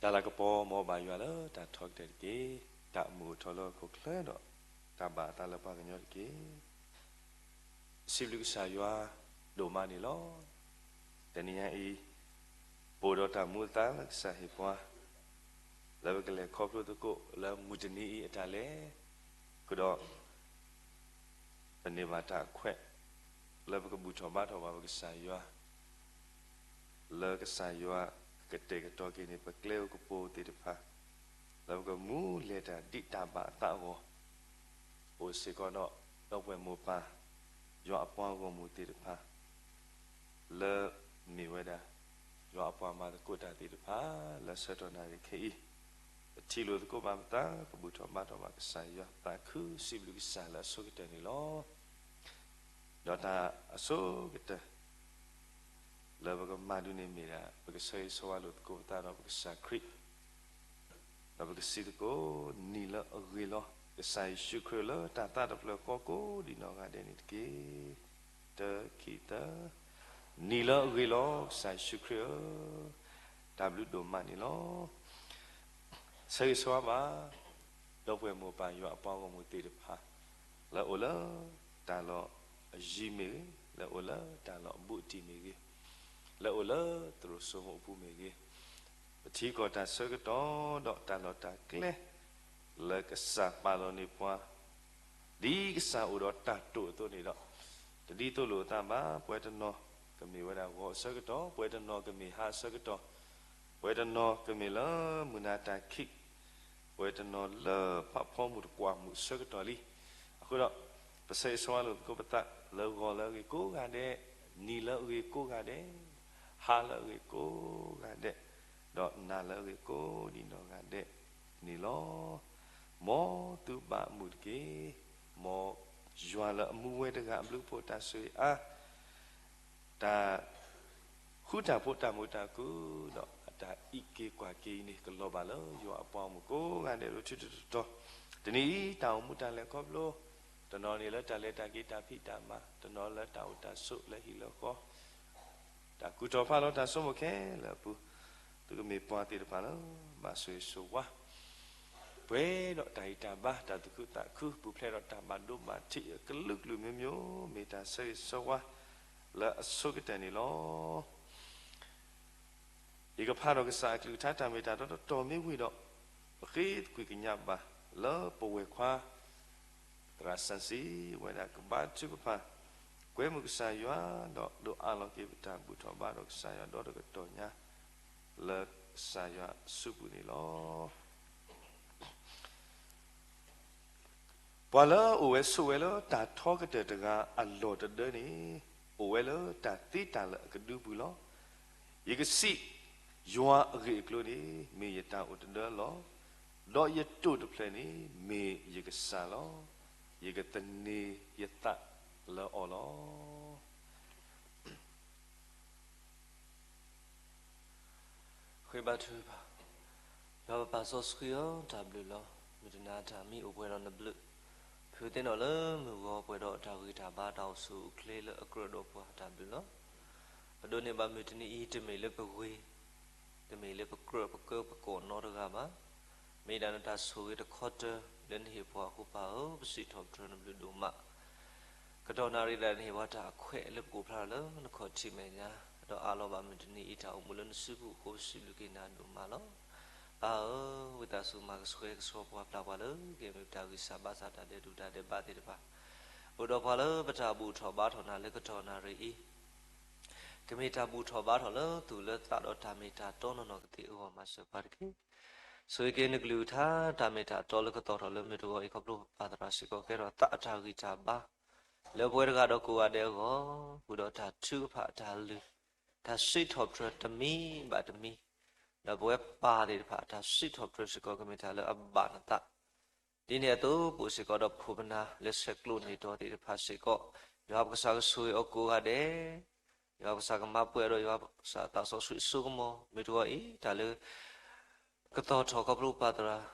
တၢ်လၤကပီၤမ်အဘၣ်ယွၤလၢတၢ်ထီကတၢၢ်တက့ၢ်. တၢ်မုာ်အိၣ်ထီၣ်လၢဟီၣ်ခိၣ်ချၢဒီး တၢ်ဘၣ်အသးလၢပှၤကညီတက့ၢ်. စံးဘျုးကစၢ်ယွၤဒိၣ်မးန့ၣ်လီၤ. တနံၤညါအံၤ ပအိၣ်ဒီးတၢ်မူအသါလၢကစၢ်ဟ့ၣ်ပှၤ လၢပကလဲၤခီဖျိသကိးလၢမုၢ်တနံၤအံၤအတၢ်လဲၤ, ဃုာ်ဒီး ပန့ၢ်ဘၣ်တၢ်အခွဲး လၢပကဘူၣ်ထီၣ်ဘါထီၣ်ဘၣ်ပကစၢ်ယွၤ လၢကစၢ်ယွၤကတဲာ်ကတီၤက့ၤန့ၣ် ပကျဲအိၣ်ကပိၤသ့ၣ်တဖၣ် လၢပကမူလဲၤတၢ်ဒ်တၢ်ဘၣ်အသးအဂီၢ်, အိၣ်စ့ၢ်ကီးဒီး ဒီပုၢ်ဝဲၢ်မိၢ်ပၢ် ယွၤအပှၤဂီၢ်မုၢ်သ့ၣ်တဖၣ် လၢမ့ၢ်ဝဲဒၣ် ယွၤအပှၤမၤသကိးတၢ်သ့ၣ်တဖၣ် လၢဆၢကတီၢ်နၣ်ရံၣ်ခဲအံၤ ပထံၣ်လိာ်သကိးဘၣ်ပသး ပဘူၣ်ထီၣ်ဘါထီၣ်ဘၣ်ကစၢ်ယွၤ သးခုစံးဘျုးကစၢ်လၢအဆိကတၢၢ်န့ၣ်လီၤ. ဒီးတၢ်အဆိကတၢၢ် လၢပကမၤဒ်န့ၣ်မ့ၢ်ဒၣ် ပကဆၢဂ့ၤဆၢဝါလိာ်သကိးပသးဒီးပကစၢ်ခရံာ် ဒီးပကစံးသကိး နံၤလၢအဂ့ၤလီၤ ကစၢ်ယ့ၣ်ၡူးခရံာ်လၢတၢ်သးတဖျၢၣ်ဃီကိးဒံးနီၢ်ဂၤဒဲးန့ၣ်တက့ၢ်. တၢ ခံ သၢ, နံၤလၢအဂ့ၤလီၤ ကစၢ်ယ့ၣ်ၡူးခရံာ်ဧၢ, တၢ်ဘျုးဒိၣ်မးန့ၣ်လီၤ. ဆၢဂ့ၤဆၢဝါဘၣ် ဒီပုၢ်ဝဲၢ်မိၢ်ပၢ်ယွၤအပှၤဂီၢ်မုၢ်သ့ၣ်တဖၣ် လၢအိၣ်လၢတၢ်လီၢ်အယံၤမ့ၢ်ဂ့ၤ, လၢအိၣ်လၢတၢ်လီၢ်အဘူးအတံၢ်မ့ၢ်ဂ့ၤ, လၢအိၣ်လၢသရိာ်စိမိၣ်အပူၤမ့ၢ်ဂ့ၤ, ပထံကီၢ်တၢ်ဆၢကတီၢ်ဒီးတၢ်လီၢ်တၢ်ကျဲ လၢကစၢ်ပာ်လီၤန့ၢ်ပှၤ ဒ်ကစၢ်အိၣ်ဒီးတၢ်တိာ်အသိးန့ၣ်ဒီး တဒ်သိးလိာ်အသးဘၣ်. ပဝဲတနီၤကမ့ၢ်ဝဲဒၣ်ဂီၤအဆၢကတီၢ်, ပဝဲတနီၤကမ့ၢ်ဟါအဆၢကတီၢ်, ပဝဲတနီၤကမ့ၢ်လၢမုၢ်နၤတၢ်ခံး, ပဝဲတနီၤလၢဖးဖီမုၢ်တကွၢ်မုၢ်အဆၢကတီၢ်လံ. အဃိဒီး ပဆၢဂ့ၤဆၢဝါလိာ်သကိးပသး လၢဂီၤလၢအဂ့ၤကိးဂၤဒဲး, နံၤလၢအဂ့ၤကိးဂၤဒဲး, ဟါလၢအဂ့ၤကိးဂၤဒဲး, ဒီးနၤလၢအဂ့ၤကိးဒံးနီၢ်ဂၤဒဲးန့ၣ်လီၤ. မ်သုဘၣ်မုာ်တက့ၢ်. မ်ယွၤလၢအမူဝဲတဂၤအဘျုးအဖှိၣ်တၢ်ဆိၣ်ဂ့ၤအါ တၢ်ဃူတၢ်ဖိးတၢ်မုာ်တၢ်ခုၣ် ဒီးအတၢ်အံးက့ၤကွၢ်က့ၤအံၤန့ၣ် ကလီၤဘၣ်လၢယွၤအပှၤဂီၢ်မုၢ်ကိးဂၤဒဲးလၢထူတတီၤ. တနံၤအံၤ တၢ်အိၣ်မူတၢ်လဲၤခီဖျိ တနီၤန့ၣ်လၢတၢ်လဲၤတၢ်က့ၤတၢ်ဖံးတၢ်မၤ, တနီၤလၢတၢ်အိၣ်တၢ်ဆိးလၢဟံၣ်လၢဃီ တၢ်ကူၣ်ထီၣ်ဖးလီၤတၢ်ဆိကမိၣ်ခဲလၢာ်အပူၤ, သုကမ့ၢ်ပှၤသ့ၣ်တဖၣ်လၢ ဘၣ်ဆိၣ်ဂ့ၤဆိၣ်ဝါ ပှဲၤဒီးတၢ်ဂံၢ်တၢ်ဘါ, တၢ်သူၣ်ခုသးခု, ပူၤဖျဲးဒီးတၢ်ဘၣ်ဒိဘၣ်ထံးအကလုာ်ကလုာ်မျိုးမျိုး, မ့ၢ်တၢ်ဆၢဂ့ၤဆၢဝါလၢအဆိကတၢၢ်န့ၣ်လီၤ. ယကဖးဒီးကစၢ်အကလုၢ်ကထါတၢ်မ့ၢ်တၢ်တီတတီၤမ့ၢ်ဝံၤဒီး, ပဃ့သကွံာ်ကညးဘၣ်လၢပဝဲၢ်ခွါ သရၣ်စၣ်စံဝဲဒၣ်ကဘါထုကဖၣ် ကွဲမုာ်ကစၢ်ယွၤ ဒီးဒိးအးလီၤက့ၤပတၢ်ဘူၣ်ထီၣ်ဘါထီၣ်ကစၢ်ယွၤဒီတကတီၢ်ညါ လၢကစၢ်ယွၤအစုပူၤန့ၣ်လီၤ. ပှၤလၢအအိၣ်ဝဲဆိးဝဲလၢတၢ်ထီကတၢၢ်တဂၤအလီၢ်တဒၢန့ၣ်, အိၣ်ဝဲလၢတၢ်သ့တၢ်လၢအကဒုပူၤလီၤ. ယကစံး, ယွၤအဂ့ၢ်အကျိၤန့ၣ် မ့ၢ်ယတၢ်အိၣ်တဒၢလီၤ. ဒီးယတိာ်တဖျၢၣ်န့ၣ် မ့ၢ်ယကစၢ်လီၤ. ယကသန့ၤယသးလၢအီၤလီၤ. ဃ့ဘါထုကဖၣ်, ယွၤပပၢ်စီဆှံဧၢ, တၢ်ဘျုးလီၤ. မုၢ်တနၤတၢ်မံအိၣ်ပှဲၤဒီးနဘျုး, ဖုးသ့ၣ်နီၣ်လၢမုၢ်ဂီၤပှဲၤဒီးတၢ်ဂံၢ်တၢ်ဘါ တၢ်အိၣ်ဆူၣ်အိၣ်ချ့လၢအကြၢးဒီးပှၤတၢ်ဘျုးလီၤ. ပဒိးန့ၢ်ဘၣ်မုၢ်တနံၤအံၤ တမ့ၢ်လၢပဂ့ၤ, တမ့ၢ်လၢပကြၢးပကၢပကိးနီတဂၤဘၣ်. မ့ၢ်ဒၣ်နတၢ်ဆိၣ်ဂ့ၤတခီတၢၢ်လၢနဟ့ၣ်ပှၤအဃိပၢ်ဧၢ, ပစံးထီၣ်ပတြၢၤနဘျုးဒိၣ်မး ကတီၢ်နၣ်ရံၣ်ဒၣ်နဟ့ၣ်ပှၤတၢ်အခွဲးလၢပကအိၣ်ဖျါထီၣ်လၢနခီၣ်ထံးမဲာ်ညါ, ဒီးအးလီၤဘၣ်မုၢ်တနံၤအံၤတၢ်အိၣ်မူလၢနစုပူၤအဃိ ပစံးဘျုးက့ၤနၤဒိၣ်မးလီၤ. ပၢ်ဧၢ, ဝံသးစူၤမၤကဆှဲကဆှီပှၤဖျါပှၤလၢ ကမ့ၢ်ပတၢ်ဂံၢ်စၢ်ဘါစၢ်တၢ်ဒဲးဒိၣ်တၢ်ဒဲးဘးသ့ၣ်တဖၣ်, အိၣ်ဒီးပှၤလၢပတၢ်ဘူၣ်ထီၣ်ဘါထီၣ်နၤလၢကတီၢ်နၣ်ရံၣ်အံၤ ကမ့ၢ်တၢ်ဘူၣ်ထီၣ်ဘါထီၣ်လၢသူၣ်လၢသးဒီးတၢ်မ့ၢ်တၢ်တီနီၢ်နီၢ်ကသ့အဂီၢ် မၤစၢၤပှၤတက့ၢ်. ဆိၣ်ဂ့ၤက့ၤနကလုၢ်ကထါ တၢ်မ့ၢ်တၢ်တီလၢကသီၣ်ထီၣ်လၢမုၢ်တဂီၤအံၤ ခီဖျိပပၢ်သရၣ်စ့ၢ်ကီးကဲထီၣ်သးအတၢ်ဂံၢ်တၢ်ဘါ လၢပဝဲတဂၤဒီးကိးဂၤဒဲးအဂီၢ်, ဃုာ်ဒီးတၢ်ထုကဖၣ်အတၢ်လုၢ်, တၢ်စံးထီၣ်ပတြၢၤတမံၤဘၣ်တမံၤ, ဒီးပဝဲပၢ်သ့ၣ်တဖၣ်အတၢ်စံးထီၣ်ပတြၢၤစ့ၢ်ကီး ကမ့ၢ်တၢ်လၢအဘၣ်နသး ဒ်န့ၣ်အသိး ပအိၣ်စ့ၢ်ကီးဒီးဖိပနၢ်လၢဆဲးကျိးန့ၢ်တီၤသ့ၣ်တဖၣ်စ့ၢ်ကီး, ယွၤပကစၢ်ကဆိၣ်ဂ့ၤအီၤကိးဂၤဒဲး, ယွၤပကစၢ်ကမၤပှဲၤဒီးယွၤပကစၢ်သးစီဆှံအစိကမီၤ, မုၢ်တဂီၤအံၤ တၢ်လၢ ကသီၣ်ထီၣ်ခီဖျိပၢ်သရၣ်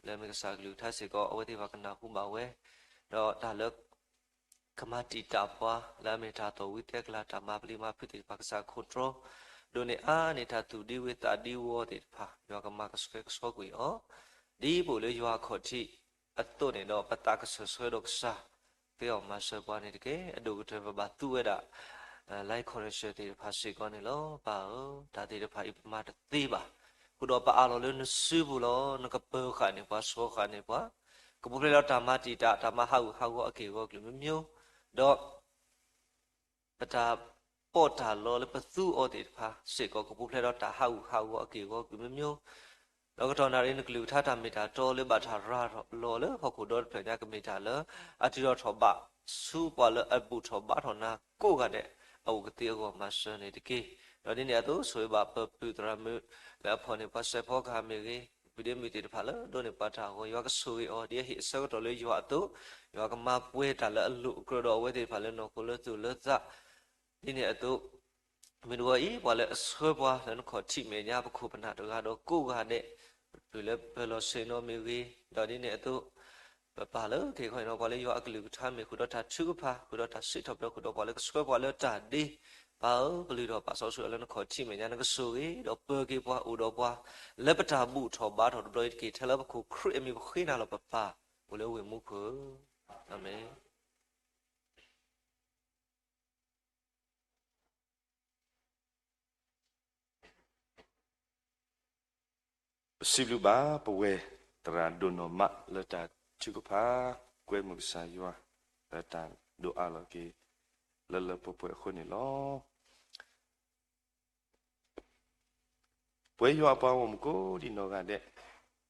လၢအမ့ၢ်ကစၢ်ကလုၢ်ကထါစ့ၢ်ကီး အဝဲသ့ၣ်တဖၣ်ကနၢ်ဟူဘၣ်ဝဲ, ဒီးတၢ်လၢ ကမၤတံာ်တာ်ပှၤ လၢအမ့ၢ်တၢ်သီၣ်ဝံသဲကလၤ တၢ်မၤပျံၤမၤဖုးသ့ၣ်တဖၣ် ကစၢ်ခိၣ်တြီ, ဒိးန့ၢ်အါန့ၢ်တၢ်သူၣ်ဒံဝ့သးဒံဝီသ့ၣ်တဖၣ် ယွၤကမၤကဆှဲကဆှီကွံာ်အီၤ ဒ်ပအိၣ်လၢယွၤအခီၣ်ထံးအသိးန့ၣ်ဒီး ပသးကဆှဲကဆှီဒီးကစၢ် သ့အီၣ်မၤစၢၤပှၤန့ၣ်တက့ၢ်. အဒိၣ်ကတၢၢ်ပဘၣ်သူဝဲဒၣ် life coordinator သ့ၣ်တဖၣ်စ့ၢ်ကီးန့ၣ်လီၤ. ပၢ်ဧၢ, တၢ်သ့ၣ်တဖၣ်အံၤပမၤတသ့ဘၣ်. အဃိဒီးပအးလီၤလၢနစုပူၤလီၤ. နကပၢၤဃာ်န့ၢ်ပှၤ ဆှီဃာ်န့ၢ်ပှၤ, ကပူၤဖျဲးဒီးတၢ်မၤတံာ်တာ် တၢ်မၤဟးဂူာ်ဟးဂီၤအက့ၢ်အဂီၤကလုာ်မ့ၢ်မ့ၢ်, ဒီး ပတၢ်ပီးတၢ်လီလၢပသူအီၤသ့ၣ်တဖၣ်စ့ၢ်ကီး ကပူၤဖျဲးဒီးတၢ်ဟးဂူာ်ဟးဂီၤအက့ၢ်အဂီၤကလုာ်မ့ၢ်မ့ၢ်, ဒီးကတီၢ်နၣ်ရံၣ် နကလုၢ်ကထါတၢ်မ့ၢ်တၢ်တီလၢဘၣ်တၢ်ရၤလီၤလၢဟီၣ်ခိၣ်ဒီတဖျၢၣ်ညါ ကမ့ၢ်တၢ်လၢ အတုၤထီၣ်ထီၣ်ဘးဆူပှၤလၢအဘူၣ်ထီၣ်ဘါထီၣ်နၤကိးဂၤဒဲး အအိၣ်ကသ့အဂီၢ်မၤစၢၤန့ၣ်တက့ၢ်. ဒီးဒ်န့ၣ်အသိး ဆိၣ်ဂ့ၤဘၣ်ပပုၢ်သရၣ်မုၣ်လၢအဖီၣ်န့ၢ်ပှၤစဲးဖီကဟၣ်မ့ၢ်ဂ့ၤ, ပုၢ်ဒ့မုၣ်သ့ၣ်တဖၣ်လၢဒိးန့ၢ်ပှၤတၢ်အဂီၢ် ယွၤကဆိၣ်ဂ့ၤအီၤ ဒ်အဟ့ၣ်အဆၢကတီၢ်လၢယွၤအသိး, ယွၤကမၤပှဲၤတၢ်လၢအလိၣ်အကြၢးဒီးအဝဲသ့ၣ်တဖၣ်လၢနီၢ်ခိလၢသူၣ်လၢသး ဒ်န့ၣ်အသိး မ့ၢ်တဝီအံၤ ပှၤလၢအဆှၢပှၤလၢနခီၣ်ထံးမဲာ်ညါ ပခိၣ်ပနၢ်တဂၤဒီးကိးဂၤဒဲး, ပပုၢ်လၢပၢၤလီၢ်ဆ့ၣ်နီၤမ့ၢ်ဂ့ၤ, ဒီးဒ်န့ၣ်အသိး ပပၢ်လၢကဟ့ၣ်ခီဟ့ၣ်နီၤပှၤလၢယွၤအကလုၢ်ကထါမ့ၢ် ဃုာ်ဒီးတၢ်ထုကဖၣ်, ဃုာ်ဒီးတၢ်စံးထီၣ်ပတြၢၤ ဃုာ်ဒီးပှၤလၢကဆှၢပှၤလၢတၢ်ဒ့, ပၢ်ဧၢ ပလုၢ်ထီၣ်ပာ်စီဆှံအီၤလၢနခီၣ်ထံးမဲာ်ညါ နကဆိၣ်ဂ့ၤ ဒီးပၢၤက့ၤပှၤအိၣ်ဒီးပှၤ လၢပတၢ်ဘူၣ်ထီၣ်ဘါထီၣ်တဘျီအံၤတက့ၢ် ထဲလၢပခိၣ်ခရံာ်အမံၤပဃ့နၤလီၤပပၢ် အိၣ်လၢဝ့ၢ်မူခိၣ်, အၤမ့ၣ်. ပစံးဘျုးဘၣ်ပဝဲသရၣ်ဒိၣ်နီၢ်မးလၢတၢ်ထုကဖၣ် ကွဲမုာ်ကစၢ်ယွၤ လၢတၢ်ဒိးအးလီၤက့ၤ လၢလၢပှဲၤပှဲၤအဃိန့ၣ်လီၤ. ပဝဲယွၤအပှၤဂီၢ်မုၢ်ကိးဒံးနီၢ်ဂၤဒဲး,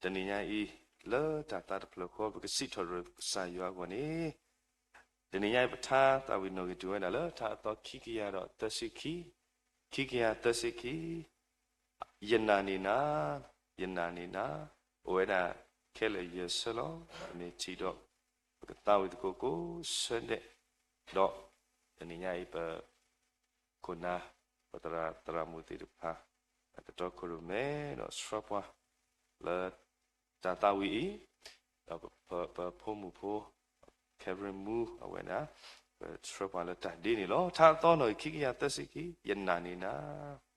တနံၤညါအံၤ လၢတၢ်သးတဖျၢၣ်ဃီ ပကစံးထီၣ်ပတြၢၤကစၢ်ယွၤအဂီၢ်န့ၣ်, တနံၤညါအံၤ ပထါသးဝံၣ်နီၣ်ဂံၢ်တုၤဝဲဒၣ်လၢ ထါအသီခံကယၤဒီးသၢဆံခံ, ခံကယၤသၢဆံခံ, ယနာ်န့ၢ်နၤ, ယနာ်န့ၢ်နၤ, အိၣ်ဝဲဒၣ်ခဲလၢာ်ယဲၢ်ဆၢလီၤ. မ့ၢ်ထံၣ်ဒီး ပကသးဝံၣ်သကိးကိးဆၢဒဲး, ဒီးတနံၤညါအံၤ ပ ခိၣ်နၢ် ပသရၣ်သရၣ်မုၣ်သ့ၣ်တဖၣ် အကတီၢ်ခိၣ်ရိၣ်မဲဒီးဆှၢပှၤ လၢတၢ်သးဝံၣ်အံၤ, ဒီးပဖိမုၣ်ဖိ Kevin Moo အဝဲဒၣ် ပဆှၢပှၤလၢတၢ်ဒ့န့ၣ်လီၤ. ထါအသီနီၣ်ဂံၢ်ခံကယၤသၢဆံခံ, ယနာ်န့ၢ်နၤ.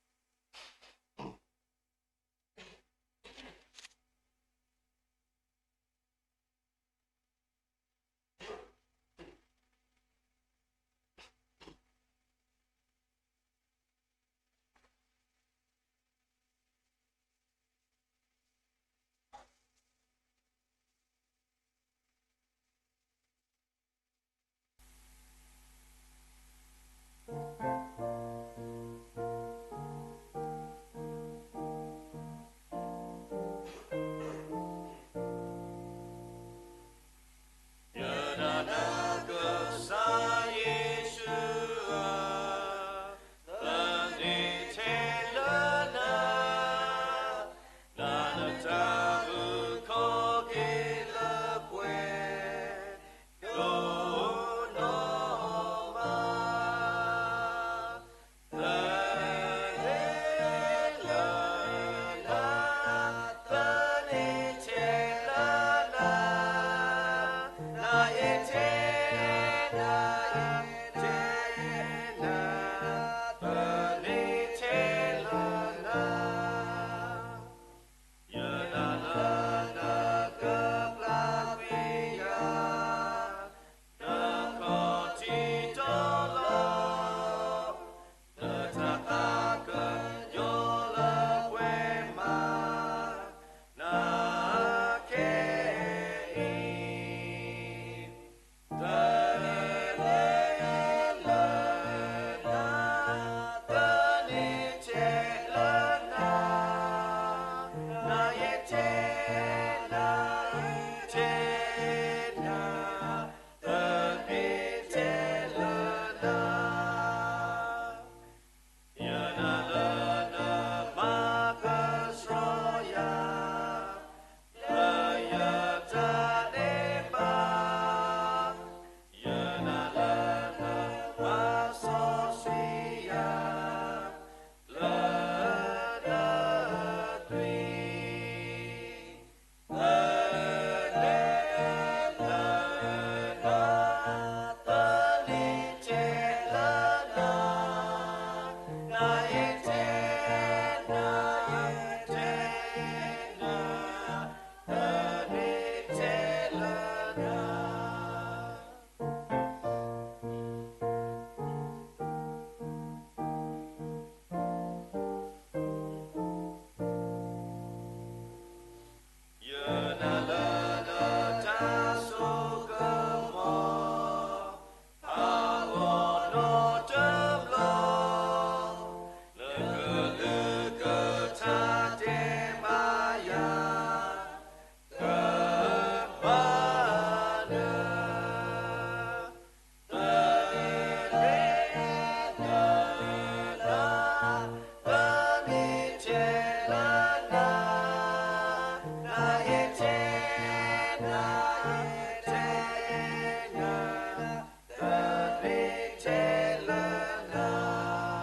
နၤ, တၢ်အဲၣ်နၤ, တၢ်သ့ထဲလၢနၤ,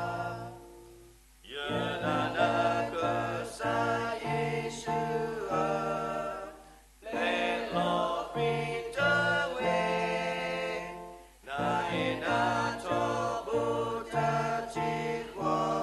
ယနာ်နၤကစၢ်ယ့ၣ်ၡူးဧၢ, ပျဲလီၤကွံာ်တဝ့ၢ်, နၤအဲၣ်နၤထီဘိတၢ်ထံၣ်ဃီ, လီၤ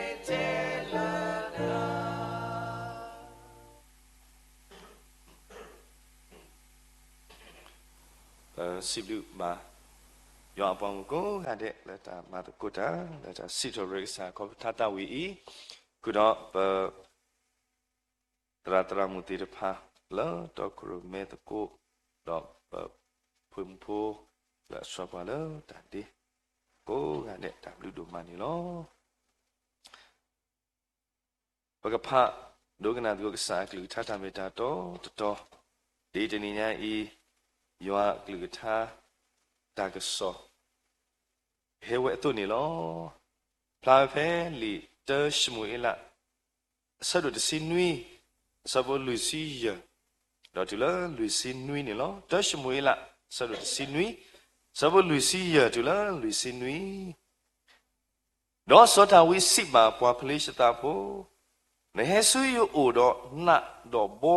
စိၤလီၤ. ပစံးဘျုးဘၣ် ယွၤအပှၤဂီၢ်မုၢ်ကိးဂၤဒဲး လၢတၢ်မၤသကိးတၢ် လၢတၢ်စံးထီၣ်ပတြၢၤကစၢ်ခီဖျိတၢ်ဝံၤအံၤ, ဃုာ်ဒီးပ သရၣ်သရၣ်မုၣ်သ့ၣ်တဖၣ် လၢတီခိၣ်ရိၣ်မဲသကိး, ဒီးပဖိမုၣ်ဖိ လၢအဆှၢပှၤလၢတၢ်ဒ့ ကိးဂၤဒဲး တၢ်ဘျုးဒိၣ်မးန့ၣ်လီၤ. ပကဖးဒိကနၣ်သကိးကစၢ်အကလုၢ်ကထါတၢ်မ့ၢ်တၢ်တီတတီၤ, ဒ်တနံၤညါအံၤ ယွၤအကလုၢ်ကထါ တၢ်ကစီၣ် ဟဲဝဲအသိးန့ၣ်လီၤ. ဖျါဝဲဖဲလံာ်တၢၡမူၤအ့လး အဆၢဒိၣ်တဆံနွံ, အဆၢဖိလွံၢ်ဆံယဲၢ် ဒီးတုၤလၢလွံၢ်ဆံနွံန့ၣ်လီၤ. တၢၡမူၤအ့လး အဆၢဒိၣ်တဆံနွံ, အဆၢဖိလွံၢ်ဆံယဲၢ်တုၤလၢလွံၢ်ဆံနွံ. ဒီးစီၤဒၤဝံးစံးဘၣ်ပှၤဖလ့ၡသးဖိ, နဟဲဆူယအိၣ်ဒီးနးဒီးဘီ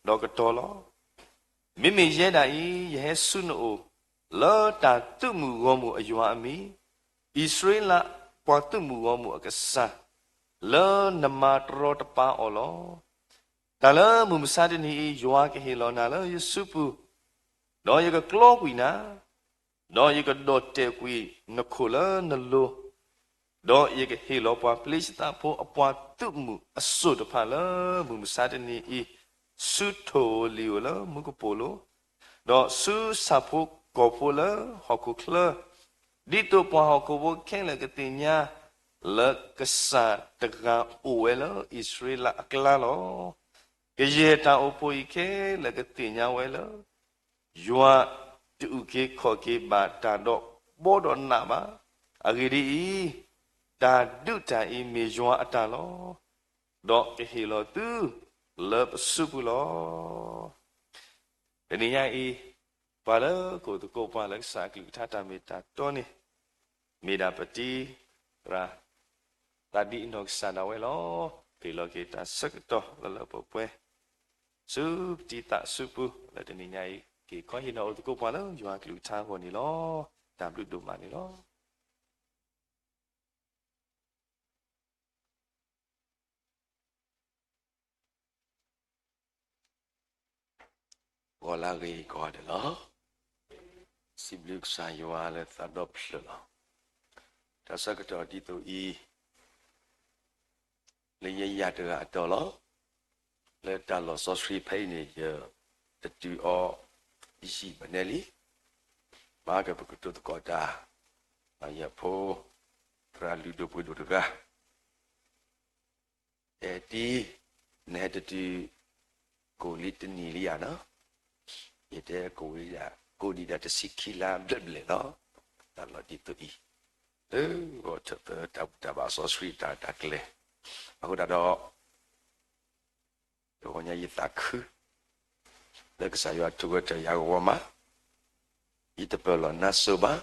ဒီးကတီၤလီၤ. မ့မ့ၢ်ယဲဒၣ်အံၤ ယဟဲဆူနအိၣ် လၢတၢ်သုးမုၢ်ဂီၢ်မုၢ်အယွၤအမံၤ, အံၣ်စရ့လးပှၤသုးမုၢ်ဂီၢ်မုၢ်အကစၢ်, လၢနမၤတရီတပါအီၤလီၤ. တၢ်လၢမုၢ်မဆါတနံၤအံၤ ယွၤကဟ့ၣ်လီၤနၤလၢယစုပူၤ, ဒီးယကကျီကွံာ်နၤ, ဒီးယကဒီၣ်တဲာ်ကွံာ်နခိၣ်လၢနလိၤ, ဒီးယကဟ့ၣ်လီၤပှၤဖလ့ၡသးဖိအပှၤသုးမုၢ်အစိၣ်တဖၣ်လၢမုၢ်မဆါတနံၤအံၤ ဆူထိၣ်ဧိၤလံၤဧိၤလၢမူကပိာ်လိၤ, ဒီးဆူဆၣ်ဖိကီၢ်ဖိလၢဟီၣ်ခိၣ်ချၢ, ဒ်သိးပှၤဟီၣ်ခိၣ်ဖိခဲလၢာ်ကသ့ၣ်ညါ လၢကစၢ်တဂၤအိၣ်ဝဲလၢအံၣ်စရ့လးအကျါလီၤ. ကယဲၢ်တၢ်အိၣ်ဖှိၣ်အံၤခဲလၢာ်ကသ့ၣ်ညါဝဲလၢ ယွၤတအုၣ်က့ၤခီၣ်က့ၤဘၣ်တၢ်ဒီးဘီဒီးနးဘၣ်. အဂ့ၢ်ဒ်အံၤ, တၢ်ဒုးတၢ်အံၤမ့ၢ်ယွၤအတၢ်လီၤ. ဒီးကဟ့ၣ်လီၤသုလၢပစုပူၤလီၤ. တနံၤညါအံၤ, ပှၤလၢကအိၣ်သကိးပှၤလၢကစၢ်အကလုၢ်ကထါတၢ်မ့ၢ်တၢ်တီန့ၣ်, မ့ၢ်ဒၣ်ပတံၤသရၣ် သးဒံအနီၢ်ကစၢ်ဒၣ်ဝဲလီၤ. ဟ့ၣ်လီၤက့ၤတၢ်ဆၢကတီၢ်လၢလၢပှဲၤပှဲၤ ဆူပတံၤသရၣ်စုပူၤ လၢတနံၤညါအံၤ က့ၤခီဟ့ၣ်နီၤအိၣ်သကိးပှၤလၢယွၤအကလုၢ်ကထါအဂီၢ်န့ၣ်လီၤ. တၢ်ဘျုးဒိၣ်မးန့ၣ်လီၤ. ဂီၤလၢအဂ့ၤကိးဂၤဒဲးလီၤ. စံးဘျုးကစၢ်ယွၤလၢသးဒီဖျၢၣ်လီၤ. တၢ်ဆၢကတီၢ်ဒ်သိးအံၤ လၢယဲယၤတဂၤအတီၤလီၤ. လၢတၢ်လီၢ်စီဆှံဖဲအံၤန့ၣ် ယတတုၤအီၤယံာ်ဘၣ်နဲလံ. ဘၣ်ကပကတိၤသကိးတၢ်, ယဖိ သရၣ်လုၢ်ဒိၣ်ပှ့ၤဒိၣ်တဂၤ အဲၣ်တံၤ, နဟဲတတုၤ ကိးလံတနံၤလံဧါနီၤ, ယတဲကိးဝဲဒၣ် ကိးဒံးဒၣ်တဆံခံလါဘျဲၣ်ဘျဲၣ်လီၤ. တၢ်လီၢ်ဒ်သိးအံၤ လၢဂီၤထၢၣ်သၢတၢ်ဘူၣ်တၢ်ဘါစီဆှံတၢ်တၢ်ကျဲၤ, အဃိသတးဒီး တဂီၤညါယသးခု လၢကစၢ်ယွၤထုးဝဲတၢ်ယၤဂီၤမး, ယတပၢၢ်လီၤနါစိၤဘၣ်,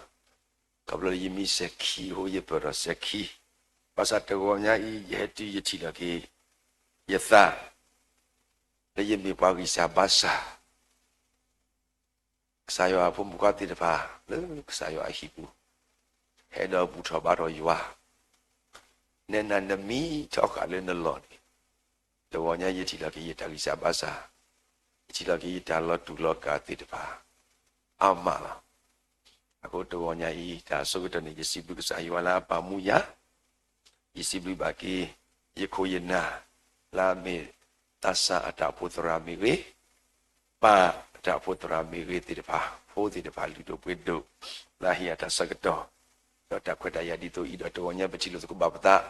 ခီဖျိလၢယမ့ၢ်စဲၤခံအဃိ ယပၢၢ်ထီၣ်စဲၤခံ, ဘၣ်ဆၣ်တဂီၤညါအံၤ ယဟဲတုၤယထံၣ်လီၤက့ၤယသး လၢယမ့ၢ်ပှၤဂံၢ်စၢ်ဘါစၢ် ကစၢ်ယွၤအဖိမုၣ်ဖိခွါသ့ၣ်တဖၣ် လၢကစၢ်ယွၤအဟံၣ်ပူၤ ဟဲဒီးဘူၣ်ထီၣ်ဘါထီၣ်ယွၤ, နဲနၤနမံထီၣ်ဃာ်လၢနလီၢ်န့ၣ်, တဂီၤညါယထံၣ်လီၤက့ၤယတၢ်ဂံၢ်စၢ်ဘါစၢ်, ယထံၣ်လီၤက့ၤယတၢ်လီၤတူာ်လီၤကာ်သ့ၣ်တဖၣ် အါမးလီၤ. အဃိတဂီၤညါအံၤ တၢ်အဆိကတၢၢ်န့ၣ် ယစံးဘျုးကစၢ်ယွၤလၢအပာ်မူယၤ, ယစံးဘျုးဘၣ်က့ၤ ယခိၣ်ယနၢ် လၢအမ့ၢ်သးစၢ်အတၢ်အိၣ်ဖှိၣ်သရၣ်မ့ၢ်ဂ့ၤ, ပၢ်အတၢ်အိၣ်ဖှိၣ်သရၣ်မ့ၢ်ဂ့ၤသ့ၣ်တဖၣ်, ဖိသ့ၣ်တဖၣ်လုၢ်ဒိၣ်ပှ့ၤဒိၣ် လၢအဟ့ၣ်ယၤတၢ်ဆၢကတီၢ်, ဒီးတၢ်ခွဲးတၢ်ယာ်ဒ်သိးအံၤဒီး တဂီၤညါပထံၣ်လိာ်သကိးဘၣ်ပသး,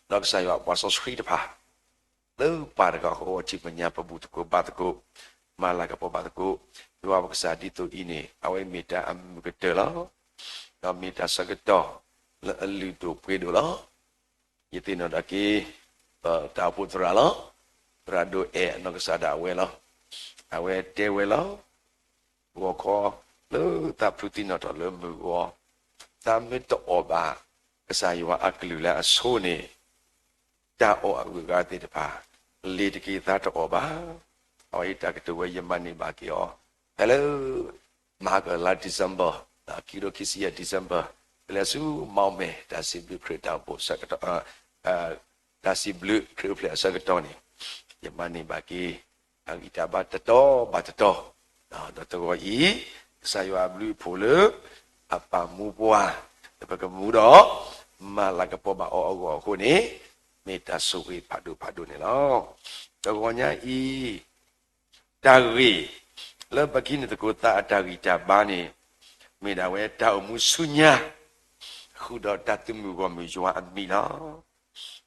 ဒီးကစၢ်ယွၤအပှၤစီဆှံတဖၣ် လၢပၢ်တဂၤဃီအဂီၢ် ထံၣ်မဲာ်ညါပဘူၣ်သကိးဘါသကိး, မၤလၤကပီၤဘၣ်သကိး, ယွၤပကစၢ်ဒ်သိးအံၤန့ၣ် အဝဲမ့ၢ်တၢ်အမုာ်ကတၢၢ်လီၤ. ဒီးမ့ၢ်တၢ်ဆၢကတီၢ်လၢအလုၢ်ဒိၣ်ပှ့ၤဒိၣ်လီၤ. ယသ့ၣ်နီၣ်ဒၣ်က့ၤ တၢ်အိၣ်ဖှိၣ်သရၣ်လီၤ. သရၣ်ဒိၣ်အဲၣ်အနီၢ်ကစၢ်ဒၣ်ဝဲလီၤ. အဝဲတဲဝဲလီၤ. ဂီၤခီလၢသးဖုးသံနီၣ်ထီၣ်လၢမုၢ်ဂီၤ, သးမ့ၢ်တအီၣ်ဘၣ် ကစၢ်ယွၤအကလုၢ်လၢအဆိန့ၣ် တၢ်အီၣ်အဂုၤအဂၤသ့ၣ်တဖၣ် လ့ၤတက့ၤသးတအီၣ်ဘၣ်. အဝဲအံၤတၢ်ကတိၤဝဲယမၤန့ၢ်ဘၣ်က့ၤအီၤ, ဖဲလၢ မဟါကလါ December, ခံကထိခံဆံယဲၢ် December, ဖဲလၢဆူ မီၣ်မဲၣ် တၢ်စံးဘျုးခရံာ်တၢ်အိၣ်ဖှိၣ်ဆၢကတီၢ်, တၢ်စံးဘျုးခရံာ်အိၣ်ဖျဲၣ်အဆၢကတီၢ်န့ၣ်, ယမၤန့ၢ်ဘၣ်က့ၤ အဂံၢ်တၢ်ဘါတတီၤဘၣ်တတီၤ, ဒီးတဂီၤအံၤ ကစၢ်ယွၤအဘျုးအဖှိၣ်လၢ အပာ်မူပှၤ လၢပကမူဒီး မၤလၤကပီၤဘၣ်အီၤအဂီၢ်အဃိန့ၣ်, မ့ၢ်တၢ်ဆိၣ်ဂ့ၤဖးဒိၣ်ဖးဒိၣ်န့ၣ်လီၤ. တဂီၤညါအံၤ တၢ်ဂ့ၢ် လၢပကဟံးန့ၢ်သကိးသးအတၢ်ဂံၢ်တၢ်ဘါန့ၣ်, မ့ၢ်ဒၣ်ဝဲတၢ်အိၣ်မူဆူညါ ဃုာ်ဒီးတၢ်သုးမုၢ်ဂီၢ်မုၢ်ယွၤအမံၤလီၤ.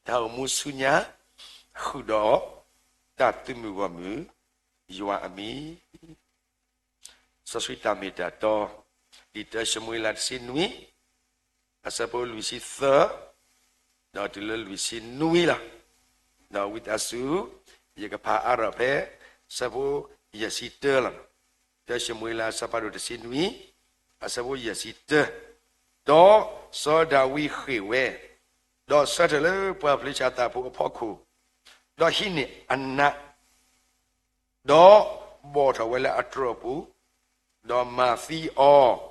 တၢ်အိၣ်မူဆူညါ ဃုာ်ဒီးတၢ်သုးမုၢ်ဂီၢ်မုၢ်ယွၤအမံၤ. စီဆှံတၢ်မ့ၢ်တၢ်တီ, လံာ်တၢၡမူၤအ့လးတဆံနွံ, အဆၢဖိလွံၢ်ဆံသၢ ဒီးတုၤလၢလွံၢ်ဆံနွံလီၤ. ဒီးဝံသးစူၤ ယကဖးအါထီၣ်ဖဲ အဆၢဖိယဲၢ်ဆံတၢလီၤ. တၢၡမူၤအ့လး အဆၢဖးဒိၣ်တဆံနွံ, အဆၢဖိယဲၢ်ဆံတၢ, ဒီးစီၤဒၤဝံးဃ့ၢ်ဝဲ, ဒီးဆၢထၢၣ်လၢပှၤဖလ့ၡသးဖိအဖီခိၣ်, ဒီးဟံးန့ၢ်အနး ဒီးဘီၣ်ထီၣ်ဝဲလၢအတြီၢ်ပူၤ, ဒီးမၤသံအီၤ,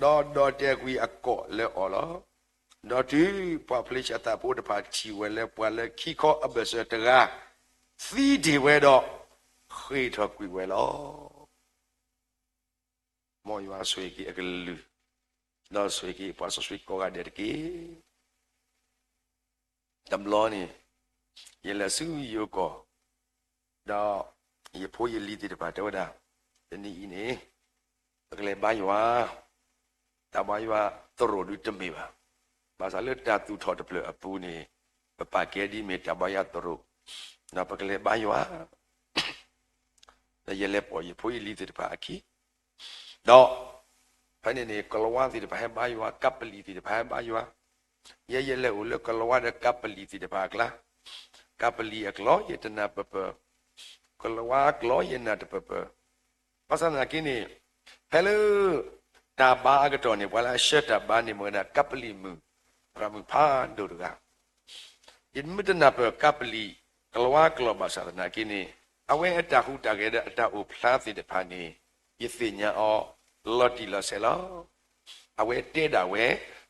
ဒီးဒီၣ်တဲာ်ကွံာ်အကိာ်လၢအီၤလီၤ. ဒီးတုၤပှၤဖလ့ၡသးဖိတဖၣ်ထံၣ်ဝဲလၢပှၤလၢခံခီအဘၢၣ်စၢၤတဂၤ သံတ့ၢ်ဝဲဒီး ဃ့ၢ်ထီၣ်ကွံာ်ဝဲလီၤ. မ်ယွၤဆိၣ်ဂ့ၤက့ၤအကလုၢ်, ဒီးဆိၣ်ဂ့ၤက့ၤပှၤစီဆှံကိးဂၤဒဲးတက့ၢ်. တဘျီန့ၣ် ယလဲၤဆူယိၤကီၢ်, ဒီးယဖိယလံၤသ့ၣ်တဖၣ်တဲဝဲဒၣ်, တနံၤအံၤန့ၣ် ပကလဲၤဘါယွၤ, တၢ်ဘါယွၤသရိာ်ဒုးတမ့ၢ်ဘၣ်. ဘၣ်ဆၣ်လၢတၢ်သူၣ်ထီၣ်တဖျၢၣ်အပူၤန့ၣ် ပပာ်ကဲဒ်မ့ၢ်တၢ်ဘါယွၤသရိာ်, ဒီးပကလဲၤဘါယွၤ ဒီးယလဲၤပိာ်ယဖိယလံၤသ့ၣ်တဖၣ်အခံ, ဒီးဖဲန့ၣ်န့ၣ် ကလံးဝါသ့ၣ်တဖၣ်ဟဲဘါယွၤ, ကပ္ပလီသ့ၣ်တဖၣ်ဟဲဘါယွၤ, ယဲယလဲၤအိၣ်လၢကလံးဝါဒီးကပ္ပလီသ့ၣ်တဖၣ်အကျါ, ကပ္ပလီအကျိာ်ယတနၢ်ပၢၢ်ပၢၢ်, ကလံးဝါအကျိာ်ယနၢ်တပၢၢ်ပၢၢ်, ဘၣ်ဆၣ်သနာ်က့န့ၣ် ဖဲလၢ တၢ်ဘါအကတီၢ်န့ၣ် ပှၤလၢအဆှၢတၢ်ဘါန့ၣ် မ့ၢ်ဝဲဒၣ်ကပ္ပလီမုၣ်, သရၣ်မုၣ်ဖးဒိၣ်တဂၤ ယမ့ၢ်တနၢ်ပၢၢ်ကပ္ပလီ ကလံးဝါကျိာ်ဘၣ်ဆၣ်သနာ်က့န့ၣ်, အဝဲအတၢ်ဟူးတၢ်ဂဲၤဒီးအတၢ်အိၣ်ဖျါသ့ၣ်တဖၣ်န့ၣ် ယသ့ၣ်ညါအီၤလီၤတံၢ်လီၤဆဲးလီၤ. အဝဲတဲဒၣ်ဝဲ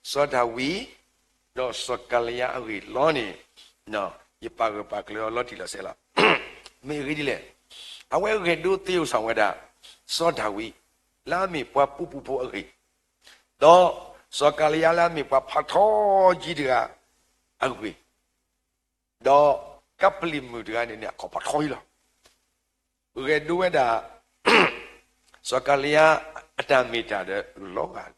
စီၤဒၤဝံး ဒီးစီၤကၤလံယါအဂ့ၢ်လီၤန့ၣ်, ယပာ်ဂၢၢ်ပာ်ကျၢၤအီၤလီၤတံၢ်လီၤဆဲးလီၤ. မ့ၢ်အဂ့ၢ်ဒ်လဲၣ်, အဝဲဂဲၤဒိသ့ၣ်အိၣ်ဆၣ်ဝဲဒၣ် စီၤဒၤဝံး လၢအမ့ၢ်ပှၤပူၤပူၤဖိအဂ့ၢ်, ဒီးစီၤကၤလံယါလၢအမ့ၢ်ပှၤဖးထီယံၤတဂၤအဂ့ၢ်, ဒီးကပ္ပလီမုၣ်တဂၤန့ၣ်န့ၣ် အခီၣ်ဖးထီယံၤလီၤ. ဂဲၤဒိဝဲဒၣ် စီၤကၤလံယါအတၢ်မ့ၢ်တၢ်ဒီးလီၤဂာ် ဒ်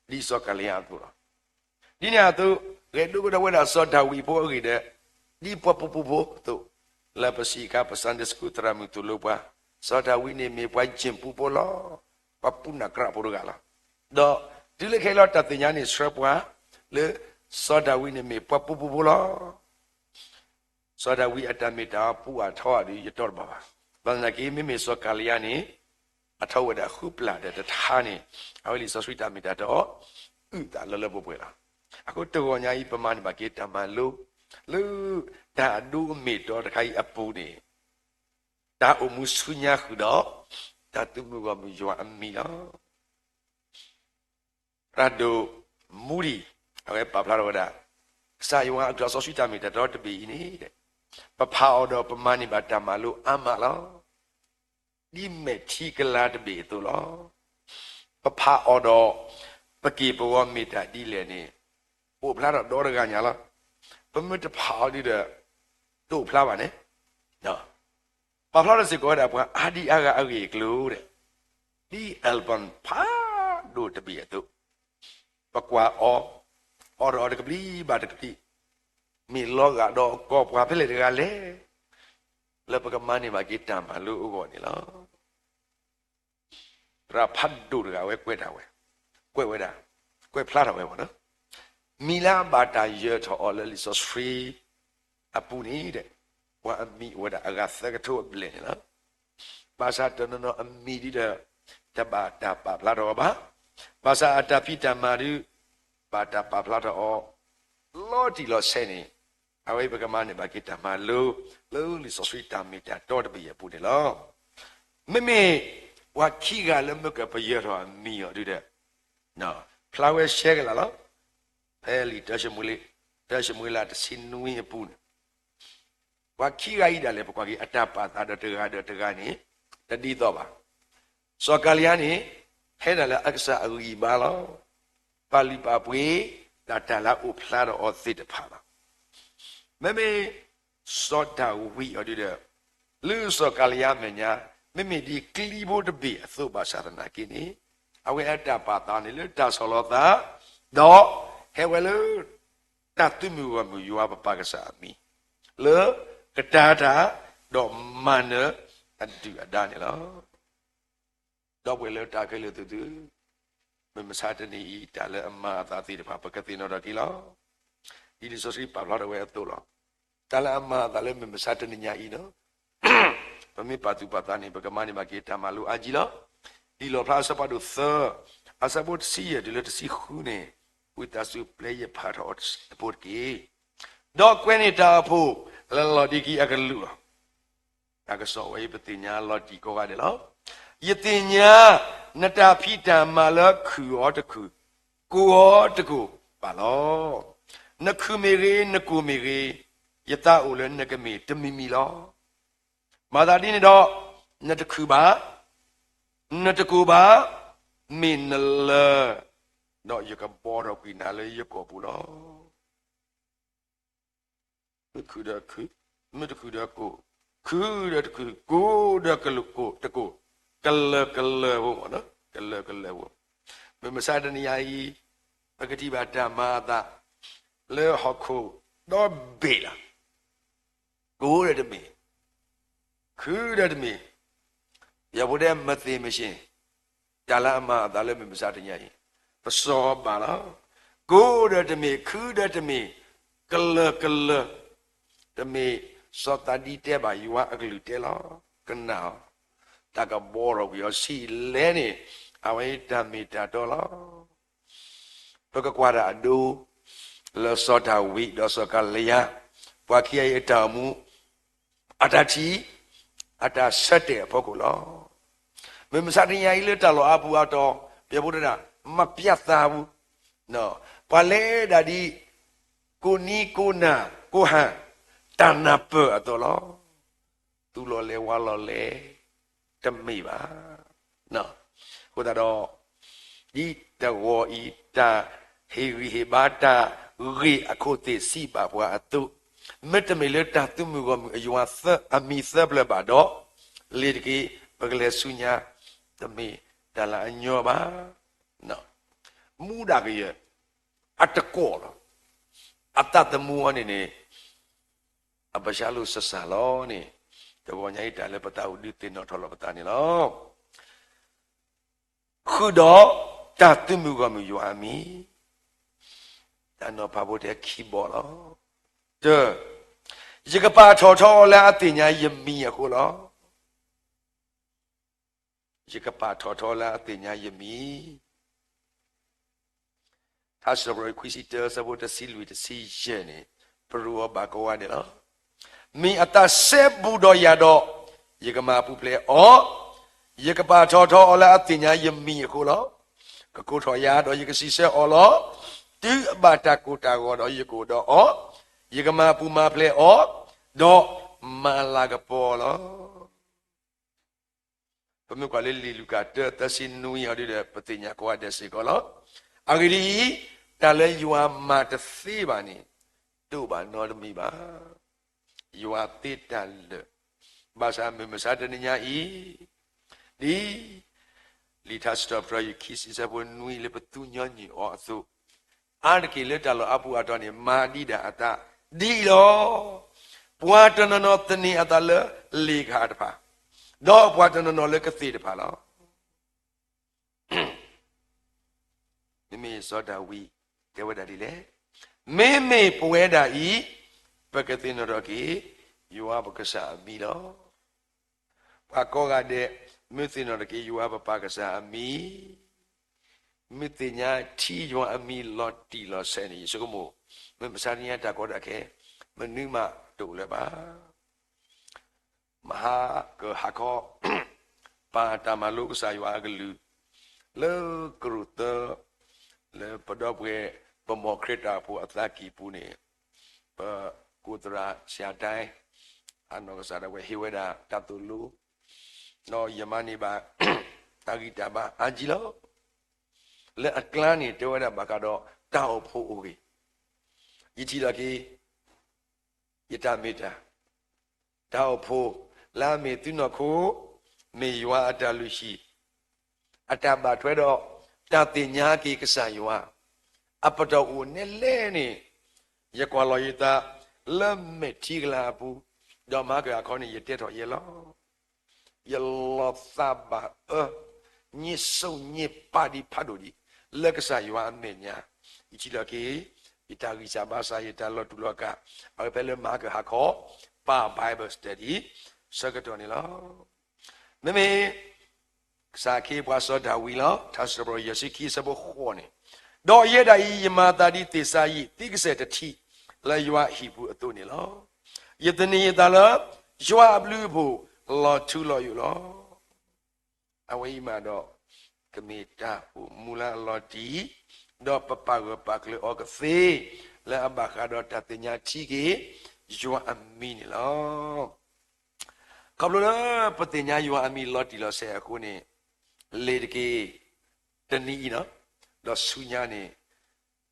စီၤကၤလံယါအသိးလီၤ. ဒ်န့ၣ်အသိး ဂဲၤဒိကဒီးဝဲဒၣ်စီၤဒၤဝံးဖိအဂ့ၢ်ဒီး ဒ်ပှၤပူၤပူၤဖိအသိး, လၢပစံးအခါ ပ Sunday School သရၣ်မုၣ်သိၣ်လိပှၤ, စီၤဒၤဝံးန့ၣ်မ့ၢ်ပှၤယ့ၣ်ပူၤဖိလီၤ. ပှၤပူၤနၢ်ကြၢးဖိတဂၤလီၤ. ဒီးတုၤလၢခဲအံၤလီၤ တၢ်သ့ၣ်ညါန့ၣ်ဆှၢပှၤ လၢစီၤဒၤဝံးန့ၣ်မ့ၢ်ပှၤပူၤပူၤဖိလီၤ. စီၤဒၤဝံးအတၢ်မ့ၢ်တၢ်ပူၤအထီအီၤဒီး ယတီတဘၣ်ဘၣ်. ဘၣ်သနာ်က့ မ့မ့ၢ်စီၤကၤလံယါန့ၣ် အထီဝဲဒၣ်ဃုပျၢ်ဒီးတထါန့ၣ် အဝဲလံာ်စီဆှံတၢ်မ့ၢ်တၢ်တီ အုၣ်သးလၢလၢပှဲၤပှဲၤလီၤ. အဃိတဂီၤညါအံၤ ပမၤန့ၢ်ဘၣ်က့ၤတၢ်မၤလိ လၢတၢ်အဒိအမ့ၢ်တီတခါအံၤအပူၤန့ၣ် တၢ်အိၣ်မူဆူညါဃုာ်ဒီး တၢ်သုးမုၢ်ဂီၢ်မုၢ်ယွၤအမံၤလီၤ. ရၤဒိၣ်မူဒံး အဝဲပာ်ဖျါထီၣ်ဝဲဒၣ် ကစၢ်ယွၤအကလုၢ်စီဆှံတၢ်မ့ၢ်တၢ်တီတဘ့ၣ်အံၤန့ၣ် ပဖးအီၤဒီးပမၤန့ၢ်ဘၣ်တၢ်မၤလိအါမးလီၤ. ဒ်မဲာ်ထံကလၤတဘ့ၣ်အသိးလီၤ. ပဖးအီၤဒီး ပက့ၢ်ပဂီၤမ့ၢ်တၢ်ဒ်လဲၣ်န့ၣ် ပအိၣ်ဖျါထီၣ်ဒီတဂၤညါလီၤ. ပမ့ၢ်တဖးအီၤဒ်ဒီး တအိၣ်ဖျါဘၣ်န့ၣ် ပာ်ဖျါထီၣ်စ့ၢ်ကီးဝဲဒၣ်ပှၤအါဒံအါဂၤအဂ့ၢ်အကျိၤဒီး ဒ် album ဖးဒိၣ်တဘ့ၣ်အသိး ပကွၢ်အီၤ အီၣ်တၢ်အီၣ်တကပျံၤဘၣ်တကပျံၤ, မ့ၢ်လီၤဂာ်ဒီးကီၢ်ပှၤဖဲလဲၣ်တဂၤလဲၣ်, လၢပကမၤန့ၢ်ဘၣ်က့ၤတၢ်မၤလိအဂီၢ်န့ၣ်လီၤ. သရၣ်ဖးဒိၣ်တဂၤဝဲကွဲးတၢ်ဝဲ, ကွဲးဝဲဒၣ်, ကွဲးဖျါထီၣ်ဝဲမ့ၢ်နီၤ, မံၤလၢအဘၣ်တၢ်ယၢၤထီၣ်အီၤလၢလံာ်စီဆှံအပူၤန့ၣ်, ပှၤအမံၤအိၣ်ဝဲဒၣ်အဂၤသၢကထိအဘျဲၣ်န့ၣ်လီၤ. ဘၣ်ဆၣ်တနီၤနီၤအမံၤဒုဒီး တဘၣ်တၢ်ပာ်ဖျါထီၣ်အီၤဘၣ်. ဘၣ်ဆၣ်အတၢ်ဖံးတၢ်မၤဒု ဘၣ်တၢ်ပာ်ဖျါထီၣ်အီၤ လီၤတံၢ်လီၤဆဲးန့ၣ်, အဝဲပကမၤန့ၢ်ဘၣ်က့ၤတၢ်မၤလိ လၢလံာ်စီဆှံတၢ်မ့ၢ်တၢ်တီတဘ့ၣ်အပူၤန့ၣ်လီၤ. မ့မ့ၢ် ပှၤခံဂၤလၢမ့ၢ်ကပယၢၤထီၣ်အမံၤအီၤဒုဒီး ဖျါဝဲရှဲကလးလီၤ. ဖဲလံာ်တၢၡမူၤလ့ၣ်, တၢၡမူၤလ့ၣ်လၢတဆံနွံအပူၤန့ၣ်, ပှၤခံဂၤအံၤဒၣ်လဲာ် ပကွၢ်က့ၤအတၢ်ပာ်သးဒီးတဂၤဒီးတဂၤန့ၣ် တဒ်သိးဘၣ်. စီၤကၤလံယါန့ၣ် ဟဲဒၣ်လၢအကစၢ်အဂံၢ်အဘါလီၤ. ပာ်လုၢ်ပာ်ပှ့ၤ ဒၣ်တၢ်လၢအအိၣ်ဖျါဒီးအီၤသ့ၣ်တဖၣ်လီၤ. မ့မ့ၢ် စီၤဒၤဝံးအီၤဒုဒီး လၢစီၤကၤလံယါအမဲာ်ညါ မ့မ့ၢ်ဒ်ကျံဖိတဘ့ၣ်အသိးဘၣ်ဆၣ်သနာ်က့န့ၣ်, အဝဲအတၢ်ပာ်သးန့ၣ်လၢတၢ်ဆီၣ်လီၤသး, ဒီးဟဲဝဲလၢ တၢ်သုးမုၢ်ဂီၢ်မုၢ်ယွၤပပၢ်ကစၢ်အမံၤ, လၢကတာ်တၢ် ဒီးမၤနၢၤအဒုၣ်အဒါန့ၣ်လီၤ. ဒီပုၢ်ဝဲၢ်လၢတၢ်ခဲလၢာ်သ့ၣ်သု, မုၢ်မဆါတနံၤအံၤ တၢ်လၢအမၤအသးသ့ၣ်တဖၣ် ပကသ့ၣ်နီၣ်ထီၣ်က့ၤလီၤ. ဒ်လံာ်စီဆှံပာ်ဖျါထီၣ်ဝဲအသိးလီၤ. တၢ်လၢအမၤအသးလၢမုၢ်မဆါတနံၤညါအံၤလီၤ. ပမ့ၢ်ပာ်သူၣ်ပာ်သးန့ၣ် ပကမၤန့ၢ်ဘၣ်က့ၤတၢ်မၤလိအါကံလီၤ. လံာ်လီၣ်ဖျါအဆၢဖးဒိၣ်သၢ, အဆၢဖိတဆံယဲၢ်တုၤလၢတဆံဃုန့ၣ်, ဝံသးစူၤပျဲယဖးထီၣ်အီၤတစဲးဖိတက့ၢ်. ဒီးကွဲန့ၢ်တၢ်အဖိ လၢလီၤဒံးက့ၤအကလူးလီၤ. တၢ်ကစီၣ်ဝဲအံၤ ပသ့ၣ်ညါလီၤတံၢ်ကိးဂၤဒဲးလီၤ. ယသ့ၣ်ညါ နတၢ်ဖံးတၢ်မၤလၢခုၣ်အီၤတခုၣ်, ကိၢ်အီၤတကိၢ်ဘၣ်လီၤ. နခုၣ်မ့ၢ်ဂ့ၤ, နကိၢ်မ့ၢ်ဂ့ၤ, ယသးအိၣ်လၢနကမ့ၢ်တမံၤမံၤလီၤ. မၤသးဒ်န့ၣ်ဒီး, နတခုၣ်ဘၣ်, နတကိၢ်ဘၣ်, မ့ၢ်နလၢၤ, ဒီးယကဘှီထီၣ်ကွံာ်နၤလၢယကီၢ်ပူၤလီၤ. မ့ၢ်ခုၣ်ဒီးခုၣ်, မ့ၢ်တခုၣ်ဒီးကိၢ်, ခုၣ်ဒီးတခုၣ်, ကိၢ်ဒီးကကိၢ်, ကလၢာ်ကလၢာ်ဖိမ့ၢ်နီၤ, ကလၢာ်ကလၢာ်ဖိ. မုၢ်မဆါတနံၤညါအံၤ, ပကထံၣ်ဘၣ်တၢ်မၤအသး လၢဟီၣ်ခိၣ်ဒီဘ့ၣ်လီၤ. ကိၢ်ဒီးတမ့ၢ်, ခုၣ်ဒီးတမ့ၢ်, ယဖိဒဲမသ့ၣ်မ့ၢ်ဆ့ၣ်, တၢ်လၢအမၤအသးလၢမုၢ်မဆါတနံၤညါအံၤ, ပစီၤဘၣ်လီၤ. ကိၢ်ဒီးတမ့ၢ်, ခုၣ်ဒီးတမ့ၢ်, ကလၢာ်ကလၢာ်, တမ့ၢ်စီၤသးဒံတဲဘၣ်ယွၤအကလုၢ်တဲလီၤ. ကနၣ်အီၤ, တၢ်ကဘှီထီၣ်ကွံာ်အီၤဆံးလဲၣ်န့ၣ်, အဝဲတၢ်မ့ၢ်တၢ်တီလီၤ. ပကကွၢ်တၢ်အဒိ လၢစီၤဒၤဝံးဒီးစီၤကၤလံယါ, ပှၤခံဂၤအံၤအတၢ်အိၣ်မူ, အတၢ်ထံၣ်, အတၢ်ဆၢတဲာ်အဖီခိၣ်လီၤ. မုၢ်မဆါတနံၤညါအံၤလၢတၢ်လီၢ်အါပူၤအါတီၤ, ပယီၤဖိတဲဒၣ် မပြတ်သားဘူး, ပှၤလဲၤဒၣ်ဒ် ကိးနံၤကိးနၤကိးဟါ, တၢ်နၢ်ပၢၢ်အသိးလီၤ. သူၣ်လီၤလဲၤဝါလီၤလဲၤ တမ့ၢ်ဘၣ်. အဃိသတးဒီး, ဒ်တဂီၤအံၤ တၢ်ဟ့ၣ်ဂံၢ်ဟ့ၣ်ဘါတၢ်ဂ့ၢ်အခိၣ်သ့ၣ်စံးဘၣ်ပှၤအသိး, မ့တမ့ၢ်လၢတၢ်သုးမုၢ်ဂီၢ်မုၢ်အယွၤအမံၤသၢပျၢၤဘၣ်ဒီး, လ့ၤတက့ၢ် ပကလဲၤဆူညါ, တမ့ၢ်တၢ်လၢအညီဘၣ်. မူဒါကယဲၢ် အတကိးလီၤ. အသးသမူအီၤန့ၣ်န့ၣ် အပၢ်ဆှၢလိာ်စၢ်စၢ်လီၤန့ၣ်, တဂီၤညါအံၤတၢ်လၢပသးအိၣ်ဒုးသ့ၣ်နီၣ်ထီၣ်လီၤပသးန့ၣ်လီၤ. ဃုာ်ဒီးတၢ်သုးမုၢ်ဂီၢ်မုၢ်ယွၤအမံၤ, တၢ်နီၤဖးဖိတဲခံဘီလီၤ. တၢ, ယကပာ်ထီၣ်ထီအီၤလၢအသ့ၣ်ညါယမံၤအဃိလီၤ. ယကပာ်ထီၣ်ထီလၢအသ့ၣ်ညါယမံၤ. ထါစံးထီၣ်ပတြၢၤခွံဆံတၢ အဆၢဖိတဆံလွံၢ်တဆံယဲၢ်န့ၣ်, ပရိအီၤဘၣ်ကိးဂၤဒဲးလီၤ. မ့ၢ်အသးစဲဘူးဒီးယၤဒီး, ယကမၤပူၤဖျဲးအီၤ, ယကပာ်ထီၣ်ထီအီၤလၢအသ့ၣ်ညါယမံၤအဃိလီၤ. ကကိးထီၣ်ယၤဒီးယကစံးဆၢအီၤလီၤ. တုၤအဘၣ်တၢ်ကိၢ်တၢ်ဂီၤဒီးယကအိၣ်ဒီးအီၤ, ယကမၤပူၤမၤဖျဲးအီၤ, ဒီးမၤလၤကပီၤအီၤလီၤ. ပမ့ၢ်ကွၢ်လၢလံာ်လူၤကၣ်တၢ သၢဆံနွံအီၤဒုဒီး ပသ့ၣ်ညါကိးဂၤဒဲးစ့ၢ်ကီးလီၤ. အဂ့ၢ်ဒ်အံၤ, တၢ်လၢယွၤမၤတသ့ဘၣ်န့ၣ်, တအိၣ်ဘၣ်နီတမံၤဘၣ်. ယွၤသ့တၢ်လၢာ်, ဘၣ်ဆၣ်မုၢ်မဆါတနံၤညါအံၤ, ဒ်လံာ်ထါစံးထီၣ်ပတြၢၤ ခံဆံ အဆၢဖိနွံလၢပသူညီနုၢ်အီၤအသိး, အါတက့ၢ်လၢတၢ်လီၢ်အါပူၤအါတီၤန့ၣ် မၤဒံးဒၣ်အသးဒ်အံၤလီၤ. ပှၤတနီၤနီၤသန့ၤအသးလၢလ့ၣ်ကဟၣ်တဖၣ်, ဒီးပှၤတနီၤနီၤလၢကသ့ၣ်တဖၣ်လီၤ. မ့မ့ၢ်စီၤဒၤဝံးတဲဝဲဒၣ်ဒ်လဲၣ်, မ့မ့ၢ်ပဝဲဒၣ်အံၤ, ပကသ့ၣ်နီၣ်ထီၣ်က့ၤ ယွၤပကစၢ်အမံၤလီၤ. ပှၤကိးဂၤဒဲး မ့ၢ်သ့ၣ်နီၣ်ထီၣ်က့ၤ ယွၤပပၢ်ကစၢ်အမံၤ, မ့ၢ်သ့ၣ်ညါထံယွၤအမံၤလီၤတံၢ်လီၤဆဲးန့ၣ် ယဆိကမိၣ် မ့ၢ်မဆါတနံၤအတၢ်ကီတၢ်ခဲ မနုၤမးတအိၣ်လၢၤဘၣ်. မဟါကဟးခီ ပာ်တၢ်မၤလိကစၢ်ယွၤအကလုၢ် လၢကရူၢ်သၢ လၢပဒီပုၢ်ဝဲၢ် ပမိၢ်ခရံာ်တၢ်အိၣ်ဖှိၣ်အသးကံၢ်ပူၤန့ၣ်, ပကိးသရၣ်ဆံးတဲ အနီၢ်ကစၢ်ဒၣ်ဝဲဟ့ၣ်ဝဲဒၣ်တၢ်သိၣ်လိ, ဒီးယမၤန့ၢ်ဘၣ် တၢ်ဂံၢ်တၢ်ဘါအါကံလီၤ. လၢအကျါန့ၣ် တဲဝဲဒၣ်ဘၣ်ဃးဒီးတၢ်အိၣ်ဖှိၣ်အိၣ်ဂ့ၤ, ယထံၣ်လီၤက့ၤ ယတၢ်မ့ၢ်တၢ်, တၢ်အိၣ်ဖှိၣ်လၢအမ့ၢ်သုနီၢ်ခိ, မ့ၢ်ယွၤအတၢ်လုၢ်ဟံၣ်, အတၢ်ဘၣ်ထွဲဒီး တၢ်သ့ၣ်ညါက့ၤကစၢ်ယွၤ, အပတီၢ်အိၣ်နဲလဲၣ်န့ၣ်, ယကွၢ်လီၤယသး လၢမဲာ်ထံကလၤအပူၤ, ဒီးမဟါကအခီန့ၣ် ယတဲထီၣ်ယဲလီၤ. ယလီၤသးဘၣ်အၢ, ညံးစိညံးပာ်ဒံးဖးဒိၣ်ဒံး, လၢကစၢ်ယွၤအမဲာ်ညါ, ယထံၣ်လီၤက့ၤ ယတၢ်ဂံၢ်စၢ်ဘါစၢ် ယတၢ်လီၤတူာ်လီၤကာ်, အဝဲဖဲလၢမဟါကဟးခီ ပာ် Bible study ဆၢကတီၢ်န့ၣ်လီၤ. မ့မ့ၢ် ကစၢ်ခ့ပှၤစီၤဒၤဝံးလီၤ. ထါစံးထီၣ်ပတြၢၤ ယဲၢ်ဆံခံ အဆၢဖိဃိးန့ၣ်, ဒီးယဲဒၣ်အံၤ ယမၤသးဒ်သ့ၣ်စၤယံးသံကစဲၢ်တထံး လၢယွၤအဟံၣ်ပူၤအသိးန့ၣ်လီၤ. ယသန့ၤယသးလၢ ယွၤအဘျုးအဖှိၣ် လီၤထူလီၤယိာ်လီၤ. အဝဲအံၤမးဒီး ကမ့ၢ်တၢ်အိၣ်မူလၢအလီၤတံၢ်, ဒီးပပာ်ဂၢၢ်ပာ်ကျၢၤအီၤကသ့, လၢအဘၣ်ဃးဒီးတၢ်သ့ၣ်ညါထံက့ၤ ယွၤအမံၤန့ၣ်လီၤ. ခီဖျိလၢပသ့ၣ်ညါယွၤအမံၤလီၤတံၢ်လီၤဆဲးအဃိန့ၣ်, လ့ၤတက့ၢ်, တနံၤအံၤနီၤ, ဒီးဆူညါန့ၣ်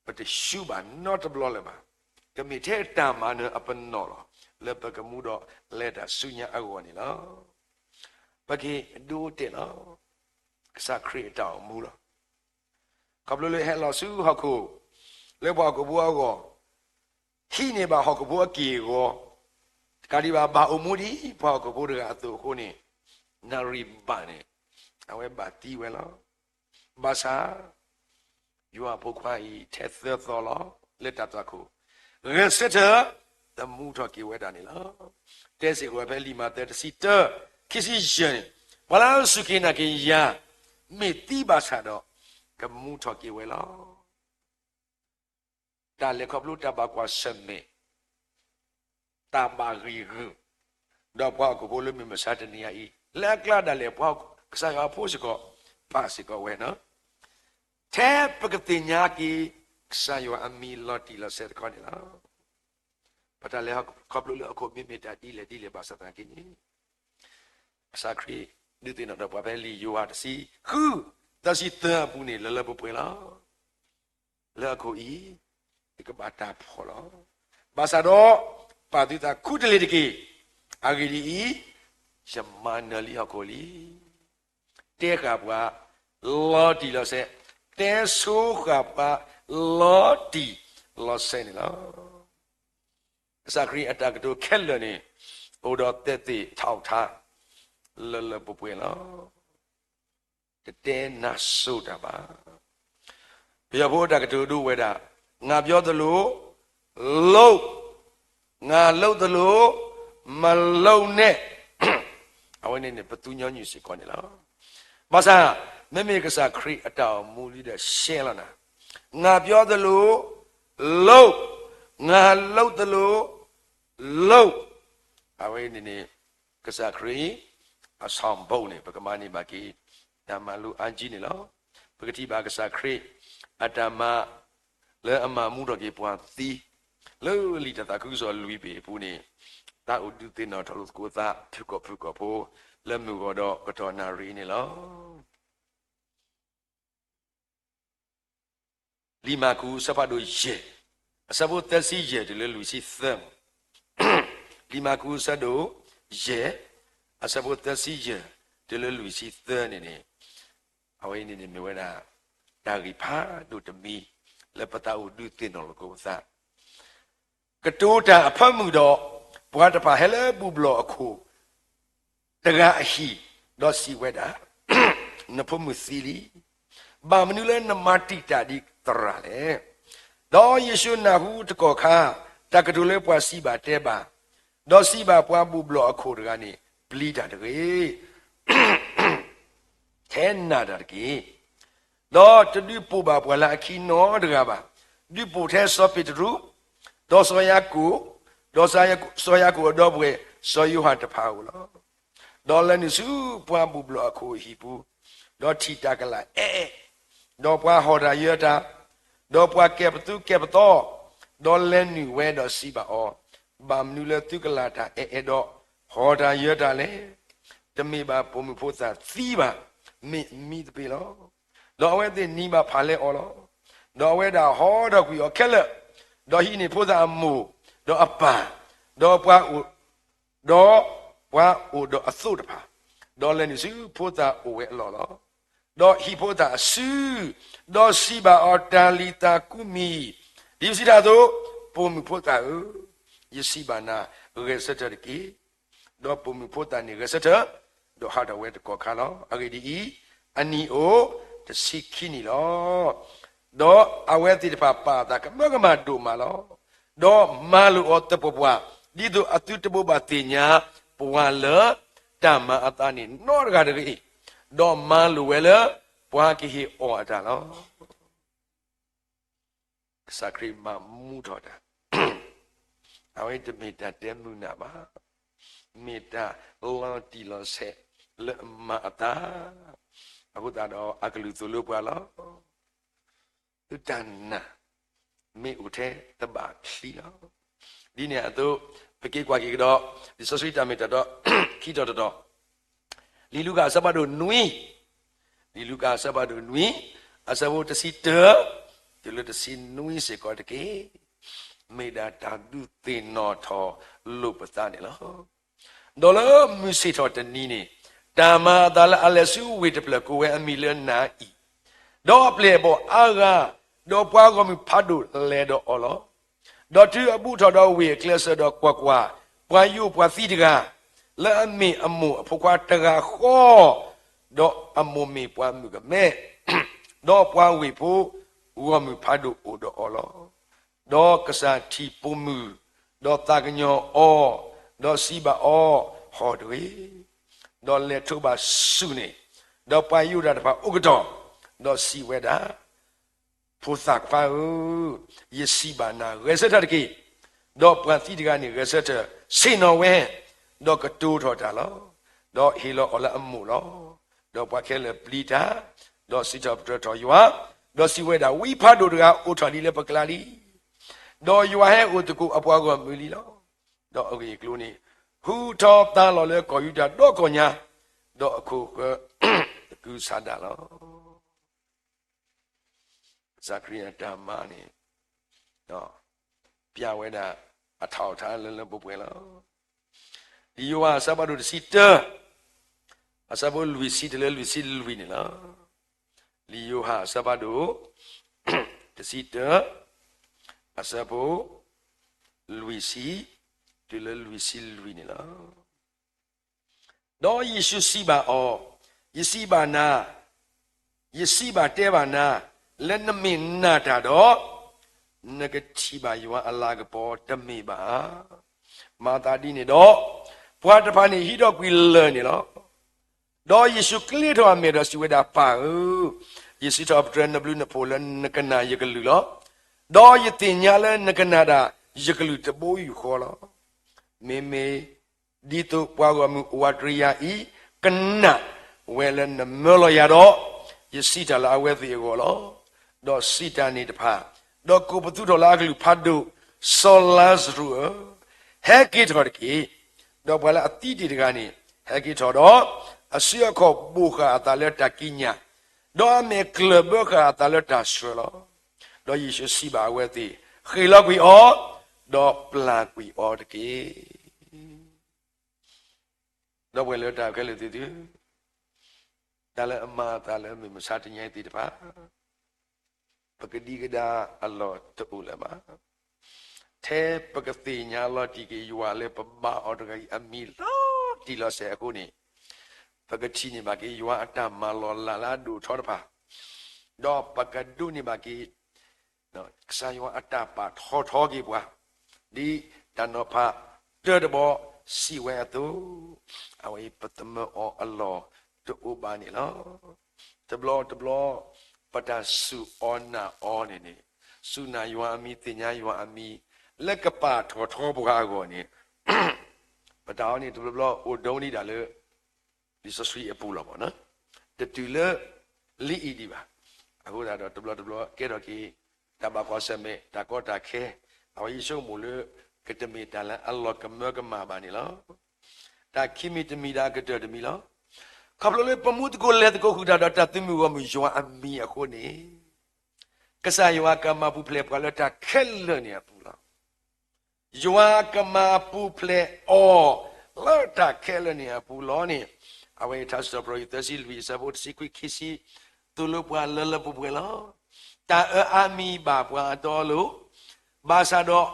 ပတဆူဘၣ်နီတဘျီလၢၤဘၣ်. ကမ့ၢ်ထဲတၢ်မၤနၢၤအပနီၣ်လီၤ. လၢပကမူဒီးလဲၤတၢ်ဆူညါအဂီၢ်န့ၣ်လီၤ. ပက့ၤဒိတဲာ်လီၤ. ကစၢ်ခရံာ်အတၢ်အိၣ်မူလီၤ. ခီဖျိလၢဟဲလီၤဆူဟီၣ်ခိၣ်, လၢပှၤဟီၣ်ခိၣ်ဖိအဂီၢ်, ဟံးန့ၢ်ဘၣ်ဟီၣ်ခိၣ်ဖိအက့ၢ်အဂီၤ, တကးဒံးဘၣ် ဘၣ်အိၣ်မူဒ်ပှၤဟီၣ်ခိၣ်ဖိတဂၤအသိးအဃိန့ၣ်, နၣ်ရံၣ်ဘၣ်န့ၣ် အဝဲဘၣ်သံဝဲလီၤ. ဘၣ်ဆၣ် ယွၤအဖိခွါအံၤ ထဲသၢသီလီၤ လၢတၢ်သွၣ်ခိၣ်, ဂဲၤဆၢထၢၣ် သမူထီၣ်က့ၤဝဲဒၣ်န့ၣ်လီၤ. တဲစ့ၢ်ကီးဝဲဖဲလံာ်မးသဲတဆံတၢ ခံဆံယဲၢ်န့ၣ်, ပှၤလၢအစူၢ်က့ၤနာ်က့ၤယၤ မ့ၢ်သံဘၣ်ဆၣ်ဒီး ကမူထီၣ်က့ၤဝဲလီၤ. တၢ်လဲၤခီဖျိတၢ်ဘၣ်ကွၢ်ဆၢၣ်မဲာ်, တၢ်ဘၣ်ဂံၢ်ဂုာ်, ဒီးပှၤဟီၣ်ခိၣ်ဖိလၢမုၢ်မဆါတနံၤအံၤ, လၢအကျါဒၣ်လဲာ် ပှၤကစၢ်ယွၤအဖိစ့ၢ်ကီး ပာ်စ့ၢ်ကီးဝဲန့ၣ်, ထဲပကသ့ၣ်ညါက့ၤ ကစၢ်ယွၤအမံၤလီၤတံၢ်လီၤဆဲးတခီန့ၣ်လီၤ. ပတၢ်လဲၤခီဖျိလၢဟီၣ်ခိၣ်မ့မ့ၢ်တၢ်ဒ်လဲၣ်ဒ်လဲၣ်ဘၣ်ဆၣ်သနာ်က့န့ၣ်, ကစၢ်ခရံာ်ဒုးသ့ၣ်နီၣ်ထီၣ်ပှၤဖဲလံာ်ယိၤဟၣ်တဆံဃု သၢဆံသၢအပူၤန့ၣ် လၢလၢပှဲၤပှဲၤလီၤ. လၢဟီၣ်ခိၣ်အံၤ ယကဘၣ်တၢ်ဖှီၣ်လီၤ. ဘၣ်ဆၣ်ဒီး ပာ်သုသးခူတလ့ၢ်တက့ၢ်. အဂ့ၢ်ဒ်အံၤ, ယမၤနၢၤလံဟီၣ်ခိၣ်လံ. တဲဃာ်ပှၤ လီၤတံၢ်လီၤဆဲး, တဲဆိဃာ်ပှၤ လီၤတံၢ်လီၤဆဲးန့ၣ်လီၤ. ကစၢ်ခရံာ်အတၢ်ကတိၤခဲလၢာ်န့ၣ် အိၣ်ဒီးသက်သေထီၣ်ထါ လၢလၢပှဲၤပှဲၤလီၤ. တတဲနၢ်စိၤတၢ်ဘၣ်. ပယီၤဖိအတၢ်ကတိၤဒိဝဲဒၣ်, ငါပြောသလို လုပ်, ငါလုပ်သလို မလုပ်နဲ့, အဝဲန့ၣ်န့ၣ် ပသူညီနုၢ်စ့ၢ်ကီးန့ၣ်လီၤ. ဘၣ်ဆၣ် မ့မ့ၢ်ကစၢ်ခရံာ်အတၢ်အိၣ်မူလံဒီးရှဲလီၤနၤ, ငါပြောသလို လုပ်, ငါလုပ်သလို လုပ်, အဝဲန့ၣ်န့ၣ် ကစၢ်ခရံာ် အဆောင်ပုဒ်န့ၣ် ပကမၤန့ၢ်ဘၣ်က့ၤ တၢ်မၤလိအါကံန့ၣ်လီၤ. ပကထံၣ်ဘၣ်ကစၢ်ခရံာ် အတၢ်မၤ လၢအမၤမူထီၣ်က့ၤပှၤသံ လၢလံာ်တၢ်သးခုကစီၣ်လွံၢ်ဘ့ၣ်အပူၤန့ၣ်, သးအိၣ်ဒုးသ့ၣ်နီၣ်ထီၣ်လိာ်သကိးသး ဖုၣ်ကိာ်ဖုၣ်ကိာ်ဖိ လၢမုၢ်ဂီၤဒီးကတီၢ်နၣ်ရံၣ်န့ၣ်လီၤ. လံာ်မၢ်ကူး အဆၢဖးဒိၣ်ယဲၢ်, အဆၢဖိသၢဆံယဲၢ်တုၤလၢလွံၢ်ဆံသၢ, လံာ်မၢ်ကူး အဆၢဒိၣ်ယဲၢ်, အဆၢဖိသၢဆံယဲၢ် တုၤလၢလွံၢ်ဆံသၢန့ၣ်န့ၣ်, အဝဲအံၤန့ၣ်န့ၣ်မ့ၢ်ဝဲဒၣ် တၢ်ဂ့ၢ်ဖးဒိၣ်တမံၤ လၢပသးအိၣ်ဒုးသ့ၣ်နီၣ်လိာ်က့ၤပသး, ကတိၤတၢ်အဖၢမုၢ်ဒီး ပှၤတဖၣ်ဟဲလၢဘူၣ်ဘျီၣ်အခိၣ်တဂၤအဟံၣ်, ဒီးစံးဝဲဒၣ်, နဖိမုၣ်သံလံ. ဘၣ်မနုၤလၢနမၤတံာ်တာ်ဒံးသရၣ်လဲၣ်. ဒီးယ့ၣ်ၡူးနၢ်ဟူတကီၢ်ခါ တၢ်ကတိၤလၢပှၤစံးဘၣ်တဲဘၣ်, ဒီးစံးဘၣ်ပှၤဘူၣ်ဘျီၣ်အခိၣ်တဂၤန့ၣ်, ပျံၤတၢ်တဂ့ၤ ထဲနၢ်တၢ်တက့ၢ်. ဒီးတဒုးပိာ်ဘၣ်ပှၤလၢအခံနီတဂၤဘၣ်, ဒုးပိာ်ထဲစီၤပ့းတရူး, ဒီးစီၤယၤကိာ်, ဒီးစီၤယၤကိာ်အဒီပုၢ်ဝဲၢ် စီၤယိၤဟၣ်တဖၣ်ဧိၤလီၤ. ဒီးလဲၤနုာ်ဆူပှၤဘူၣ်ဘျီၣ်အခိၣ်အဟံၣ်ပူၤ, ဒီးထံၣ်တၢ်ကလၢ်အဲၣ်အဲၣ်, ဒီးပှၤဟီၣ်တၢ်ယၢၤတၢ်, ဒီးပှၤကဲပသူကဲပသီ, ဒီးလဲၤနုာ်ဝဲဒီးစံးဘၣ်အီၤ, ဘၣ်မနုၤလၢသုကလၢ်တၢ်အဲၣ်အဲၣ်ဒီးဟီၣ်တၢ်ယၢၤတၢ်လဲၣ်. တမ့ၢ်ဘၣ်ပိာ်မုၣ်ဖိသၣ်သံဘၣ်, မ့ၢ်မံသပ့ၤလီၤ. ဒီးအဝဲသ့ၣ်နံၤဘၣ်ဖးလဲအီၤလီၤ. ဒီးအဝဲဒၣ်ဟီထီၣ်ကွံာ်အီၤခဲလၢာ်, ဒီးဟံးန့ၢ်ဖိသၣ်အမိၢ်, ဒီးအပၢ်, ဒီးပှၤအိၣ်, ဒီးပှၤအိၣ်ဒီးအသိးတဖၣ်, ဒီးလဲၤနုာ်ဆူဖိသၣ်အိၣ်ဝဲအလီၢ်လီၤ. ဒီးဟံးဖိသၣ်အစု, ဒီးစံးဘၣ်အီၤ, တၤလံၤသးကူမံၤ, ဒ်ပစံးတၢ်အသိး, ပိာ်မုၣ်ဖိသၣ်ဧၢ, ယစံးဘၣ်နၤ, ဂဲၤဆၢထၢၣ်တက့ၢ်. ဒီးပိာ်မုၣ်ဖိသၣ်န့ၣ်ဂဲၤဆၢထၢၣ်, ဒီးဟးထီၣ်ဝဲတကီၢ်ခါလီၤ. အဂ့ၢ်ဒ်အံၤ, အနံၣ်အိၣ်တဆံခံနံၣ်လီၤ. ဒီးအဝဲသ့ၣ်တဖၣ်ပာ်အသးကမၢကမၣ်ဒိၣ်မးလီၤ. ဒီးမၤလိာ်အီၤသပှၢ်ပှၢ်, ဒ်သိးအသုတဘိးဘၣ်သ့ၣ်ညါပှၤလၢတၢ်မၤအသးန့ၣ် နီတဂၤတဂ့ၤ. ဒီးမၤလိာ်ဝဲလၢပှၤကဟ့ၣ်အီၣ်အတၢ်လီၤ. ကစၢ်ခရံာ်မၤမူထီၣ်တၢ်, အဝဲတမ့ၢ်တၢ်တဲမုာ်နၢ်ဘၣ်, မ့ၢ်တၢ်လီၤတံၢ်လီၤဆဲးလၢအမၤအသး, အဃိသတးဒီးအကလုၢ်သိၣ်လိပှၤလီၤ. သုတၢ်နာ်မ့ၢ်အိၣ်ထဲတဘၣ်ချံလီၤ. ဒ်န့ၣ်အသိး, ပက့ၤကွၢ်က့ၤကဒီး လံာ်စီဆှံတၢ်မ့ၢ်တၢ်တီ ခံတီၤတတီၤ, လံာ်လူၤကၣ်အဆၢဖးဒိၣ်နွံ, လံာ်လူၤကၣ်အဆၢဖးဒိၣ်နွံ, အဆၢဖိတဆံတၢ တုၤလၢတဆံနွံစ့ၢ်ကီးတက့ၢ်. မ့ၢ်ဒၣ်တၢ်ဒုးသ့ၣ်နီၣ်ထီၣ်လိာ်ပသးန့ၣ်လီၤ. ဒီးလၢမုၢ်ဆ့ၣ်ထီၣ်တနံၤန့ၣ်, တၢ်မၤအသးလၢအလဲၤဆူဝ့ၢ်တဖျၢၣ်ကိးဝဲအမံၤလၢနၤအံၤ, ဒီးအပျဲၢ်အဘီၣ်အါဂၤ, ဒီးပှၤဂီၢ်မုၢ်ဖးဒိၣ်လဲၤဒီးအီၤလီၤ. ဒီးတုၤအဘူးထီၣ်ဒီးဝ့ၢ်အကျဲစၢၤဒီးကွၢ်ကွၢ်, ပှၤယိၣ်ပှၤသံတဂၤ, လၢအမ့ၢ်အမိၢ်အဖိခွါတဂၤဃီ, ဒီးအမိၢ်မ့ၢ်ပှၤမုၣ်ကမဲ, ဒီးပှၤဝ့ၢ်ဖိဂီၢ်မုၢ်ဖးဒိၣ်အိၣ်ဒီးအီၤလီၤ. ဒီးကစၢ်ထံၣ်ပိာ်မုၣ်, ဒီးသးကညီၤအီၤ, ဒီးစံးဘၣ်အီၤ, ဟီၣ်တဂ့ၤ. ဒီးလဲၤထိးဘၣ်ဆူၣ်န့ၣ်, ဒီးပှၤယိၣ်တၢ်တဖၣ်အိၣ်ကတီၢ်, ဒီးစံးဝဲဒၣ်, ဖိသၣ်ခွါဧၢ, ယစံးဘၣ်နၤ, ဂဲၤဆၢထၢၣ်တက့ၢ်. ဒီးပှၤသံတဂၤန့ၣ်ဂဲၤဆၢထၢၣ်, ဆ့ၣ်နီၤဝဲ, ဒီးကတိၤထီၣ်တၢ်လီၤ. ဒီးဟ့ၣ်လီၤအီၤလၢအမိၢ်လီၤ. ဒီးပှၤခဲလၢာ်ပျံၤတၢ်, ဒီးစံးထီၣ်ပတြၢၤထီၣ်ယွၤ, ဒီးစံးဝဲဒၣ်, ဝံဖးဒိၣ်တဂၤအိၣ်ထီၣ်လံလၢပကျါလံ. ဒီးယွၤဟဲအိၣ်သကိးအပှၤဂီၢ်မုၢ်လံလီၤ. ဒီးအဂ့ၢ်အကျိၤန့ၣ်, ဟူထီၣ်သါလီၤလၢကီၢ်ယူဒၤဒီကီၢ်ညါ, ဒီးအခိၣ်ဃၢၤသကုၤဆးဒးလီၤ. ကစၢ်ခရံာ်အတၢ်မၤန့ၣ်, ပျဲဝဲဒၣ်အထီၣ်အထါလၢလၢပှဲၤပှဲၤလီၤ. လံာ်ယိၤဟၣ်အဆၢဖးဒိၣ်တဆံတၢ, အဆၢဖိလွံၢ်ဆံတုၤလၢလွံၢ်ဆံလွံၢ်န့ၣ်လီၤ. လံာ်ယိၤဟၣ်အဆၢဖးဒိၣ်တဆံတၢ, အဆၢဖိလွံၢ်ဆံ, တုၤလၢလွံၢ်ဆံလွံၢ်န့ၣ်လီၤ. ဒီးယ့ၣ်ၡူးစံးဘၣ်အီၤ, ယစံးဘၣ်နၤ, ယစံးဘၣ်တဲဘၣ်နၤ, လၢနမ့ၢ်နာ်တၢ်ဒီး, နကထံၣ်ဘၣ်ယွၤအလၤကပီၤတမ့ၢ်ဘၣ်ဧါ. မၤသးဒ်န့ၣ်ဒီး, ပှၤတဖၣ်န့ၣ်ဟံးထီၣ်ကွံာ်လၢၢ်န့ၣ်လီၤ. ဒီးယ့ၣ်ၡူးကျ့ထီၣ်အမဲာ်ဒီးစံးဝဲဒၣ်, ပၢ်ဧၢ, ယစံးထီၣ်ပတြၢၤနဘျုးနဖှိၣ်လၢနကနၣ်ယကလုၢ်လီၤ. ဒီးယသ့ၣ်ညါလၢနကနၣ်တၢ်ယကလုၢ်တဘိယူၢ်ဃီလီၤ. မ့မ့ၢ်ဒ်သိးပှၤဂီၢ်မုၢ်အိၣ်ဝးတြံယၤအံၤ, ကနၣ်ဝဲလၢနမၢလီၤယၤဒီး, ယစံးတၢ်လၢအဝဲသ့ၣ်အဂီၢ်လီၤ. ဒီးစံးတၢ်န့ၣ်တဖၣ်, ဒီးကိးပသူထီၣ်လၢအကလုၢ်ဖးဒိၣ်, စီၤလါစရူးဧၢ, ဟဲက့ၤထီၣ်တက့ၢ်. ဒီးပှၤလၢအသံတ့ၢ်တဂၤန့ၣ်, ဟဲက့ၤထီၣ်ဒီး, အစုအခီၣ်ဘိၣ်ဃာ်အသးလၢတၢ်ကံးညာ်, ဒီးအမဲာ်ကျၢၢ်ဘၢဃာ်အသးလၢတၢ်ဆှၢလီၤ. ဒီးယ့ၣ်ၡူးစံးဘၣ်အဝဲသ့ၣ်, ဃ့ၢ်လီၤကွံာ်အီၤ, ဒီးပျၢ်ကွံာ်အီၤတက့ၢ်. ဒီပုၢ်ဝဲၢ်လၢတၢ်ခဲလၢာ်သ့ၣ်သု, တၢ်လၢအမၤအသးလၢမုၢ်မဆါတနံၤအံၤသ့ၣ်တဖၣ်, ပကဒံကဒါအလီၢ်တအိၣ်လၢၤဘၣ်. ထဲပကသ့ၣ်ညါလီၤတံၢ်က့ၤယွၤလၢပဘါအီၤတဂၤအံၤအမံၤလီၤတံၢ်လီၤဆဲးအဃိန့ၣ်, ပကထံၣ်န့ၢ်ဘၣ်က့ၤယွၤအတၢ်မၤလီၤလးလၢအဒိၣ်ထီတဖၣ်, ဒီးပကဒိးန့ၢ်ဘၣ်က့ၤ ကစၢ်ယွၤအတၢ်ပာ်ထီၣ်ထီက့ၤပှၤ, ဒ်တၢ်နီၤဖးတၢတဘီစံးဝဲအသိး, အဝဲအံၤပသမၢအီၤအလီၢ်တအိၣ်ဘၣ်န့ၣ်လီၤ. တဘျီတဘျီ ပတၢ်စူၢ်အီၤနာ်အီၤန့ၣ်န့ၣ်, စူၢ်နာ်ယွၤအမံၤ သ့ၣ်ညါယွၤအမံၤ လၢကပာ်ထီၣ်ထီပှၤအဂီၢ်န့ၣ်, ပတၢ်အီၤန့ၣ် တဘျီဘျီအိၣ်ဒိဒံးဒၣ်လၢ လံာ်စီဆှံအပူၤလီၤမၢ်နီၤ, တတုၤလၢလံာ်အံၤဒံးဘၣ်. အဃိသတးဒီးတဘျီတဘျီကဲထီၣ်က့ၤ တၢ်ဘၣ်ကွၢ်ဆၢၣ်မဲာ် တၢ်ကီတၢ်ခဲ, အဝဲယဆိကမိၣ်လၢ ကတမ့ၢ်တၢ်လၢအလီၤကမၢကမၣ်ဘၣ်န့ၣ်လီၤ. တၢ်ခံမံၤတမံၤဒီးအကတၢၢ်တမံၤလီၤ. ခီဖျိလၢပမူသကိးလဲၤသကိးဃုာ်တၢ်ဒီးတၢ်သုးမုၢ်ဂီၢ်မုၢ်ယွၤအမံၤအဃိန့ၣ်, ကစၢ်ယွၤကမၤပူၤဖျဲးပှၤလၢတၢ်ခဲလၢာ်န့ၣ်အပူၤလီၤ. ယွၤကမၤပူၤဖျဲးအီၤ လၢတၢ်ခဲလၢာ်န့ၣ်အပူၤလီၤန့ၣ်, အဝဲထါစံးထီၣ်ပတြၢၤ သၢဆံလွံၢ် အဆၢဖိတဆံခွံ ခံဆံ, သိၣ်လိပှၤလၢလၢပှဲၤပှဲၤလီၤ. တၢ်အၢအါမံၤဘၣ်ပှၤအတီအလိၤ, ဘၣ်ဆၣ်ဒီး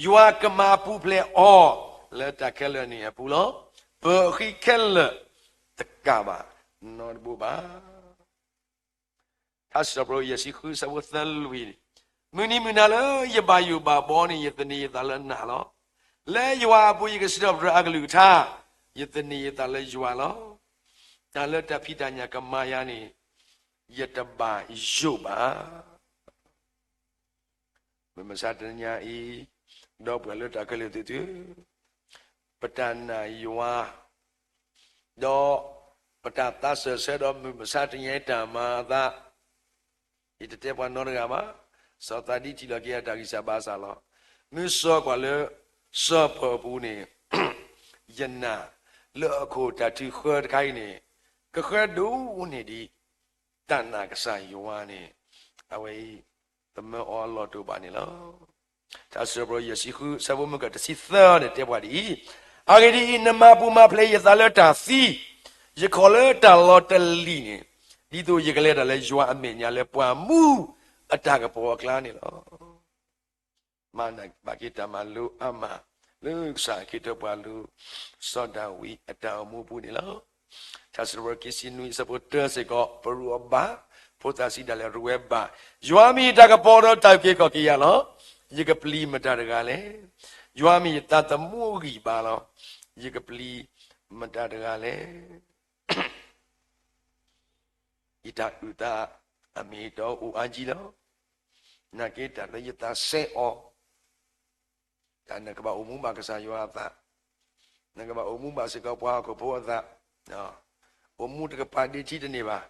ယွၤကမၤပူၤဖျဲးအီၤ လၢတၢ်ခဲလၢာ်န့ၣ်အပူၤလီၤ. ပၢၤအဃံခဲလၢာ်တကးဘၣ်နီတဘိဘၣ်. ထါစံးထီၣ်ပတြၢၤ ယဲၢ်ဆံဃု အဆၢဖိသၢလွံၢ်, မုၢ်နံၤမုၢ်နၤလၢယဘၣ်ယိၣ်ဘၣ်ဘီန့ၣ် ယသန့ၤယသးလၢနၤလီၤ. လၢယွၤအပူၤယကစံးထီၣ်ပတြၢၤအကလုၢ်ကထါ, ယသန့ၤယသးလၢယွၤလီၤ. တၢ်လၢတၢ်ဖံးတၢ်ညၣ်ကမၤယၤန့ၣ် ယတဘၣ်ယိၣ်ဘၣ်. မုၢ်မဆါတနံၤညါအံၤ, ဒီပုၢ်ဝဲၢ်လၢတၢ်ခဲလၢာ်သ့ၣ်သုဧၢ, ပတၢ်နာ်ယွၤ, ဒီးပတၢ်သးစၢၢ်ဆၢဒီးမုၢ်မဆါတနံၤညါအံၤတၢ်မၤအသး, ယတတဲပှၤနီတဂၤဘၣ်. စီၤသးဒံထံၣ်လီၤက့ၤအတၢ်ဂံၢ်စၢ်ဘါစၢ်လီၤ. မ့ၢ်စီၤကွၢ်လၢ စီၤပၢၤပူၤန့ၣ်, ယနာ်လၢအခိၣ်တၢ်ထုးဃၢတခါအံၤန့ၣ်, ကဃၢဒိၣ်န့ၢ်ဒံး တၢ်နာ်ကစၢ်ယွၤန့ၣ်, အဝဲအံၤ သမၢအီၤအလီၢ်တအိၣ်ဘၣ်န့ၣ်လီၤ. ထါစံးထီၣ်ပတြၢၤ ယဲၢ်ဆံဃု အဆၢဖိမုၢ်ကတၢၢ်တဆံသၢန့ၣ် တဲပှၤဒ်အံၤ, အဂ့ၢ်ဒ်အံၤ, နမၤပူၤမၤဖျဲးယသးလၢတၢ်သံ, ယခိးလၢတၢ်လီၤတလံၤန့ၣ်, ဒ်သိးယကလဲၤတၢ်လၢယွၤအမဲာ်ညါလၢပှၤမူအတၢ်ကပီၤအကျါန့ၣ်လီၤ. မၤနၢၤဘၣ်က့ၤတၢ်မၤလိအါမး လၢကစၢ်အခ့အပှၤလိၤ စီၤဒၤဝံးအတၢ်အိၣ်မူအပူၤန့ၣ်လီၤ. ထါစံးထီၣ်ပတြၢၤ ခံဆံနွံ အဆၢဖိတၢ စ့ၢ်ကီး ပရူးအီၤဘၣ်, ဖိသၣ်ဆံးဒၣ်လဲာ်ရူးဝဲဘၣ်, ယွၤမ့ၢ်ယတၢ်ကပီၤဒီးတၢ်အုၣ်က့ၤခီၣ်က့ၤယၤလီၤ. ယကပျံၤမတၤတဂၤလဲၣ်. ယွၤမ့ၢ်ယသးသမူအဂံၢ်အဘါလီၤ. ယကပျံၤမတၤတဂၤလဲၣ်. ယတၢ်အုၣ်သး အမ့ၢ်တအိၣ်အါကံလီၤ. နာ်က့တၢ်လၢယသးစဲအီၤ, တၢ်နကဘၣ်အိၣ်မူဘၣ်ကစၢ်ယွၤအသး, နကဘၣ်အိၣ်မူဘၣ်စ့ၢ်ကီးပှၤဟီၣ်ခိၣ်ဖိအသး, အိၣ်မူတကပၤဒ့ထံတန့ၢ်ဘၣ်,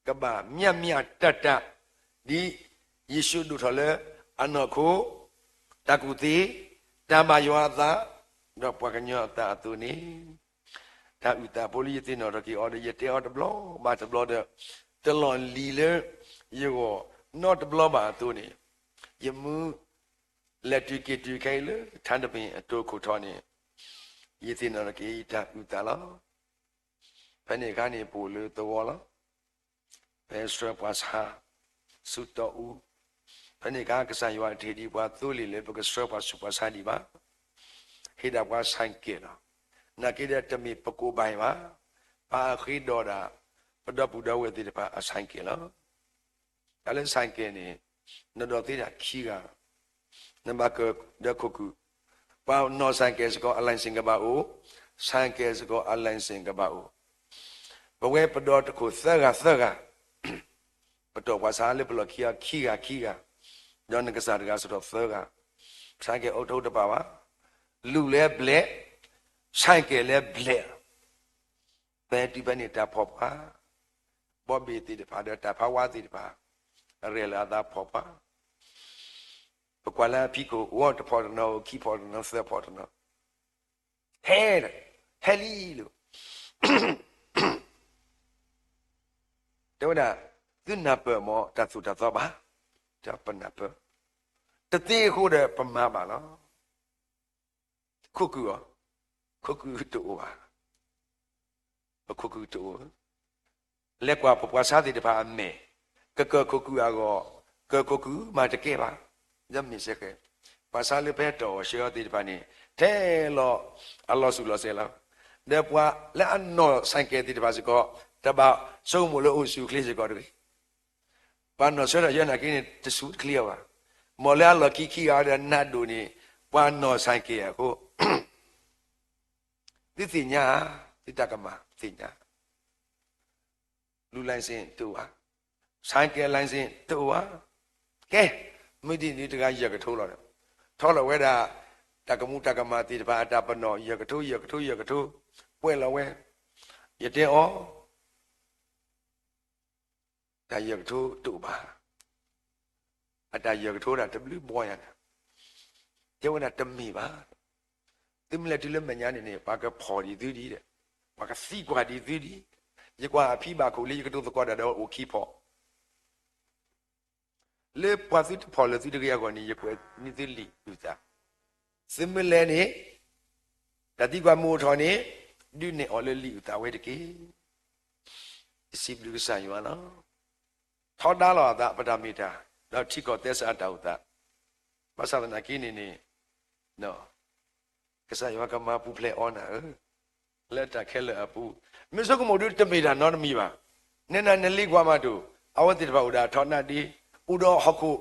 ကဘၣ်မၠးမၠးတၢ်တၢ်, ဒ်ယ့ၣ်ၡူးဒိၣ်ထီၣ်လၢအနီၢ်ခိ, တၢ်ကူၣ်သ့, တၢ်ဘါယွၤအသး, ဒီးပှၤကညီအသးအသိးန့ၣ် တၢ်အုၣ်သးဖိလၢယသ့ၣ်နီၣ်ထီၣ်က့ၤအီၤဒီး ယတဲအီၤတဘျီဘၣ်တဘျီဒီး တလီၢ်လံၤလၢယဂီၢ်နီတဘျီဘၣ်အသိးန့ၣ်, ယမူလဲၤတုၤက့ၤတုၤခဲအံၤလၢထါတဘ့ၣ်အတိခိၣ်ထီန့ၣ်, ယသ့ၣ်နီၣ်ထီၣ်က့ၤယတၢ်အုၣ်သးလီၤ. ဖဲန့ၣ်အခါန့ၣ် ပအိၣ်လၢသဝီလီၤ. ဖဲဆှၢပှၤဆါဆူတီအူ, ဖဲန့ၣ်အခါ ကစၢ်ယွၤတဟ့ၣ်ဒံးပှၤသိလ့ၣ်လၢပကဆှၢပှၤဆူးပှၤဆါဒံးဘၣ်. ဟ့ၣ်ဒၣ်ပှၤဆါကဲလီၤ. နာ်က့ဒီးတမ့ၢ်ပကိးဘၣ်အံၤဘၣ်, ပၢ်အဃ့ဒီးဒၣ် ပဒီပုၢ်ဒီဝဲၢ်သ့ၣ်တဖၣ်အဆါကဲလီၤ. တၢ်လၢဆါကဲန့ၣ် နဒိးသ့တၢ်ခံဂၤ, နဘၣ်ကဒီးခိၣ်ကုၢ်, ပှၤနီၢ်ဆါကဲစ့ၢ်ကီးအ license ကဘၣ်အိၣ်, ဆါကဲစ့ၢ်ကီးအ license ကဘၣ်အိၣ်. ပဝဲပဒီတခိၣ်သၢဂၤသၢဂၤ, ပတီၢ်ပှၤဆါလၢပလီၢ်ခံအခံဂၤခံဂၤ, ဒီးနကစၢ်တဂၤစ့ၢ်ကီးသၢဂၤ, ဆါကဲအိၣ်တအိၣ်တဘၣ်ဘၣ်, လူၤလၢဘျဲၣ်, ဆါကဲလၢဘျဲၣ် ဖဲတုၤဖဲန့ၣ်တၢ်ဖီၣ်ပှၤ, ဘီဘ့ၣ်သ့ၣ်တဖၣ်ဒီးတၢ်ဖးဝါသ့ၣ်တဖၣ်, အရဲၣ်လၢအသးဖီၣ်ပှၤ, ပကွၢ်လၢအဖံးခိၣ် အိၣ်တဖီၣ်တနီၤ, အိၣ်ခံဖီၣ်တနီၤ, သၢဖီၣ်တနီၤ, ဟဲ, ဟဲလံလီၤ. တဲဝဲဒၣ်, သုနၢ်ပၢၢ်မ့ၢ်တၢ်သိၣ်တၢ်သီဘၣ်, တၢ်ပနၢ်ပၢၢ်, တသ့အဃိဒီးပမၤဘၣ်လီၤ. ခိၣ်ကုၢ်အီၤ, ခိၣ်ကုၢ်တအိၣ်ဘၣ်, ပခိၣ်ကုၢ်တအိၣ်, လဲၤကွၢ်ပပှၤဆါသ့ၣ်တဖၣ်အမဲာ်, ကကၢၢ်ခိၣ်ကုၢ်အဂီၢ်, ကၢၢ်ခိၣ်ကုၢ်မးတကဲဘၣ်. ဒီးမ့ၢ်စ့ၢ်ကီး ပှၤဆါလၢပဟဲတီၢ်အီၤဆှၢအီၤသ့ၣ်တဖၣ်န့ၣ် ထဲလီၤအလီၤစူၣ်လီၤစဲးလီၤ. ဒီးပှၤလၢအနီၢ်ဆါကဲသ့ၣ်တဖၣ်စ့ၢ်ကီး တဘၣ်ဆိကမိၣ်လၢအိၣ်ဆူၣ်အိၣ်ချ့စ့ၢ်ကီးတဂ့ၤ. ပှၤနီၢ်ဆှၢတၢ်ဆှၢနာ်က့န့ၣ် တဆူၣ်တချ့အီၤဘၣ်. မ်လၢအလီၢ်ခံခံဂၤဒီးနးဒိၣ်န့ၣ် ပှၤနီၢ်ဆါကဲအဃိ သုသ့ၣ်ညါ, သုတၢ်ကမၣ်သ့ၣ်ညါ, လူ license တအိၣ်ဘၣ်, ဆါကဲ license တအိၣ်ဘၣ်. ကဲ, မုၢ်တနံၤတဂၤယဲၢ်ကထိလီၤဒီး ထီလီၤဝဲဒၣ် တၢ်ကမူတၢ်ကမၣ်သ့ၣ်တဖၣ်အတၢ်ပနီၣ် ယဲၢ်ကထိ ယဲၢ်ကထိ ယဲၢ်ကထိ, ပှဲၤလီၤဝဲ, ယတဲအီၤ တၢ်ယဲၢ်ကထိတအိၣ်ဘၣ်. အတၢ်ယဲၢ်ကထိဒၣ်တဘျုးဘီယၤန့ၣ်, တဲဝဲဒၣ်တမ့ၢ်ဘၣ်. သုမ့ၢ်လဲၤတုၤလၢမဲာ်ညါန့ၣ်န့ၣ် ပှၤကဖီၣ်ဒံးသုဒံးဒီး ပှၤကသံကွၢ်ဒံးသုဒံး. ယကွၢ်အဖံဘၣ်ခိၣ်လၢယကတိၤသကိးတၢ်ဒီးအိၣ်ခံဖီၣ် လၢပှၤသုတဖီၣ်လၢသုတဂ့ၤအဂီၢ်န့ၣ် ယကွဲးန့ၢ်သုလံာ်အုၣ်သး. သုမ့ၢ်လဲၤန့ၣ် တၢ်သံကွၢ်မ့ၢ်အိၣ်ထီၣ်န့ၣ် ဒုးနဲၣ်အီၤလၢလံာ်အုၣ်သးဝဲတက့ၢ်. ယစံးဘျုးကစၢ်ယွၤလီၤ. ထီဒါလီၤအသးပတၢ်မ့ၢ်တၢ် ဒီးထံကီၢ်သဲစးအတၢ်အိၣ်သး, ဘၣ်ဆၣ်သနာ်က့န့ၣ်န့ၣ် ကစၢ်ယွၤကမၤပူၤဖျဲးအီၤနၤဧၢ, လၢတၢ်ခဲလၢာ်အပူၤ, မ့ၢ်ဆိကမိၣ်ဒုးတမ့ၢ်တၢ်နီတမံၤဘၣ်. နဲနၤနလံကွၢ်မးတအိၣ်, အဝဲသ့ၣ်တဖၣ်အိၣ်ဒီးအထီနါဒ့, အိၣ်ဒီးဟီၣ်ခိၣ်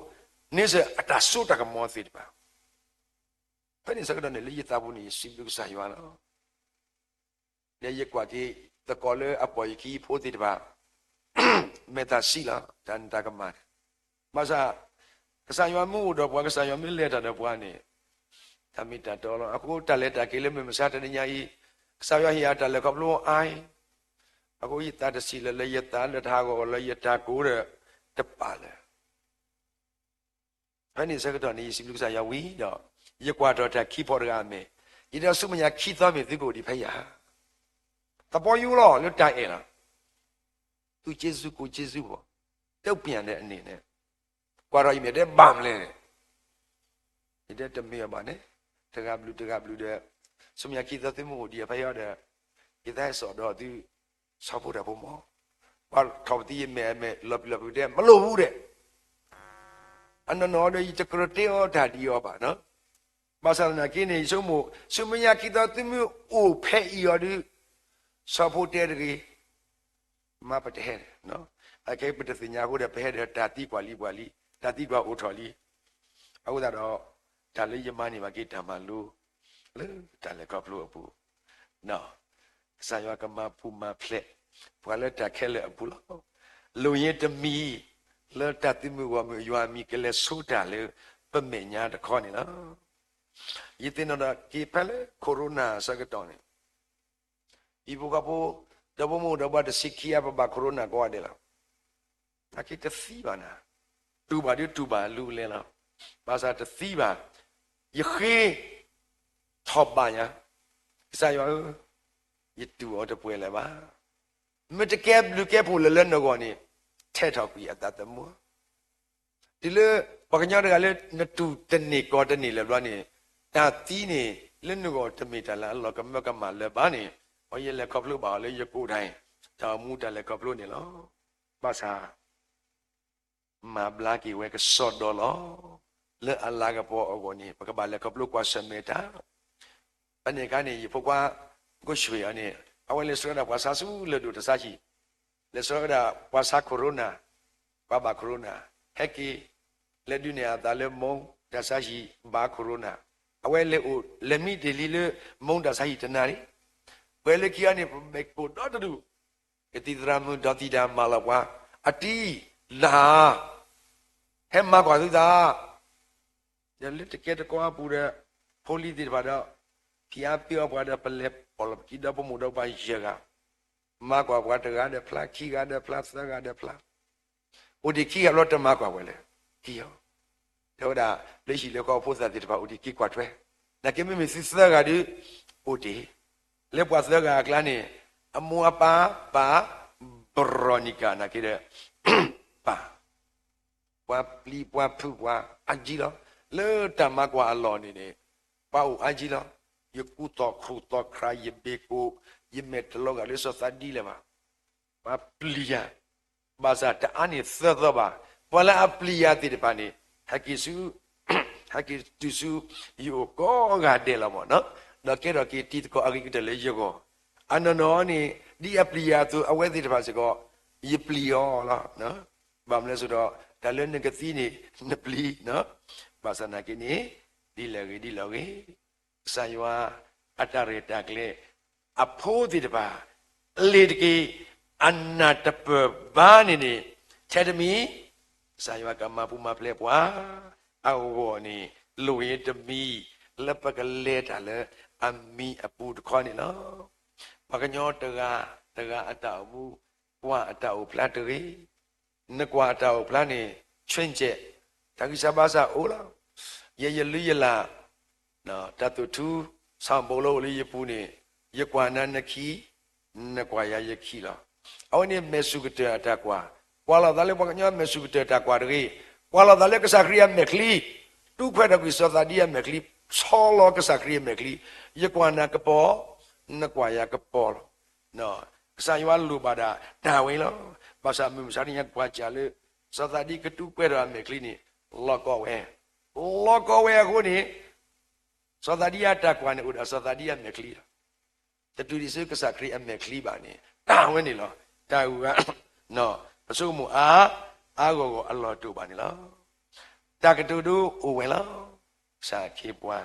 န့ဆၢၣ်အတၢ်စိတၢ်ကမီၤသ့ၣ်တဖၣ်. ဖဲန့ၣ်ဆၢကတီၢ်န့ၣ် လၢယသးပူၤန့ၣ် ယစံးဘျုးကစၢ်ယွၤလီၤ. ဒီးယကွၢ်က့ၤသကိးလၢအပိာ်ယခံယဖိသ့ၣ်တဖၣ် မဲာ်သၣ်ဆံးလီၤ, တၢ်နတၢ်ကမၣ်န့ၣ်, ဘၣ်ဆၣ် ကစၢ်ယွၤမ့ၢ်အိၣ်ဒီးပှၤ ကစၢ်ယွၤမ့ၢ်လဲၤတၢ်ဒီးပှၤန့ၣ် တၢ်မ့ၢ်တၢ်တီလီၤ. အဃိတၢ်လဲၤတၢ်က့ၤလၢမုၢ်မဆါတနံၤညါအံၤ ကစၢ်ယွၤဟ့ၣ်အတၢ်လဲၤခီဖျိအါအံၤ, အဃိယသးတဆံးလၢၤလၢယသးလၢတၢ်ဟးဂီၤအီၤလၢယတၢ်ကိးဒီးတပာ်လၢၤ ဖဲန့ၣ်ဆၢကတီၢ်န့ၣ် ယစံးဘျုးကစၢ်ယွၤဝံၤဒီး ယကွၢ်ထီၣ်တၢ်ခံဖီတဂၤအမဲာ်, ယဒီးဆူမဲာ်ညါခံသီမ့ၢ်သုကအိၣ်ဒံးဖဲယၤ, သပှၢ်ယူၤလီၤလၢတၢ်အဲၣ်လီၤ. သူကျေးဇူး ကိုယ်ကျေးဇူး ပေါ့, တုံ့ပြန်တဲ့အနေနဲ့, ကွၢ်ထီၣ်အံၤမဲာ်တဲဘၣ်မလဲၣ်န့ၣ်, ယတဲတမ့ၢ်အဘၣ်န့ၣ်, တဂၤဘျုးတဂၤဘျုးဒီး, ဆူမဲာ်ညါခံသီသုမ့ၢ်အိၣ်ဒံးဖဲယၤဒီး, ယသးဟဲစိာ်ဒီးသု ဆီဖိတၢ်ဖိမး, ကွၢ်ထီၣ်ပသံယမဲာ်အမဲာ်လီၤပျံၤလီၤပျံၤတဲ မ့ၢ်လိၣ်ဘူးဒီး အနီၢ်နီၢ်ဒီး ယတကြၢးတဲအီၤတၢ်ဒ်အံၤဘၣ်. ဘၣ်ဆၣ်သနာ်က့န့ၣ် ယဆိကမိၣ် ဆူမဲာ်ညါခံသီသုမ့ၢ်အိၣ်ဖဲအံၤအီၤဒီး ဆီဖိတဲတဂ့ၤ, မၤပတဟဲ, အခဲအံၤပတသ့ၣ်ညါအဃိဒီး ပဟဲဒီးတၢ်သံကွၢ်လံပှၤလံ, တၢ်သံကွၢ်အိၣ်ထီၣ်လံ. အဃိသတးဒီး တၢ်လၢယမၤန့ၢ်ဘၣ်က့ၤတၢ်မၤလိ လၢတၢ်လဲၤခီဖျိအပူၤ ကစၢ်ယွၤကမၤပူၤမၤဖျဲး ပှၤလၢတၢ်ခဲလၢာ်အပူၤလီၤ. လိၣ်ယ့တမံၤ လၢတၢ်သုးမုၢ်ဂီၢ်မုၢ်ယွၤအမံၤကလဲၤဆိတၢ်လၢပမဲာ်ညါတခီန့ၣ်လီၤ. ယသ့ၣ်နီၣ်ဒီးက့ၤဖဲလၢ corona အဆၢကတီၢ်န့ၣ် ဟံၣ်ဖိဃီဖိ ဒီဖိမိၢ်ဒီပှၤတဆံခံအါ ပဘၣ် corona ကိးဂၤဒဲးလီၤ. နာ်က့တသံဘၣ်နၤ, တူၢ်ဘၣ်ဒုးတူၢ်ဘၣ်လူၤလဲၤလီၤ. ဘၣ်ဆၣ်တသံဘၣ်. ယဃ့ထီၣ်ဘၣ်ညါ, ကစၢ်ယွၤဧၢ, ယတူၢ်အီၤတပှဲၤလၢၤဘၣ်. မ့ၢ်တကဲဘျုးကဲဖှိၣ်လၢၤလၢနဂီၢ်န့ၣ် ထဲးထီၣ်ကွံာ်အသးသမူ တုၤလၢပှၤကညီတဂၤလၢနတူၢ်တန့ၢ်ကီၢ်တန့ၢ်လၢၤဘျီန့ၣ်, တၢ်သံန့ၣ် လၢနဂီၢ်တမ့ၢ်တၢ်လၢအလီၤကမၢကမၣ်လၢၤဘၣ်န့ၣ်, အဝဲယလဲၤခီဖျိဘၣ်အီၤလၢယကိးတၢ်အံၤ, တၢ်အိၣ်မူတၢ်လဲၤခီဖျိန့ၣ်လီၤ. ဘၣ်ဆၣ် မၤဘျါက့ၤဝဲကစီဒီလီၤ. လၢအလၤကပီၤအဂီၢ်န့ၣ် ပကဘၣ်လဲၤခီဖျိကွၢ်ဆၢၣ်မဲာ်တၢ် ဖဲန့ၣ်အခါန့ၣ် ယဖိခွါ ကိးဆွ့ၣ်အီၤန့ၣ် အဝဲလဲၤဆှၢဝဲဒၣ်ပှၤဆါဆူလၢၢ်ဒိၣ်တၢ်ဆါဟံၣ်, လဲၤဆှၢဝဲဒၣ်ပှၤဆါ corona, ပှၤဘၣ် corona, ဟဲက့ၤ လဲၤဒုးနဲၣ်အသးလၢ မူးတၢ်ဆါဟံၣ် ဘၣ် corona, အဝဲလဲၤအိၣ်လဲၤမံတ့ၢ်လံလၢ မူးတၢ်ဆါဟံၣ်တနၤန့ၣ်, ပှဲၤလၢခံဂၤန့ၣ် ပမဲာ်ကိၣ်ဒီတဒူၣ် ကသံၣ်သရၣ်မုၣ်ဒီးသံၣ်တၢ်မၤလီၤပှၤ, အတံၤ, နၤ, ဟဲမၤကွၢ်သုသး, ဒီးလၢတကဲတကီအပူၤဒီး ဖိလံၤသ့ၣ်တဖၣ်ဒီး ဖံးအါပှ့ၤအီပှၤဒီး ပလဲၤပိာ်လီၤပခံဒီဖိမိၢ်ဒီးပှၤယဲၢ်ဂၤ, မၤကွၢ်ပှၤတဂၤဒီးဖျါ, ခံဂၤဒီးဖျါ, သၢဂၤဒီးဖျါ, အိၣ်ဒံးခံဂၤဘျီတမၤကွၢ်ဝဲလၢၤ, ခံဂၤ တဲဝဲဒၣ် လၢဟံၣ်လၢဃီဖိသၣ်သ့ၣ်တဖၣ်အိၣ်ဒံးက့ၤကွၢ်ထွဲ, နာ်က့မ့မ့ၢ်သုသၢဂၤဒီး အိၣ်တ့ၢ်, လၢပှၤသၢဂၤအကျါန့ၣ် အမိၢ်အပၢ်ပၢ် ဘြီၣ်နံၣ်ကၣ် နာ်က့ဒီး ပၢ် ပှၤပျံၤပှၤဖုးပှၤအါကံလီၤ. လၢတၢ်မၤကွၢ်အလီၢ်န့ၣ်န့ၣ် ပှၤအိၣ်အါကံလီၤ. ယကူၣ်သီၣ်ခရူၣ်သီၣ်ခရၣ် ယဘ့ၣ်ကိၣ် ယမဲာ်တလီၤဂာ်လၢစီၤသးဒ်လဲၣ်ဘၣ်. ပှၤပျံၤယၤ, ဘၣ်ဆၣ်တအါန့ၢ်သၢသီဘၣ်. ပှၤလၢအပျံၤယၤသ့ၣ်တဖၣ်န့ၣ် ဟဲက့ၤဆူ ဟဲက့ၤတုၤဆူယအိၣ်ကိးဂၤဒဲးလီၤမၢ်နီၤ, ဒီးကဲထီၣ်က့ၤတံၤသကိးအဂ့ၤကတၢၢ်လၢယဂီၢ်, အနီၢ်နီၢ်န့ၣ် ဒ်အပျံၤယၤအသိး အဝဲသ့ၣ်တဖၣ်စ့ၢ်ကီး ယပျံၤအီၤလီၤ. ဘၣ်မနုၤလဲၣ်ဆိုတော့ တၢ်လၢနကသံန့ၣ် နပျံၤ, ဘၣ်ဆၣ်နာ်က့န့ၣ် ဒ်လဲၣ်ဂ့ၤဒ်လဲၣ်ဂ့ၤ ကစၢ်ယွၤအတၢ်ရဲၣ်တၢ်ကျဲၤ အဖိသ့ၣ်တဖၣ် လ့ၤတက့ၢ် အနၢ်တပၢၢ်ဘါန့ၣ်န့ၣ် ထဲတမံၤ ကစၢ်ယွၤကမၤပူၤမၤဖျဲးပှၤ အဂီၢ်န့ၣ် လိၣ်ဝဲတမံၤ လၢပကလဲၤတၢ်လၢအမံၤအပူၤတခီန့ၣ်လီၤ. ပှၤကညီတဂၤတဂၤအတၢ်အိၣ်မူ ကွၢ်အတၢ်အိၣ်ဖျါတဂ့ၤ နကွၢ်အတၢ်အိၣ်ဖျါန့ၣ် ဆှဲကဲး တၢ်ဂံၢ်စၢ်ဘါစၢ်အိၣ်လီၤ. ယဲယလုၢ်ယလၢ် တၢ်သူၣ်ထူ ဆၣ်ဘိးလၢအိၣ်လၢယပူၤန့ၣ် ယကွၢ်နၤနခံ နကွၢ်ယၤယခံလီၤ. အဝဲန့ၣ်မဲာ်ဆူၣ်ကတၢၢ်အတၢ်ကွၢ်, ကွၢ်လီၤသးလၢပှၤကညီမဲာ်ဆူၣ်ကတၢၢ်တၢ်ကွၢ်တဂ့ၤ, ကွၢ်လီၤသးလၢကစၢ်ခရံာ်အမဲာ်ချံ, တူၢ်ခွဲးထီၣ်ကွံာ်စီၤသးဒံအမဲာ်ချံ, ဆီလီၤကစၢ်ခရံာ်အမဲာ်ချံ, ယကွၢ်နၤကပီၤ, နကွၢ်ယၤကပီၤလီၤ. ကစၢ်ယွၤလိၣ်ဘၣ်ဒၣ်တၢ်ဝဲလီၤ. ဘၣ်ဆၣ်မုၢ်မဆါတနံၤညါပှၤစံးလၢ စီၤသးဒံကတူၢ်ကွဲးထီၣ်အမဲာ်ချံန့ၣ် လီၢ်ကီဝဲ, လီၢ်ကီဝဲအဃိန့ၣ် စီၤသးဒံအတၢ်ကွၢ်န့ၣ်အိၣ်ဒီးစီၤသးဒံအမဲာ်ချံလီၤ. တတုၤဒံးဆူကစၢ်ခရံာ်အမဲာ်ချံဘၣ်န့ၣ် တၢ်ဝဲန့ၣ်လီၤ. တၢ်ဂုၤဂၤ ပဆိကမိၣ်အါ အါဂီၢ်ဂီၢ်အလီၢ်တအိၣ်ဘၣ်န့ၣ်လီၤ. တၢ်ကတိၤဒိအိၣ်ဝဲလီၤ. ကစၢ်ခ့ပှၤ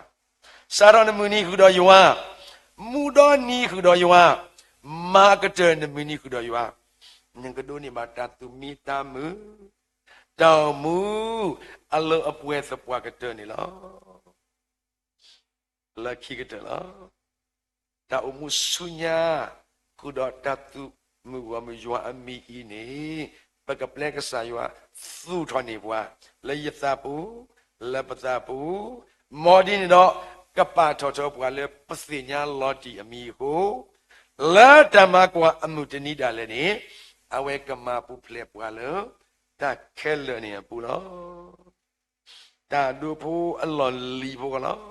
စးထီၣ်နမုၢ်နံၤဃုာ်ဒီးယွၤ, မူဒီနံၤဃုာ်ဒီးယွၤ, မၤကတၢၢ်နမုၢ်နံၤဃုာ်ဒီးယွၤ, နကဒိးန့ၢ်ဘၣ်တၢ်သူၣ်မံသးမုာ်, တၢ်အိၣ်မူ အလၢအပှဲၤသပှၢ်ကတၢၢ်န့ၣ်လီၤ. လၢခံကတၢၢ်လီၤ. တၢ်အိၣ်မူဆူညါ ဃုာ်ဒီးတၢ်သူၣ်မုာ်ဂီၢ်မုာ်ယွၤအမံၤအံၤန့ၣ် ပကပျဲကစၢ်ယွၤသူၣ်ထီၣ်န့ၢ်ပှၤ လၢယသးပူၤ လၢပသးပူၤ, မ်ဒ်န့ၣ်ဒီး ကပာ်ထီၣ်ထီပှၤလၢပသ့ၣ်ညါလီၤတံၢ်အမံၤအဃိ, လၢတၢ်မၤကွၢ်အမုၢ်တနံၤဒၣ်လဲာ်န့ၣ် အဝဲကမၤပူၤဖျဲးပှၤလၢ တၢ်ခဲလၢာ်န့ၣ်အပူၤလီၤ. တၢ်ဒိဖိအလီၢ်လံၤဖိလီၤ.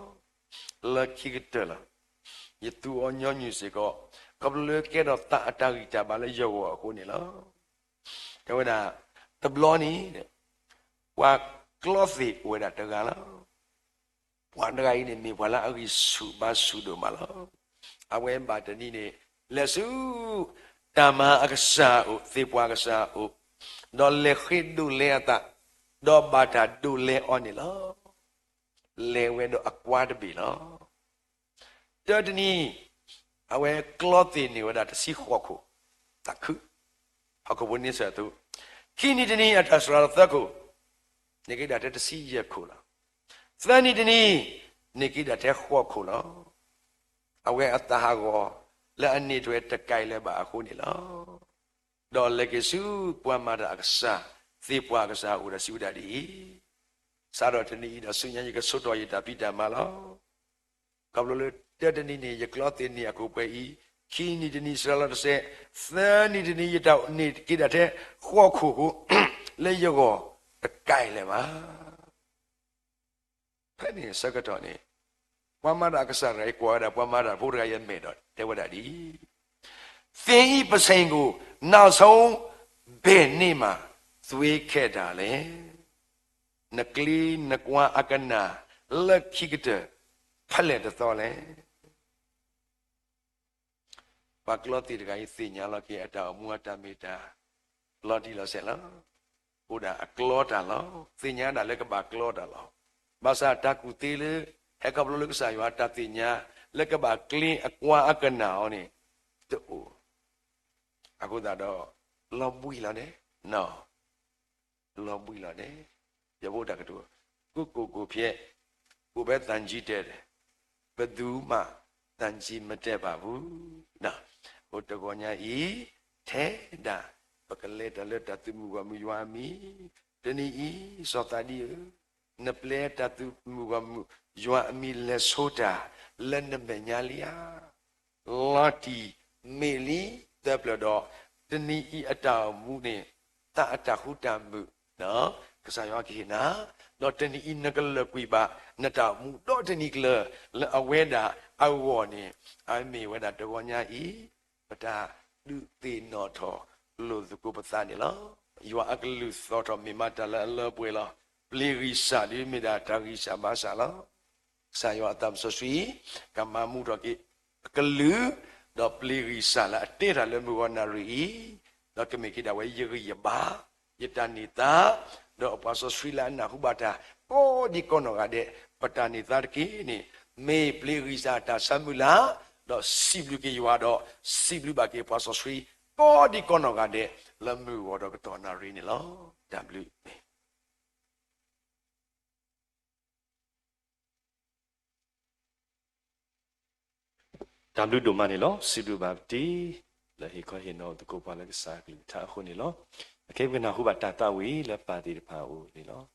လၢခံကတၢၢ်လီၤ. ယသူအီၤညီနုၢ်စ့ၢ်ကီး ခီဖျိလၢကဲထီၣ်သးအတၢ်ဂံၢ်တၢ်ဘါလၢယဂီၢ်အဃိန့ၣ်လီၤ. တဲဝဲဒၣ် တဘျီန့ၣ် ပှၤကျီသ့ၣ်အိၣ်ဝဲဒၣ်တဂၤလီၤ. ပှၤတဂၤအံၤန့ၣ်မ့ၢ်ပှၤလၢအဂံၢ်ဆူၣ်ဘါဆူၣ်ဒိၣ်မးလီၤ. အဝဲဘၣ်တနံၤန့ၣ် လဲၤဆူ တၢ်မၤအကစၢ်အအိၣ် သ့ၣ်ပှၢ်ကစၢ်အအိၣ်, ဒီးလဲၤဃ့ဒိးလဲအသး, ဒီးဘၣ်တၢ်ဒိးလဲအီၤန့ၣ်လီၤ. လဲၤဝဲဒီးအကွါတဘ့ၣ်လီၤ. တၢတနံၤ အဝဲကျီသ့ၣ်န့ၢ်ဝဲဒၣ်တဆံဃိးခိၣ်, သးခု, ဟီၣ်ခိၣ်ဖိန့ဆၢၣ်အသိး, ခံနံၤတနံၤအတၢ်စှၤလီၤသၢခိၣ်, န့ၢ်က့ၤဒၣ်ထဲတဆံယဲၢ်ခိၣ်လီၤ. သၢနံၤတနံၤ န့ၢ်က့ၤဒၣ်ထဲဃိးခိၣ်လီၤ. အဝဲအသးဟးဂီၤ လၢအန့ၢ်ထွဲတကဲလၢၤဘၣ်အဃိန့ၣ်လီၤ. ဒီးလဲၤက့ၤဆူပှၤမၤတၢ်အကစၢ်, သ့ၣ်ပှၢ်အကစၢ်အအိၣ်ဒီးစံးဝဲဒၣ်ဒ်အံၤ, စးထီၣ်တနံၤအံၤဒီးဆူညါယကဆိးထီၣ်ယတၢ်ဖံးတၢ်မၤလီၤ. ခီဖျိလၢတၢတနံၤန့ၣ် ယကျီသ့ၣ်န့ၢ်အခိၣ်ပှဲၤအံၤ, ခံနံၤတနံၤစှၤလီၤတစဲး, သၢနံၤတနံၤယတၢ်န့ၢ်က့ၤဒၣ်ထဲဃိးခိၣ်အဃိ, လၢယဂီၢ်တကဲလၢၤဘၣ်. ဖဲန့ၣ်ဆၢကတီၢ်န့ၣ် ပှၤမၤတၢ်အကစၢ်တဂၤအံၤကွၢ်ဝဲဒၣ်ပှၤမၤတၢ်ဖိတဂၤအံၤအမဲာ်ဒီးတဲဝဲဒၣ်ဒ်အံၤ, သင်၏ ပစိန်ကို နောက်ဆုံးဘယ်နေ့မှာ သွေးခဲတာလဲ? နကျေးနကွါအကနၣ် လၢခံကတၢၢ်ဖဲလဲၣ်တသီလဲၣ်. ပှၤကျီသ့ၣ်တဂၤအံၤသ့ၣ်ညါလီၤက့ၤအတၢ်အိၣ်မူအတၢ်မ့ၢ်တၢ် လီၤတံၢ်လီၤဆဲးလီၤ. အိၣ်ဒၣ်အကျီတၢ်လီၤ. သ့ၣ်ညါဒၣ်လၢကဘၣ်ကျီတၢ်လီၤ. ဘၣ်ဆၣ်တၢ်ကူၣ်သ့လၢ ဟဲခီဖျိလၢကစၢ်ယွၤအတၢ်သ့ၣ်ညါ လၢကဘၣ်ကျ့အကွါအကနၣ်အီၤန့ၣ် တအိၣ်. အဃိသတးဒီး လီၤဘှံးလီၤန့ၣ် လီၤဘှံးလီၤန့ၣ် ယဖိတၢ်ကတိၤ, ကိုယ့်ကိုယ်ကိုယ်ဖြင့် ကိုယ်ပဲသံကြီးတယ်, ဘယ်သူမှသံကြီးမတက်ပါဘူး. အိၣ်တဂီၤညါအံၤ ထဲဒၣ် ပကလဲၤတၢ်လၢတၢ်သူၣ်မုာ်ဂီၢ်မုာ်ယွၤအမံၤ, တနံၤအံၤ စီၤသးဒံဧၢ, နပျဲတၢ်သူၣ်မုာ်ဂီၢ်မုာ်ယွၤအမံၤလဲၤဆိတၢ် လၢနမဲာ်ညါလံဧါ. လီၤတံၢ်မ့ၢ်လံသၢပျၢၤဒီး တနံၤအံၤအတၢ်အိၣ်မူန့ၣ် သးအတၢ်ဃူတၢ်မုာ် ကစၢ်ယွၤကဟ့ၣ်နၤ, ဒီးတနံၤအံၤနကလၢာ်ကွံာ်ဘၣ် နတၢ်အိၣ်မူဒီတနံၤကျၢၤ လၢအဝဲဒၣ်အဂီၢ်န့ၣ် အမ့ၢ်ဝဲဒၣ်တဂီၤညါအံၤ ပတၢ်ဒုးသ့ၣ်နီၣ်ထီၣ်လိာ်သကိးပသးန့ၣ်လီၤ. ယွၤအကလုၢ်သီၣ်ထီၣ်မ့ၢ်မးတၢ်လၢအလၢပှဲၤလီၤ. ပျ့ၤဂံၢ်စၢ်ဒုးမ့ၢ်ဒၣ်တၢ်ဂံၢ်စၢ်ဘါစၢ်လီၤ. ကစၢ်ယွၤအသးစီဆှံ ကမၤမူထီၣ်က့ၤအကလုၢ်, ဒီးပျ့ၤဂံၢ်စၢ်လၢအတဲတၢ်လၢမုၢ်ဂီၤနၣ်ရံၣ်အံၤ, ဒီးကမ့ၢ်က့ၤဒၣ်ဝဲယဂံၢ်ယဘါ, ယတၢ်န့ၢ်သါ, ဒီးပှၤစီဆှံလၢအနၢ်ဟူဘၣ်တၢ် ကိးဒံကိးနီၢ်ဂၤဒဲး, ပတၢ်န့ၢ်သါတက့ၢ်န့ၣ် မ့ၢ်ပျ့ၤဂံၢ်စၢ်တၢ်ဆါမုၢ်လၢ်, ဒီးစံးဘျုးက့ၤယွၤဒီး စံးဘျုးဘၣ်က့ၤပှၤစီဆှံ ကိးဒံကိးနီၢ်ဂၤဒဲး လၢမုၢ်ဂီၤဒီးကတီၢ်နၣ်ရံၣ်န့ၣ်လီၤ. တၢ်ဘျုး တၢ်ဘျုးဒိၣ်မးန့ၣ်လီၤ. စံးဘျုးဘၣ်ပတံၤ လၢဟ့ၣ်ခီဟ့ၣ်နီၤသကိးပှၤလၢကစၢ်အကလုၢ်ကထါအဃိန့ၣ်လီၤ. အခဲအံၤပကနၢ်ဟူဘၣ်တၢ်သးဝံၣ်လၢပၢ်သ့ၣ်တဖၣ်အအိၣ်န့ၣ်လီၤ.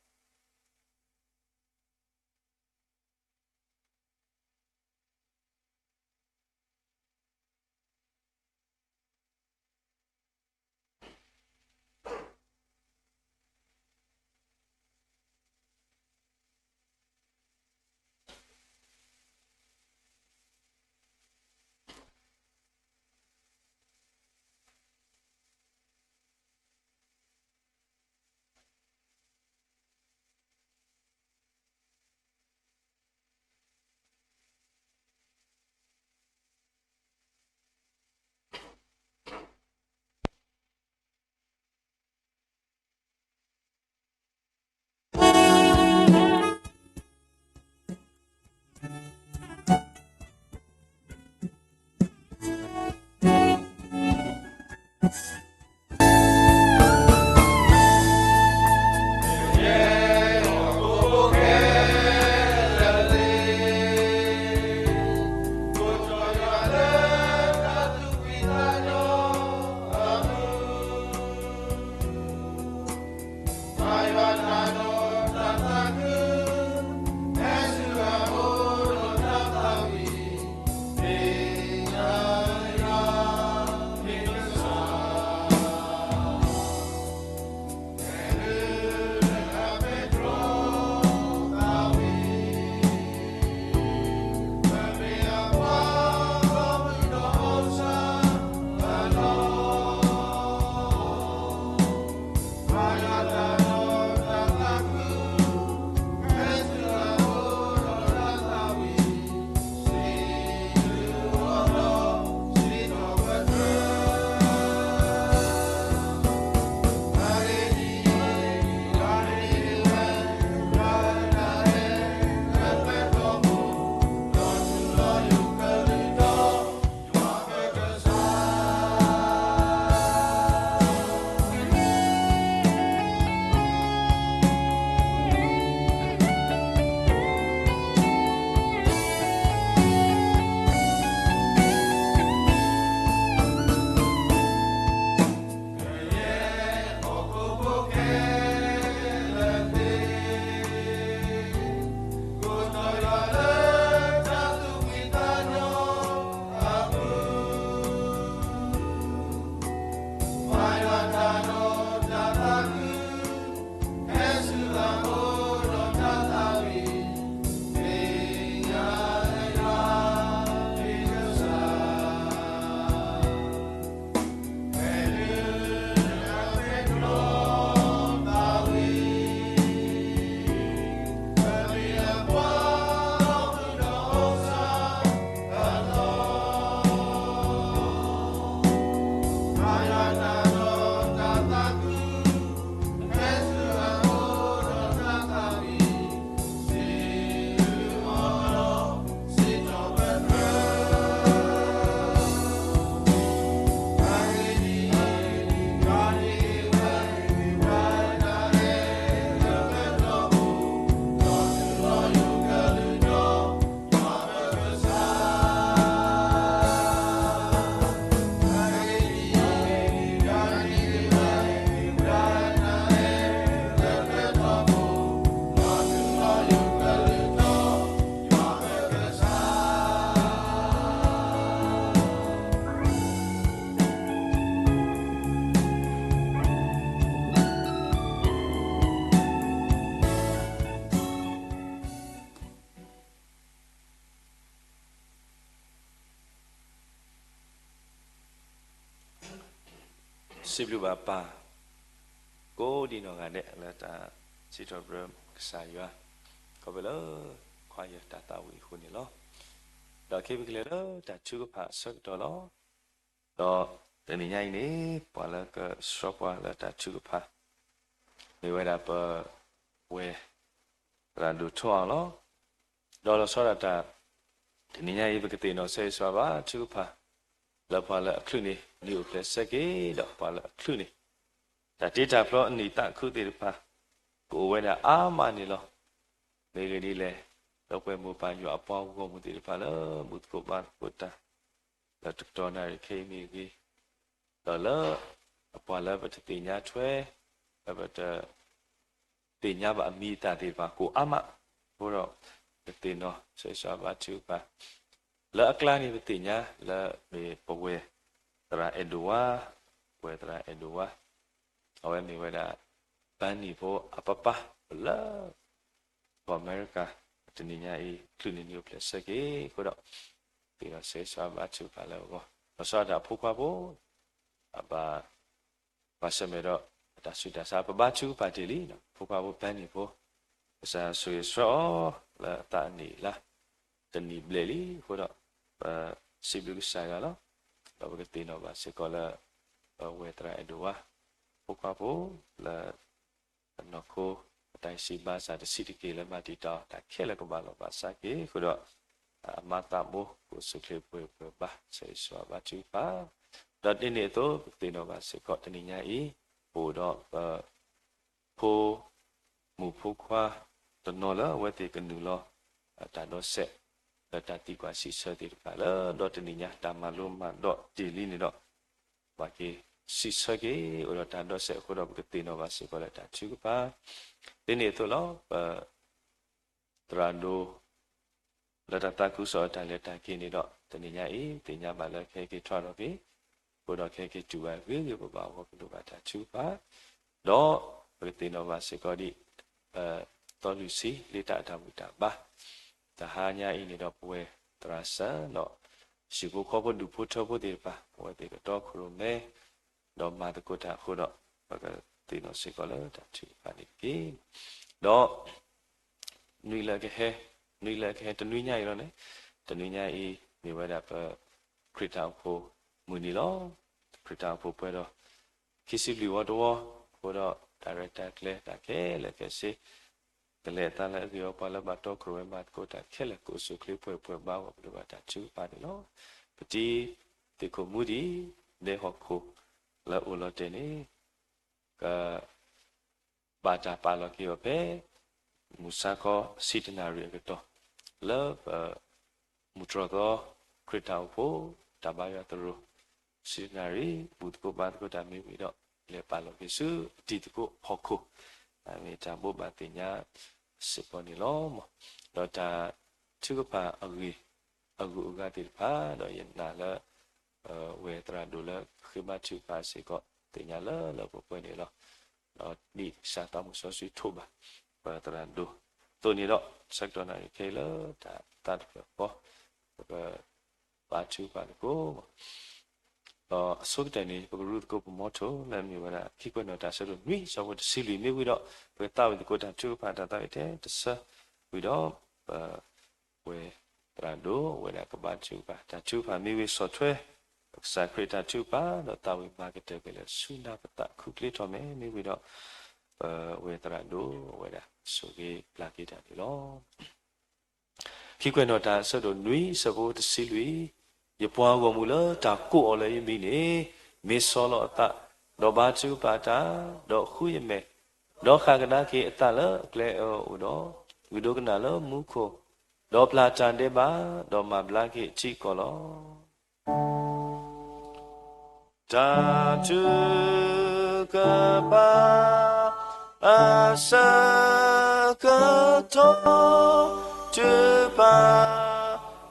စံးဘျုးဘၣ်ပၢ်, ကိးဒံနီၢ်ဂၤဒဲးလၢတၢ်စံးထီၣ်ပတြၢၤကစၢ်ယွၤ, ခီဖျိလၢခွါယတၢ်သးဝံၣ်အဃိန့ၣ်လီၤ. ဒီးခဲပကလဲၤလၢတၢ်ထုကဖၣ်အဆၢကတီၢ်လီၤ. ဒီးတနံၤညါအံၤန့ၣ် ပှၤလၢကဆှၢပှၤလၢတၢ်ထုကဖၣ် မ့ၢ်ဝဲဒၣ်ပဝဲၢ်သရၣ်ဒိၣ်ထိၣ်အီၤလီၤ. ဒီးလီၤဆီဒၣ်တၢ် တနံၤညါအံၤ ပကသ့ၣ်နီၣ်ဆၢဂ့ၤဆၢဝါဘၣ်ထုကဖၣ် လၢပှၤလၢအချုးန့ၣ် နံၤအိၣ်ဖျဲၣ်ဆၢက့ၤ ဒီးပှၤလၢအချုးန့ၣ် တၢ်တ့တၢ်ဖျီအနံၣ်သးခုသ့ၣ်တဖၣ် ကအိၣ်ဝဲဒၣ်အါမးန့ၣ်လီၤ. မ့ၢ်ဂ့ၢ်ဒ်လဲၣ်, လၢပှၤမိၢ်ပၢ်ယွၤအပှၤဂီၢ်မုၢ်သ့ၣ်တဖၣ်လၢ ဘူၣ်သကိးဘါသကိးတၢ် လၢတကတီၢ်နၣ်ရံၣ်ခဲအံၤမ့ၢ်ဂ့ၤ, ဒီးလၢအပှၤလၢပတသ့ၣ်ညါထွဲ လၢပတ သ့ၣ်ညါဘၣ်အမံၤအသၣ်သ့ၣ်တဖၣ် ကိးအါမး, အဃိဒီး ပသ့ၣ်နီၣ်ဆၢဂ့ၤဆၢဝါဘၣ်ထုကဖၣ် လၢအကျါန့ၣ် ပသ့ၣ်ညါလၢမ့ၢ်ပဝဲၢ်သရၣ်အဲၣ်ဒိၣ်ဝါ, ပဝဲၢ်သရၣ်အဲၣ်ဒိၣ်ဝါ, အဝဲမ့ၢ်ဝဲဒၣ် ဘၣ်နံၣ်ဖိအပၢ်ပၢ်လၢ ကီၢ်အမဲရကၤ, တနံၤညါအံၤ ချုးန့ၣ်နံၤအိၣ်ဖျဲၣ်ဆၢက့ၤအဃိဒီး သ့ၣ်နီၣ်ဆၢဂ့ၤဆၢဝါဘၣ်ထုကဖၣ်လၢအဂီၢ်, လီၤဆီဒၣ်တၢ်အဖိခွါဖိ အဘၣ် ဘၣ်ဆၢၣ်မဲာ်ဒီး တၢ်ဆူးတၢ်ဆါ ပဘါထုကဖၣ်တ့ၢ်လံ, ဖိခွါဖိဘၣ်နံၣ်ဖိ ကစၢ်ဆိၣ်ဂ့ၤဆှၢအီၤ လၢအသးအနံၣ်အလါ တနံၣ်ဘျဲၣ်လံအဃိဒီး ပစံးဘျုးကစၢ်ယွၤလီၤ. ဒီးပကသ့ၣ်နီၣ်ဘၣ်စ့ၢ်ကီးလၢ ပဝဲၢ်သရၣ်အဲၣ်ဒိၣ်ဝါ ဖိခွါဖိ လၢ အနီၢ်ခိ အတၢ်စံးဘါစၢ်တဆံးတက့ၢ်လၢမၤတံာ်တာ်အီၤ တၢ်ခဲလၢာ်ကဘၣ်လီၢ်ဘၣ်စးက့ၤအဃိဒီး အမါသးဘိ ကအိၣ်ဆူၣ်ချ့ပှဲၤပှဲၤဘါ ဆၢဂ့ၤဆၢဝါဘါထုကဖၣ်, ဒီးဒ်န့ၣ်အသိး ပကသ့ၣ်နီၣ်ဘၣ်စ့ၢ်ကီး တနံၤညါအံၤ ပအိၣ်ဒီးပ ဖိမုၣ်ဖိခွါ တနီၤလၢအဝဲသ့ၣ်ကနုာ်လီၤ တၢ်ဒီးစဲး လၢတၢ်သံကွၢ်စံးဆၢသ့ၣ်တဖၣ်လၢ ဒီတနံၤညါ တၢ်မၤလိမၤဒိးတ့ၢ်လံန့ၣ်ဒီး ဘၣ်က့ၤစံးဆၢက့ၤ အိၣ်ဒီးတၢ်ဒီးစဲးအဃိဒီး ပကသ့ၣ်နီၣ်ဘၣ်စ့ၢ်ကီးလၢတၢ်ထုကဖၣ် ဒ်န့ၣ်အသိးလီၤ. ပ သရၣ်ဒိၣ် လၢတၢ်သးခုကစီၣ်အတၢ်လဲၤတၢ်က့ၤန့ၣ်ဒီး တနံၤညါအံၤ သ့ၣ်ညါဘၣ်လၢခဲက့ၤထီၣ်လီၤက့ၤ အဃိဒီးခဲက့ၤတုၤဘၣ်ဂ့ၤဂ့ၤ ပဘၣ်ဂီၢ်ကဒိၣ်ဘၣ်တၢ်ထုကဖၣ် ဒီးပကသ့ၣ်နီၣ်ဘၣ်စ့ၢ်ကီးဒ် သီလွံၢ်ဆံလၢတၢ်အတၢ်ဘူၣ်တၢ်ဘါ တဟါညါအံၤန့ၣ်ဒီး ပဝဲသရၣ်စၢ်ဒီး ဟံၣ်ဖိဃီဖိဒူၣ်ဖိထၢဖိသ့ၣ်တဖၣ် အဝဲသ့ၣ်ကတီခိၣ်ရိၣ်မဲ ဒီးမၤသကိးတၢ်အဃိဒီး ပကသ့ၣ်နီၣ်စ့ၢ်ကီးလၢတၢ်ထုကဖၣ်န့ၣ်တက့ၢ်. ဒီး နွံလၢကဟဲ, နွံလၢကဟဲ တနွံညါအံၤလီၤန့ၣ်, တနွံညါအံၤ မ့ၢ်ဝဲဒၣ်ပ ခရံာ်တၢ်အိၣ်ဖှိၣ်မုၢ်နံၤလီၤ. ခရံာ်တၢ်အိၣ်ဖှိၣ်ပှဲၤဒီး ခံဆံလွံၢ်ဝီတဝီ, အဃိဒီး တၢ်ရဲၣ်တၢ်ကျဲၤတၢ်ခဲလၢာ်ခဲဆ့ ကလဲၤအသးလၢအဂ့ၢ်အီၤ ပှၤလၢဘၣ်တီခိၣ်ရိၣ်မဲမၤသကိးတၢ်ခဲလၢာ် ကအိၣ်ဆူၣ်ချ့ပှဲၤပှဲၤဘါ ပကဒိးဘၣ်တၢ်ထုကဖၣ်န့ၣ်လီၤ. ပတံၤသ့ၣ်ခိၣ်မူဒံး ဒဲဟီၣ်ခိၣ်လၢအိၣ်လီၤတဲာ်န့ၣ် က ဘၣ်တၢ်ပာ်လီၤက့ၤအီၤဖဲ မုၢ်ဆါခီဆံတနၣ်ရံၣ်အကတီၢ် လၢပ မုၢ်တြီၢ်သီ ခရံာ်တၢ်အိၣ်ဖှိၣ် တၢ်ဘါယွၤသရိာ် ဆံတနၣ်ရံၣ် ဘူၣ်သကိးဘါသကိးတၢ်မ့ၢ်ဝံၤဒီး လဲၤပာ်လီၤက့ၤဆူအတံၤသကိးဟီၣ်ခိၣ် မ့ၢ်တၢ်ဘိးဘၣ်သ့ၣ်ညါစ့ၢ်ကီးန့ၣ်လီၤ. ဒီးတၢ်ထုကဖၣ်အဂ့ၢ် အဂုၤအဂၤသ့ၣ်တဖၣ် ဒီးယနာ်လၢ ဝဲၢ်သရၣ်ဒိၣ်လၢဃ့ဘါထုကဖၣ်စ့ၢ်ကီး သ့ၣ်ညါလၢလၢပှဲၤပှဲၤန့ၣ်လီၤ. ဒီးဒ်ကစၢ်သးမုၢ်စီဆှံထိးဘၣ် ပသရၣ်ဒိၣ်အသိးန့ၣ်ဒီး ဆၢကတီၢ်နၣ်ရံၣ်ခဲအံၤလၢတၢ်သးတဖျၢၣ်ဃီ ပကဘါထုကဖၣ်သကိး ဒီးအဆိကတၢၢ်န့ၣ် ပကရူသကိးပမီထိၣ်လၢအမ့ၢ်ဝဲဒၣ် ခံကွဲးနီၣ်တၢ်ဆၢဒိၣ်နွံ ဆၢဖိတဆံလွံၢ်မ့ၢ်ဝံၤဒီး ပကသးဝံၣ်သကိးတၢ်ထုကဖၣ်တၢ်သးဝံၣ်ထဲတဆၢ ဝံၤဒီး ပ ဝဲၢ်သရၣ်ဒိၣ်ဝဲဒၣ်ကဘါထုကဖၣ် တၢ်ထုကဖၣ်မ့ၢ်ဝံၤဆီၣ်ထွဲ ကစၢ်ခရံာ်တၢ်ထုကဖၣ် ဒီးသးဝံၣ်မၤကတၢၢ်က့ၤလၢဆူနၢ်ပသးခူၣ်ချ့ထီၣ်မဲာ် မ့ၢ်ဝံၤဒီး ပဝဲၢ်သရၣ်ဒိၣ်ဝဲဒၣ်ဆိၣ်ဂ့ၤပျၢ်က့ၤတၢ်န့ၣ်လီၤ. ခံကွဲးနီၣ်တၢ်ဆၢဒိၣ်နွံ ဆၢဖိတဆံလွံၢ်, ယပှၤဂီၢ်မုၢ်လၢတၢ်ကိးအီၤလၢယမံၤန့ၣ် မ့ၢ်ဆီလီၤအသး, ဒီးဘါထုကဖၣ်တၢ်, ဒီးဃုယမဲာ်, ဒီးဃၣ်ကဒါက့ၤအသးလၢအကျဲအၢအိၣ်ဒီး, ဂုာ်ဒိကနၣ်လၢမူခိၣ်, ဒီးပျၢ်တၢ်ဒဲးဘး, ဒီးမၤဘျါက့ၤအထံအကီၢ်လီၤ. တၢ်ထုကဖၣ် အဆၢကတီၢ် ထုကဖၣ်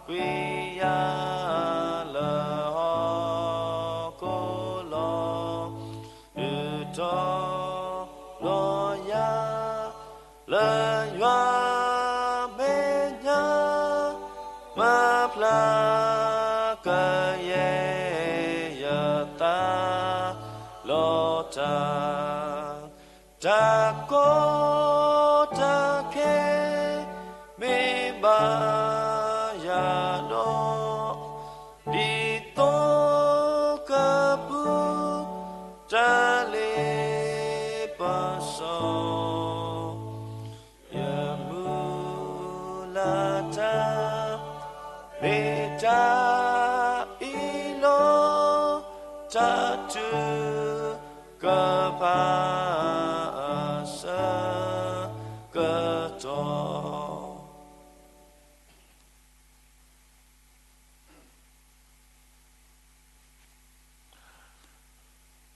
ကွံာ်ယၤလၢဟီၣ်ခိၣ်လီၤ. ဒုးတီၤလီၤယၤ လၢယွၤမဲာ်ညါ မၤဖျါကယဲၢ်ယသး လီၤတၢ် တၢ်ကီတၢ်ခဲမ့ၢ်ဘၣ်ယၤဒီး, ဒ်သိးကပူၤတၢ်လ့ပစီ ယမုၢ်လၢ်တၢ် မ့ၢ်တၢ်အ့ၣ်လိာ် တၢ်ထုကဖၣ်အဆၢကတီၢ်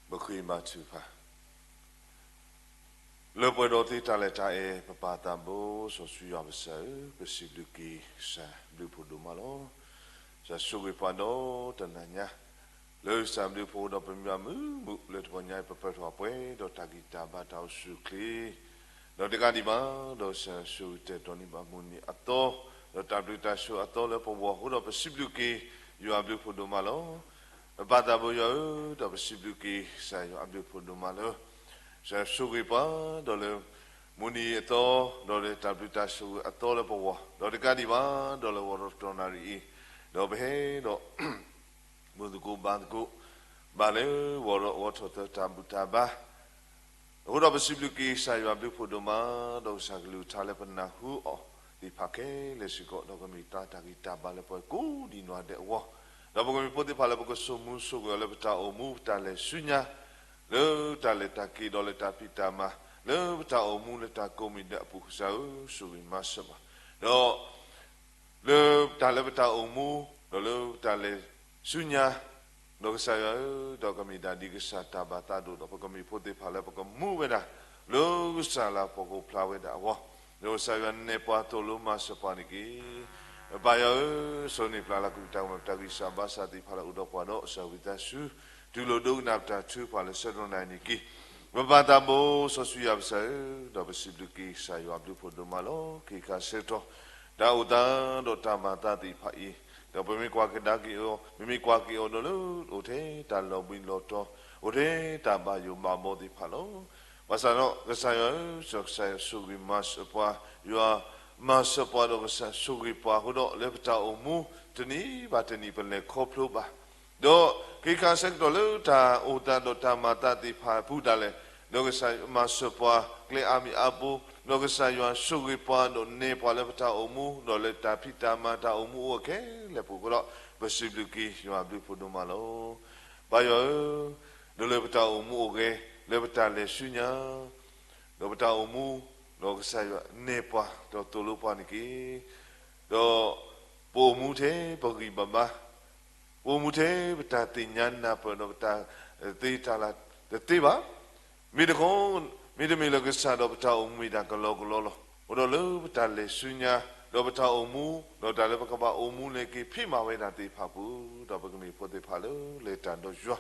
ပဃ့ဘါထုကဖၣ်. လၢပှဲၤဒီးသ့တၢ်လၢတၢ်အဲၣ် ပပၢ်သးဘိစီဆှံယွၤပကစၢ်ဧၢ, ပစံးဘျုးက့ၤကစၢ်ဘျုးဖှိၣ်ဒိၣ်မးလီၤ. ကစၢ်ဆိၣ်ဂ့ၤပှၤဒီးတနၤညါ လၢကစၢ်ဘျုးဖှိၣ်ဒီးပမုၢ်မုာ် လၢတဂီၤညါအံၤ ပပၢၢ်ထီၣ်ပှဲၤဒီးတၢ်ဂံၢ်တၢ်ဘါတၢ်အိၣ်ဆူၣ်အိၣ်ချ့ ဒီးတကးဒံးဘၣ် ဒီးကစၢ်ဆိၣ်ဂ့ၤတဲာ်တီၤန့ၢ်ဘၣ်မုၢ်နံၤအသီ ဒီးတၢ်ဘျုးတၢ်ဆိၣ်အသီလၢပဂီၢ်အဃိဒီး ပစံးဘျုးက့ၤယွၤဘျုးဖှိၣ်ဒိၣ်မးလီၤ. ပပၢ်သးဘိယွၤဧၢ, ဒီးပစံးဘျုးက့ၤကစၢ်ယွၤအဘျုးဖှိၣ်ဒိၣ်မးလၢ ကစၢ်ဆိၣ်ဂ့ၤပှၤ ဒီးလၢမုၢ်နံၤအသီ ဒီးလၢတၢ်ဘျုးတၢ်ဆိၣ်ဂ့ၤအသီလၢပဂီၢ် ဒီးတကးဒံးဘၣ် ဒီးလၢဂီၤဒီးတတီၤနၣ်ရံၣ်အံၤ ဒီးပဟဲဒီး မုၢ်သကိးဘါသကိး ဘၣ်လၢဂီၤဒီးဂီၤထီၣ်သၢတၢ်ဘူၣ်တၢ်ဘါ အဃိဒီးပစံးဘျုးက့ၤကစၢ်ယွၤဘျုးဖှိၣ်ဒိၣ်မး ဒီးကစၢ်ကလုၢ်ကထါလၢပနၢ်ဟူအီၤသ့ၣ်တဖၣ်ခဲလၢာ်စ့ၢ်ကီး ဒီးကမ့ၢ်တၢ်ဂံၢ်တၢ်ဘါလၢပှၤကိးဒံးနီၢ်ဒဲးအဂီၢ် ဒီးပကမ့ၢ်ဖိသ့ၣ်တဖၣ်လၢပကစိာ်မူစိာ်ဂဲၤအီၤလၢပတၢ်အိၣ်မူ ပတၢ်လဲၤဆူညါ လၢတၢ်လဲၤတၢ်က့ၤဒီးလၢတၢ်ဖံးတၢ်မၤ လၢပတၢ်အိၣ်မူလၢတၢ်ကိးမံၤဒဲးအပူၤ ကစၢ်ဧၢ ဆိၣ်ဂ့ၤမၤစၢၤပှၤ ဒီး လၢတၢ်လၢပတၢ်အိၣ်မူ ဒီးလၢပတၢ်လဲၤဆူညါ ဒီးကစၢ်ယွၤဧၢ, ဒီးကမ့ၢ်ဒၣ်ဒ်ကစၢ်တၢ်ဘၣ်သးဒိၣ်ဒီး ပကမ့ၢ်ဖိသ့ၣ်တဖၣ်လၢပကမူဝဲဒၣ် လၢကစၢ်လၤပှီၢ်ခိၣ်ဖျါဝဲဒၣ်အဂီၢ်, ဒီးကစၢ်ယွၤနဲၣ်ပှၤသိၣ်လိမၤစၢၤပှၤန့ၣ်တက့ၢ်. ပၢ်ယွၤဧၢ, စီၤန့ၢ်ပျၢ်လၢကလုၢ်တၢ်ကမၣ်ပတၢ်ဂံၢ်စၢ်ဘါစၢ်သ့ၣ်တဖၣ်လၢအိၣ်ဒီးပှၤဒီး ကစၢ်ဝံသးစူၤ တူၢ်လိာ်ဒိကနၣ်ပတၢ်ထုကဖၣ်လၢဆၢကတီၢ်နၣ်ရံၣ်န့ၣ်တက့ၢ်. ပပၢ်သးဘိစီဆှံယွၤပကစၢ်ဧၢ, ဒီးပစံးဘျုးက့ၤကစၢ်ယွၤဘျုးဖှိၣ်ဒိၣ်မးလီၤ. ခံခါဆၢကတီၢ် တၢ်အိၣ်သးဒီးတၢ်မၤသးသ့ၣ်တဖၣ်အံၤ, ဒီးပမ့ၢ်ကွၢ်ကဒါက့ၤအီၤ, ပမ့ၢ်ကွၢ်က့ၤအီၤဒီးလၢ အိၣ်ထဲတၢ်လီၤဘှံးလီၤတီၤ, အိၣ်ထဲတၢ်ဘၣ်ယိၣ်ဘၣ်ဘီသ့ၣ်တဖၣ်လီၤ. ဘၣ်ဆၣ်ဒီးကစၢ်ယွၤဧၢ, ကစၢ်ယွၤဆိၣ်ဂ့ၤမၤစၢၤပှၤ, ယွၤမၤစၢၤပှၤဒီးကစၢ်ဆိၣ်ဂ့ၤပှၤအဃိဒီး လၢပတၢ်အိၣ်မူတနံၤဘၣ်တနံၤပလဲၤခီဖျိဘၣ် ဒီးခ့ခါဆၢကတီၢ်လၢတၢ်အိၣ်သးဒီးတၢ်မၤသးသ့ၣ်တဖၣ်အပူၤဒၣ်လဲာ်, ဒီးကစၢ်မၤစၢၤပှၤကျဲအါမံၤအါဘိ, ဒီးကစၢ်ယွၤဆိၣ်ဂ့ၤပှၤဒီးနဲၣ်ပှၤလၢပတၢ်အိၣ်မူ, ဒီးလၢတၢ်ဖံးတၢ်မၤတၢ်အိၣ်မူအိၣ်ဝဲခဲလၢာ်ပူၤအဃိဒီး, ပစံးဘျုးက့ၤယွၤဘျုးဖှိၣ်ဒိၣ်မးလီၤ. ပၢ်ယွၤဧၢ, ဒီးလၢပတၢ်အိၣ်မူအိၣ်ဂဲၤ လၢပတၢ်လဲၤဆူညါ ဒီးပတၢ်အိၣ်မူ, ဒီးကစၢ်ယွၤနဲၣ်ပှၤ ဒီးသိၣ်လိပှၤန့ၣ်တက့ၢ်. ဒီးပအိၣ်မူထဲပဂံၢ်ပဘါ, ပအိၣ်မူထဲပတၢ်သ့ၣ်ညါနၢ်ပၢၢ်ဒီးပတၢ်သ့တၢ်လၤတသ့ဘၣ်. မ့ၢ်တခီ, မ့တမ့ၢ်လၢကစၢ်ဒီးပတၢ်အိၣ်မူမ့ၢ်ဒၣ်ကလီကလီလီၤ. အဃိဒီးလၢပတၢ်လဲၤဆူညါ, ဒီးပတၢ်အိၣ်မူ, ဒီးတၢ်လၢပကဘၣ်အိၣ်မူလဲၤက့ၤဖံးမၤဝဲဒၣ်သ့ၣ်တဖၣ်ပူၤ, ဒီးပကမ့ၢ်ဖိသ့ၣ်တဖၣ်လၢလဲၤတၢ်ဒီးယွၤ,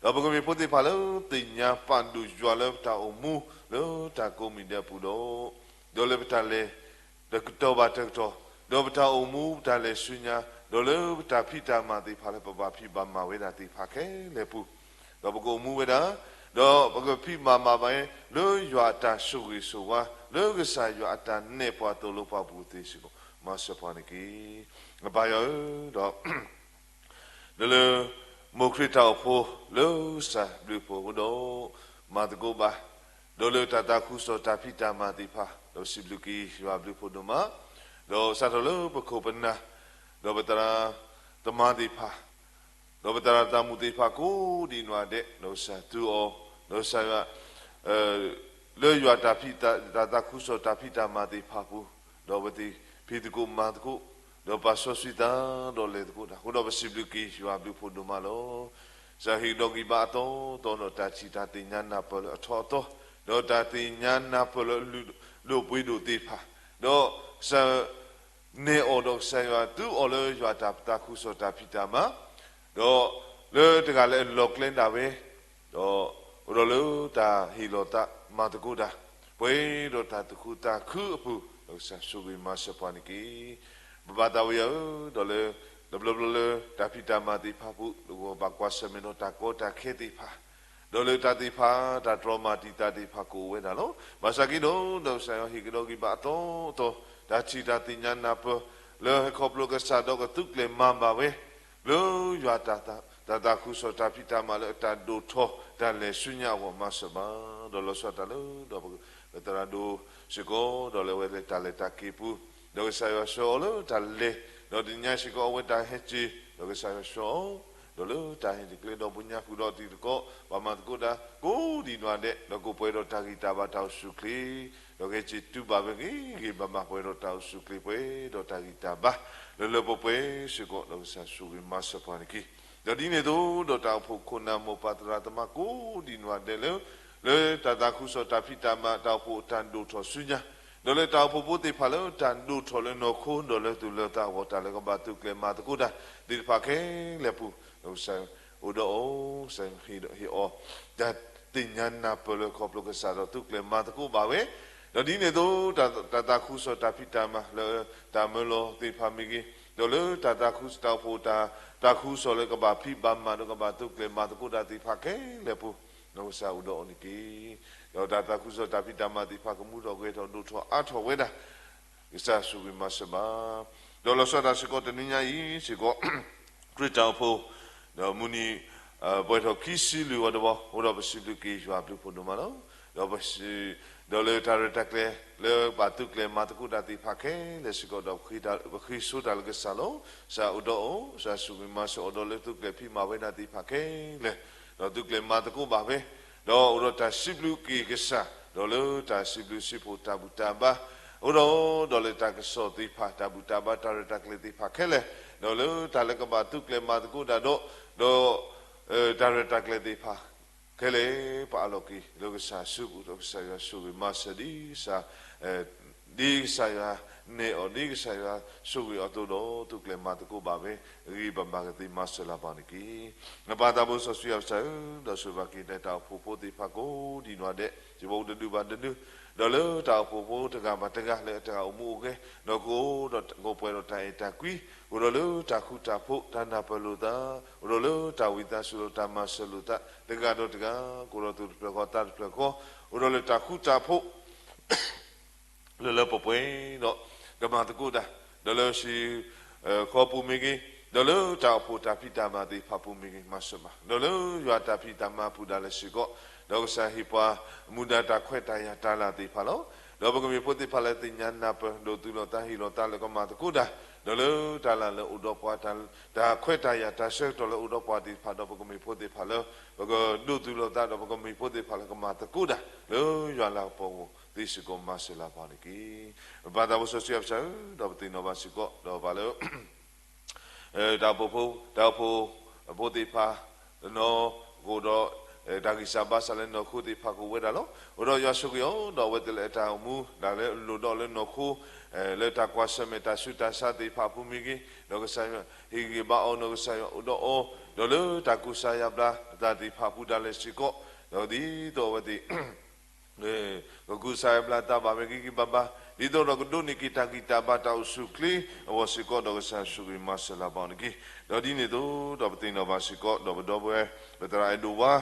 ဒီးပကမ့ၢ်ဖိသ့ၣ်တဖၣ်လၢသ့ၣ်ညါပာ်ဒိၣ်ယွၤလၢပတၢ်အိၣ်မူ လၢတၢ်ကိးမံၤဒဲးအပူၤဒီး, ဒီးလၢပတၢ်လဲၤ တကတီၢ်ဘၣ်တကတီၢ်, ဒီးပတၢ်အိၣ်မူပတၢ်လဲၤဆူညါ, ဒီးလၢပတၢ်ဖံးတၢ်မၤသ့ၣ်တဖၣ်လၢပဘၣ်ဖံးဘၣ်မၤဝဲဒၣ်သ့ၣ်တဖၣ်ခဲလၢာ်ပူၤ, ဒီးပကအိၣ်မူဝဲဒၣ်, ဒီးပကဖံးမၤမၤဘၣ်ဝဲ လၢယွၤအတၢ်ဆိၣ်ဂ့ၤဆိၣ်ဝါ, လၢကစၢ်ယွၤအတၢ်နဲၣ်ပှၤသိၣ်လိပှၤပူၤသ့စ့ၢ်ကီး, မၤစၢၤပှၤန့ၣ်တက့ၢ်. ပၢ်ယွၤဧၢ, ဒီး ဒီးလၢ မိၢ်ခရံာ်တၢ်အိၣ်ဖှိၣ်လၢကစၢ်ဘျုးဖှိၣ်အဃိဒီး မၤသကိးဘၣ်, ဒီးလၢတၢ်သးခုကစီၣ်တၢ်ဖံးတၢ်မၤသ့ၣ်တဖၣ်, ဒီးပစံးဘျုးက့ၤယွၤဘျုးဖှိၣ်ဒိၣ်မး, ဒီးစးထီၣ်လၢပခိၣ်ပနၢ်, ဒီးပသရၣ်သမါသ့ၣ်တဖၣ်, ဒီးပသရၣ်သးမုာ်သ့ၣ်တဖၣ်ကိးဒံးနီၢ်ဒဲး, ဒီးကစၢ်သူအီၤ, ဒီးကစၢ်ယွၤ လၢယွၤတၢ်ဖံးတၢ်, တၢ်သးခုကစီၣ်တၢ်ဖံးတၢ်မၤသ့ၣ်တဖၣ်ပူၤ, ဒီးပသ့ၣ်ဖံးသကိးမၤသကိး, ဒီးပာ်စီဆှံသးဒီးလဲၤသကိးတၢ်, အဃိဒီးပစံးဘျုးက့ၤယွၤဘျုးဖှိၣ်ဒိၣ်မးလီၤ. ကစၢ်ဟ့ၣ်ကဒီးက့ၤဘၣ်အသီသီဒီးတၢ်ထံၣ်တၢ်သ့ၣ်ညါနၢ်ပၢၢ်လၢအထီအသီ, ဒီးတၢ်သ့ၣ်ညါနၢ်ပၢၢ်လၢအလုၢ်ဒိၣ်ပှ့ၤဒိၣ်သ့ၣ်တဖၣ်, ဒီးကစၢ် နဲၣ်အီၤဒီးကစၢ်ယွၤသူအီၤလၢယွၤတၢ်သးခုကစီၣ်တၢ်ဖံးတၢ်မၤ, ဒီးလၢတဂၤလၢအလီၢ်ကျဲဒၣ်ဝဲ, ဒီးအိၣ်ဒီးလၢတၢ်ဟ့ၣ်လီၤသးမၤသကိးတၢ်, ပှဲၤဒီးတၢ်သူၣ်ခုသးခုအပူၤ, ဒီးကစၢ်ဆိၣ်ဂ့ၤမၤစၢၤပှၤန့ၣ်တက့ၢ်. ပပၢ်သးဝံယွၤဧၢ, ဒီးလၢ တဘျီဘျီလၢတၢ်ဖံးတၢ်မၤသ့ၣ်တဖၣ်ပူၤ, ဒီးပဘၣ်ကွၢ်ဆၢၣ်မဲာ်ဒီးတၢ်ကီတၢ်ခဲသ့ၣ်တဖၣ် ဒီးလၢတၢ်သ့ၣ်တဖၣ် တၢ်တြီမၤတံာ်တာ်သ့ၣ်တဖၣ်ကအိၣ်ဝဲဒၣ်လီၤ. ဘၣ်ဆၣ်က့ဒီး ဒီးကစၢ်ယွၤဟ့ၣ်ကဒီးဂံၢ်ဘါအသီအသီ, တၢ်ထံၣ်တၢ်သ့ၣ်ညါနၢ်ပၢၢ် လၢဟဲခီဖျိကစၢ်ဒီးကသူးကျဲၤမၤဘၣ်ဝဲ လၢယွၤတၢ်သးခုကစီၣ်တၢ်ဖံးတၢ်မၤလၢအတၢ်ဒိၣ်ထီၣ်တၢ်လဲၤဆူညါအဂီၢ်မၤစၢၤဘၣ်, ဒီးလီၤဆီဒၣ်တၢ်လၢ ဒီးပသရၣ်ဒိၣ်စ့ၢ်ကီး ဒီးလၢအဝဲလၢတၢ်လဲၤတၢ်က့ၤအပူၤ, ဒီးကစၢ်ယွၤဆှၢအီၤလၢတၢ်လဲၤ, ဒီးတနံၤညါစ့ၢ်ကီးအဝဲတၢ်ဟဲက့ၤ, ဒီးကစၢ်ယွၤဆှၢအီၤ, ဒီးလၢတၢ်ဟဲတကျဲဒီးပညါဃုာ်ဒီးတံၤသကိး, ပှၤမၤသကိးတၢ်ကိးဒံနီၢ်ဒဲး, ဒီးကအိၣ်ပှဲၤဒီးတၢ်ဂံၢ်တၢ်ဘါတၢ်အိၣ်ဆူၣ်အိၣ်ချ့, ဒီးကဟဲက့ၤတုၤဘၣ်ဝဲဂ့ၤဂ့ၤဘၣ်ဘၣ်ပှဲၤဒီးတၢ်အိၣ်ဆူၣ်အိၣ်ချ့ပှဲၤဒီးတၢ်ဂံၢ်တၢ်ဘါ, လၢလၢပှဲၤပှဲၤစ့ၢ်ကီး ဒီးကစၢ်ဆိၣ်ဂ့ၤမၤစၢၤပှၤန့ၣ်တက့ၢ်. ဒီးဒ်န့ၣ်အသိး ဒီးတၢ်အိၣ်ဖှိၣ်ခိၣ်နၢ်မိၢ်ပၢ်သရၣ်သမါကိးဒံနီၢ်ဒဲးလၢ လၢတၢ်သးခုကစီၣ်တၢ်ဖံးတၢ်မၤ တၢ်အိၣ်ဖှိၣ်အတၢ်ဒိၣ်ထီၣ်ဆူညါ, ဒီးလၢတၢ်အိၣ်ဖှိၣ်ဖိသ့ၣ်တဖၣ်လၢတၢ်ဒိၣ်ထီၣ်လၢနီၢ်ခိ ဒီးလၢသူၣ်လၢသးအဂီၢ် တၢ်လၢကဘၣ်သူးကျဲၤမၤသကိးတၢ်သ့ၣ်တဖၣ်ခဲလၢာ်အပူၤ, ဒီးကစၢ်အိၣ်ဒီးအီၤ, ကစၢ်ဟ့ၣ်အီၤ တၢ်သ့ၣ်ညါနၢ်ပၢၢ်လၢခီဖျိကစၢ်ဒီးသူးကျဲၤမၤသကိးဘၣ်ဝဲ, ဒီးဒ်န့ၣ်အသိး တၢ်သးခုကစီၣ်တၢ်ဖံးတၢ်မၤလၢတၢ်မၢလီၤသ့ၣ်တဖၣ်မ့ၢ်ဂ့ၤ, ဒီးလၢတၢ်သးခုတၢ်အိၣ်ဖှိၣ်တၢ် တၢ်သးခုကစီၣ်လၢကဘၣ်ဖံးဘၣ်မၤဒီးကဘၣ်သူးကျဲၤမၤသကိးတၢ်သ့ၣ်တဖၣ်ခဲလၢာ်အပူၤ, ဒီးကစၢ်အိၣ်ဒီးအီၤန့ၣ်တက့ၢ်. ဒီးတၢ်သးခုကစီၣ်တၢ်ဖံးတၢ်မၤသ့ၣ်တဖၣ်ကမူထီၣ်ဂဲၤထီၣ်ဒိၣ်ထီၣ်အါထီၣ်ဝဲဒၣ် ကစၢ်ဆိၣ်ဂ့ၤမၤစၢၤဘၣ်. ဒီးလီၤဆီဒၣ်တၢ်စ့ၢ်ကီးတနံၤညါအံၤစ့ၢ်ကီး ခရံာ်တၢ်အိၣ်ဖှိၣ် ဒီးမုၢ်နံၤ ပှဲၤထီၣ်ခံဆံလွံၢ်ဝီတဝီ, အိၣ်ဒီးပစံးဘျုးက့ၤယွၤဘျုးဖှိၣ်ဒိၣ်မးလီၤ. ဒီးပစံး, ဒီးလၢတၢ်ရဲၣ်တၢ်ကျဲၤ လၢဘၣ်သူးကျဲၤမၤသကိးတၢ်သ့ၣ်တဖၣ်ခဲလၢာ်စ့ၢ်ကီး ဒီးပဃ့ဆိတၢ်လၢကစၢ်လီၤ. ကစၢ်အိၣ်ဒီးအီၤ, ကစၢ်ဆိၣ်ဂ့ၤမၤစၢၤအီၤဒီးလၢသူးကျဲၤဖံးမၤဝဲဒၣ်သ့ၣ်တဖၣ်ခဲလၢာ်, ဒီးသူးကျဲၤမၤသကိးဘၣ်ဝဲ, ဒီးအိၣ်ဒီးတၢ်စံးဘျုးက့ၤကစၢ်, ဒီးလၢတၢ်စံးဘျုးစံးဖှိၣ်တၢ်ဘူၣ်တၢ်ဘါ, အိၣ်ဒီး, ဒီးလၢတၢ်ကစီၣ်သ့ၣ်တဖၣ် တၢ်ဘူၣ်တၢ်ဘါတၢ်ရဲၣ်တၢ်ကျဲၤသ့ၣ်တဖၣ်ခဲလၢာ်, ဒီးလၢတၢ်လၢကဘၣ်သူးကျဲၤမၤသကိးတၢ်ဒီး, ဒီး တၢ်ရဲၣ်တၢ်ကျဲၤသ့ၣ်တဖၣ် ခဲလၢာ် ပအးလီၤက့ၤလၢကစၢ်အစုပူၤ ဒီးကစၢ်ယွၤဆိၣ်ဂ့ၤမၤစၢၤဒ်ကစၢ်, ဒ်ကစၢ်ယွၤနဲၣ်အီၤ ဒ်ကစၢ်ယွၤဆိၣ်ဂ့ၤအီၤအသိးဒီး သူးကျဲၤမၤသကိးဘၣ်ဝဲ ဂ့ၤဘၣ်ဘၣ်ကသ့မၤစၢၤလၢပှၤန့ၣ်တက့ၢ်. နပၢ်သးဘိစီဆှံယွၤကစၢ်ဧၢ, ဒီးဆိၣ်ဂ့ၤဘၣ်က့ၤလၢတၢ်အိၣ်ဖှိၣ်ဖိသ့ၣ်တဖၣ်ကိးဒံနီၢ်ဒဲး စ့ၢ်ကီးအိၣ်တဒုဘၣ်တဒု, ဒီးလၢတၢ်အိၣ်ဖှိၣ်ဖိတဂၤဘၣ်တဂၤလၢအတဂၤအိၣ်မူအိၣ်ဂဲၤ, ဒီးကအိၣ်ဒီးကအိၣ်ပှဲၤဒီးတၢ်အဲၣ်တၢ်ကွံ, အိၣ်ဒီးလၢတၢ်ဃူတၢ်ဖိး တၢ်နၢ်ပၢၢ်လိာ်သး, အိၣ်ဒီးလၢတၢ်ဝံသးစူၤလိာ် တၢ်မၤစၢၤလိာ်သး တဂၤဒီးတဂၤ, ကအိၣ်ဒီးသူၣ်တဖျၢၣ်ဃီသးတဖျၢၣ်ဃီ, အိၣ်ဒီးလၢတၢ်ဃူတၢ်ဖိး လၢလၢပှဲၤပှဲၤဒီး ကမၤသကိးတၢ်, ဒီးလၢဟံၣ်, ဃီပူၤမ့ၢ်ဂ့ၤ, ဒီးလၢတၢ်အိၣ်ဖှိၣ်တၢ်ဖံးတၢ်မၤသ့ၣ်တဖၣ်ပူၤမ့ၢ်ဂ့ၤ မၤစၢၤဘၣ်, ဒီးလၢယွၤတၢ်ဖံးတၢ်မၤပူၤဒၣ်လဲာ်စ့ၢ်ကီး, ဒီးကစၢ်ဟ့ၣ်ပှၤမူဒါတၢ်ခွဲးတၢ်ယာ်တၢ်လၤသ့ၣ်တဖၣ်လီၤ. ဒီးပကမ့ၢ်ဖိသ့ၣ်တဖၣ်လၢသ့ၣ်ညါနၢ်ပၢၢ် ဒိးသူၣ်လီၤသးဟ့ၣ်လီၤသးလၢကမၤသကိးတၢ်, ဒီးလၢတၢ်လၤလၢအိၣ်ဒီးပှၤ, တၢ်ခွဲးတၢ်ယာ်တၢ်ဆၢကတီၢ်လၢအိၣ်ဒီးပှၤသ့ၣ်တဖၣ်ဒီး ပကမ့ၢ်ဖိသ့ၣ်တဖၣ်လၢ ပကဒိးသူၣ်လီၤသးဒီး ပကမ့ၢ်ဖိသ့ၣ်တဖၣ်လၢကမၤသကိးတၢ် လၢယွၤလၤကပီၤအဂီၢ်သ့စ့ၢ်ကီး မၤစၢၤလၢပှၤန့ၣ်တက့ၢ်. ပၢ်သးဘိစီဆှံယွၤကစၢ်ဧၢ, ဒီးပသ့ၣ်နီၣ်ဘၣ်စ့ၢ်ကီး ဒီးပှၤလၢ တၢ်အိၣ်ဖှိၣ်ဖိ, တၢ်အိၣ်ဖှိၣ်ဖိသ့ၣ်တဖၣ်, နီၢ်ခိဒီး တၢ်ဂံၢ်စၢ်ဘါစၢ်လၢနီၢ်ခိသ့ၣ်တဖၣ်ကအိၣ်ဝဲဒၣ်လီၤ. အိၣ်ဒီးယွၤဆိၣ်ဂ့ၤအီၤ ဒီးအဝဲသ့ၣ်လၢအတၢ်အိၣ်မူ ဒၣ်လၢအလိၣ်ဒီးလၢနီၢ်ခိ လၢတၢ်ကွၢ်ဆၢၣ်မဲာ်တၢ်ဆူးတၢ်ဆါသ့ၣ်တဖၣ်အပူၤမ့ၢ်ဂ့ၤ, ဒီးကစၢ်ယွၤဟ့ၣ်ဂံၢ်ဘါအီၤ ဒီးကစၢ်ယွၤအိၣ်ဒီးအီၤ, ဒီးလၢတၢ်ကူစါယါဘျါအသးသ့ၣ်တဖၣ်အပူၤဒၣ်လဲာ်စ့ၢ်ကီး, ဒီးဒ်သိးအဝဲသ့ၣ် ကကူစါယါဘျါအသးဘၣ်ဝဲဂ့ၤဂ့ၤဘၣ်ဘၣ်, ဒ်သိးဒီးကဒိးန့ၢ်က့ၤတၢ်ဂံၢ်တၢ်ဘါတၢ်အိၣ်ဆူၣ်အိၣ်ချ့အဂီၢ်စ့ၢ်ကီး ဒီးကစၢ်ယွၤဆိၣ်ဂ့ၤမၤစၢၤလၢပှၤန့ၣ်တက့ၢ်. ဒီးဒ်န့ၣ်အသိး ဒီးပသ့ၣ်နီၣ်ဘၣ်စ့ၢ်ကီး ဒီးပဒီပုၢ်ဝဲၢ် ပသရၣ်အဲၣ်ဒိၣ်ဝါ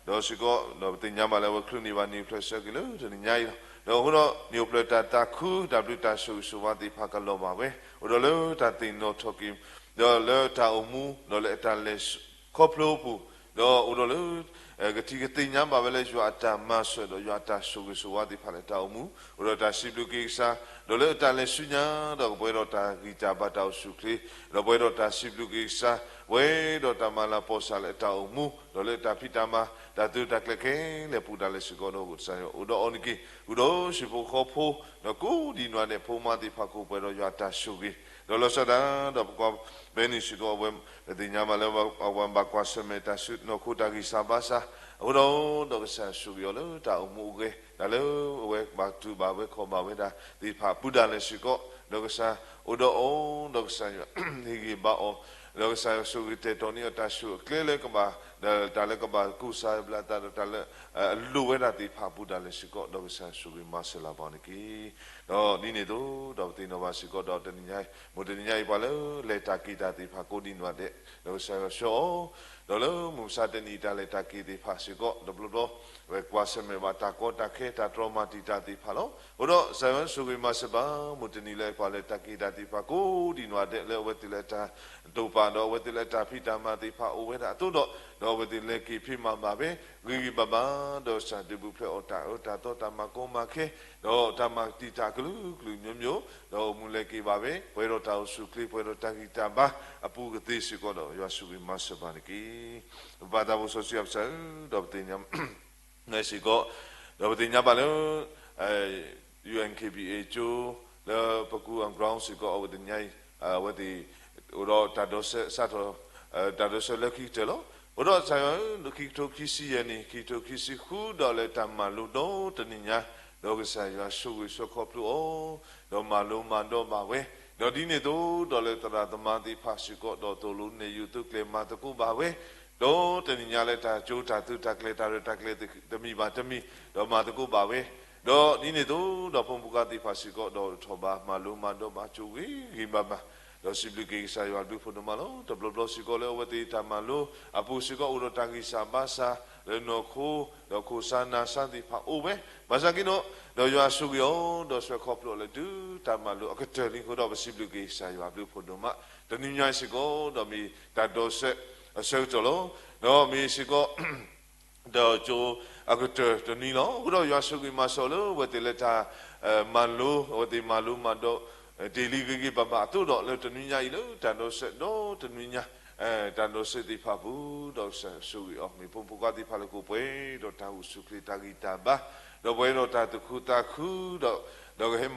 ဒီးစ့ၢ်ကီး ဒီးပသ့ၣ်ညါဘၣ်လၢအဝဲချုးန့ၢ်ဘၣ်န့ၣ် ဖျၢၣ်ဆၢက့ၤလၢတနံၤညါအံၤလီၤ. ဒီးအဃိဒီး န့ၢ်အိၣ်ဖျဲၣ်တၢ်သးခု တၢ်ဘျုးတၢ်ဆိၣ်ဂ့ၤဆိၣ်ဝါသ့ၣ်တဖၣ်ကလီၤဘၣ်ဝဲ, အိၣ်ဒီးလၢတၢ်သ့ၣ်နီၣ်ထီၣ်က့ၤ ဒီးလၢတၢ်အိၣ်မူ ဒီးလၢအတၢ်လဲၤခီဖျိအပူၤ, ဒီးအိၣ်ဒီးလၢ ကထံၣ်ကသ့ၣ်ညါဘၣ်ဝဲလၢယွၤအတၢ်မၤစၢၤ ဒီးယွၤအတၢ်ဆိၣ်ဂ့ၤဆိၣ်ဝါသ့ၣ်တဖၣ်လၢတၢ်အိၣ်မူ, အိၣ်ဒီးတၢ်စံးဘျုးက့ၤကစၢ်, ဒီးလၢအတၢ်လဲၤဆူညါ ဒီးကပှဲၤဒီးတၢ်ဂံၢ်တၢ်ဘါတၢ်အိၣ်ဆူၣ်အိၣ်ချ့, ဒီးပှဲၤဒီးတၢ်စံးဘျုးက့ၤကစၢ်, ပှဲၤဒီးတၢ်မၤလၤကပီၤကစၢ်လၢအတၢ်အိၣ်မူ, ဒီးလၢတၢ်ဖံးတၢ်မၤ တၢ်သုးတၢ်ကျဲၤခဲလၢာ်အပူၤဒၣ်လဲာ်စ့ၢ်ကီး ဒီးကစၢ်ယွၤအိၣ်ဒီးအီၤန့ၣ်တက့ၢ်. ဃုာ်ဒီးဟံၣ်ဖိဃီဖိ ဒီးကိးဒံနီၢ်ဒဲး ဖိမါသ့ၣ်တဖၣ်ကအိၣ်ပှဲၤဒီးယွၤအတၢ်ဆိၣ်ဂ့ၤ, ဒီးလီၤဆီဒၣ်တၢ် ဒီးပကွၢ်ဖဲန့ၣ်စ့ၢ်ကီး အဝဲ ပသ့ၣ်ညါဘၣ်လၢ အဝဲဘၣ်ကွၢ်ဆၢၣ်မဲာ်တၢ်ဆူးနီၢ်ခိတၢ်ဂံၢ်စၢ်ဘါစၢ်, အဃိဒီး ဒီးကစၢ်ဆိၣ်ဂ့ၤအီၤလၢတၢ်အိၣ်မူအိၣ်ဂဲၤ တၢ်လၢအဝဲဘၣ်တူၢ်ဘၣ်ဝဲခီၣ်ဘၣ်ဝဲဒၣ်သ့ၣ်တဖၣ်အပူၤဒၣ်လဲာ်စ့ၢ်ကီး, ဒီးကစၢ်အိၣ်ဒီးအီၤ, ဒီးကစၢ်ယွၤဟ့ၣ်ဂံၢ်ဘါအီၤ, ဒီးကစၢ်ယွၤဆိၣ်ဂ့ၤတဲာ်တီၤန့ၢ်အီၤတၢ်ဆူၣ်အကျဲလၢကဘၣ်, ဒီးတၢ်လၢကဘၣ်ကူစါဘျါသးဒီးတၢ်လၢ အလိၣ်ဝဲဒၣ်သ့ၣ်တဖၣ်အပူၤဒၣ်လဲာ်စ့ၢ်ကီး, ဒီးကစၢ်ယွၤဆိၣ်ဂ့ၤမၤစၢၤလၢပှၤန့ၣ်တက့ၢ်. ဒီးဒ်န့ၣ်အသိး ဒီးပသ့ၣ်နီၣ်ဘၣ်စ့ၢ်ကီး ဒီးတနံၤညါ, မုၢ်တနံၤညါအံၤ ပှၤလၢလဲၤတၢ်က့ၤတၢ်သ့ၣ်တဖၣ်ကိးဒံနီၢ်ဒဲး, ဒီးကစၢ်ယွၤဆှၢအီၤ ဒီးလၢမုၢ်မဆါတနံၤအံၤ တၢ်လဲၤတၢ်က့ၤသ့ၣ်တဖၣ်စ့ၢ်ကီး တဘျီဘျီ အဝဲကွၢ်ဆၢၣ်မဲာ်ဘၣ်တၢ်ကီတၢ်ခဲ တၢ်တြီမၤတံာ်တာ်သ့ၣ်တဖၣ်လီၤ. အဃိဒီး ကစၢ်ယွၤဆိၣ်ဂ့ၤမၤစၢၤဘၣ် မုၢ်တနံၤလၢပှၤလဲၤတၢ်က့ၤတၢ်သ့ၣ်တဖၣ်ကိးဒံနီၢ်ဒဲး လၢအဝဲသ့ၣ်လၢတၢ်တိာ်ပာ် ဒီးအဝဲသ့ၣ်လၢတၢ်ဖံးတၢ်မၤသ့ၣ်တဖၣ်အိၣ်ဝဲဒၣ်အသိးဒီး, ဒီးအဝဲသ့ၣ်လဲၤက့ၤဖံးမၤဘၣ်ဝဲ ဂ့ၤဂ့ၤဘၣ်ဘၣ်, ဒီးကစၢ်ဒုးပူၤဖျဲးအီၤတၢ်အၢတၢ်သီတၢ်မၤကီမၤခဲ, ဒီးတၢ်မၤတံာ်တာ်အကလုာ်ကလုာ်မျိုးမျိုး, ဒီးအိၣ်မူလဲၤက့ၤဘၣ်ဝဲ ပှဲၤဒီးတၢ်အိၣ်ဆူၣ်အိၣ်ချ့ ပှဲၤဒီးတၢ်ဂံၢ်တၢ်ဘါအပူၤကသ့စ့ၢ်ကီးဒီး ယွၤဆိၣ်ဂ့ၤမၤစၢၤဘၣ်န့ၣ်တက့ၢ်. ပပၢ်သးဘိစီဆှံယွၤပစၢ်ဧၢ, ဒီးပသ့ၣ်ညါ စ့ၢ်ကီး, ဒီးပသ့ၣ်ညါဘၣ်လၢ UNKBA ကၠိ လၢပကူ အground စ့ၢ်ကီး အဝဲတနံၤညါအံၤ အဝဲသ့ၣ် အိၣ်ဒီးတၢ်ဒိးစဲးစးထီၣ် တၢ်ဒိးစဲးလၢခံကတၢၢ်လီၤ. အဃိဒီးကစၢ်ယွၤဧၢ, ခံကထိခံဆံယဲၢ်နံၣ် ခံကထိခံဆံဃုဒီးလၢတၢ်မၤလိဒီတနံၤညါ, ဒီးကစၢ်ယွၤဆိၣ်ဂ့ၤဆှၢခီဖျိအီၤ, ဒီးမၤလိမၤဒိးဘၣ်ဝဲ, ဒီးဒ်န့ၣ်အသိးဒီးလၢသရၣ်သမါသ့ၣ်တဖၣ်စ့ၢ်ကီး ဒီးသိၣ်လိနဲၣ်ယုာ်သုးကျဲၤမၤသကိးဘၣ်ဝဲ, ဒီးတနံၤညါလၢတၢ်ကၠိတၢ်သုးတၢ်ကျဲၤ တၢ်ရဲၣ်တၢ်ကျဲၤတမံၤဘၣ်တမံၤ ဒီးမၤသကိးဘၣ်ဝဲ, ဒီးဒ်န့ၣ်အသိးဒီးဖိမုၣ်ဖိခွါသ့ၣ်တဖၣ်စ့ၢ်ကီး ဒီးထီၣ်ဘးမၤလိမၤဒိးဘၣ်ကၠိဂ့ၤဂ့ၤဘၣ်ဘၣ်, ဒီးစံးဘျုးက့ၤကစၢ်ယွၤဘျုးဖးဒိၣ်မးလီၤ. တဘျီဘျီစ့ၢ်ကီးလၢအဝဲသ့ၣ်တၢ်မၤလိအပူၤစ့ၢ်ကီး အိၣ်ဒီးတၢ်ဂံၢ်စၢ်ဘါစၢ် လၢနီၢ်ခိ ဒီးခိၣ်စါနၢ်စါသ့ၣ်တဖၣ်အိၣ်ဝဲ, ဘၣ်ဆၣ်က့ဒီး ဒီးယွၤဆိၣ်ဂ့ၤအီၤ ဒီးဆှၢခီဖျိအီၤလၢတုၤတၢ်မၤလိအကတၢၢ်လံအဃိဒီး ပစံးဘျုးက့ၤကစၢ်ယွၤဘျုးဖးဒိၣ်မး, တနံၤညါအံၤစ့ၢ်ကီး ဒီးမ့ၢ်တၢ်ဒိးစဲးအဆၢကတီၢ်လီၤ. ဒီးမ့ၢ်စ့ၢ်ကီး ဒီးကၠိအကတၢၢ်တနွံလီၤ. အဃိဒီးယွၤဆိၣ်ဂ့ၤမၤစၢၤလၢအဝဲသ့ၣ်လၢတၢ် မၤလိ အဝဲသ့ၣ်မၤလိမၤဒိး တ့ၢ်လံဂ့ၤဂ့ၤဘၣ်ဘၣ်အသိးဒီး လၢတနွံညါအံၤလၢတၢ်ဒိးစဲးဒီတနွံညါ တၢ်ဒိးစဲးသ့ၣ်တဖၣ်ပူၤ ဒီးကစၢ်ဆိၣ်ဂ့ၤအီၤ မ့ၢ်ဖိမုၣ်ဖိခွါသ့ၣ်တဖၣ်လၢကအိၣ်ပှဲၤဒီးတၢ်အိၣ်ဆူၣ်အိၣ်ချ့ တၢ်ဂံၢ်တၢ်ဘါ ဒီးပှဲၤဒီးတၢ်သူၣ်ခုသးခု ဒီး ဒီးကဟဲ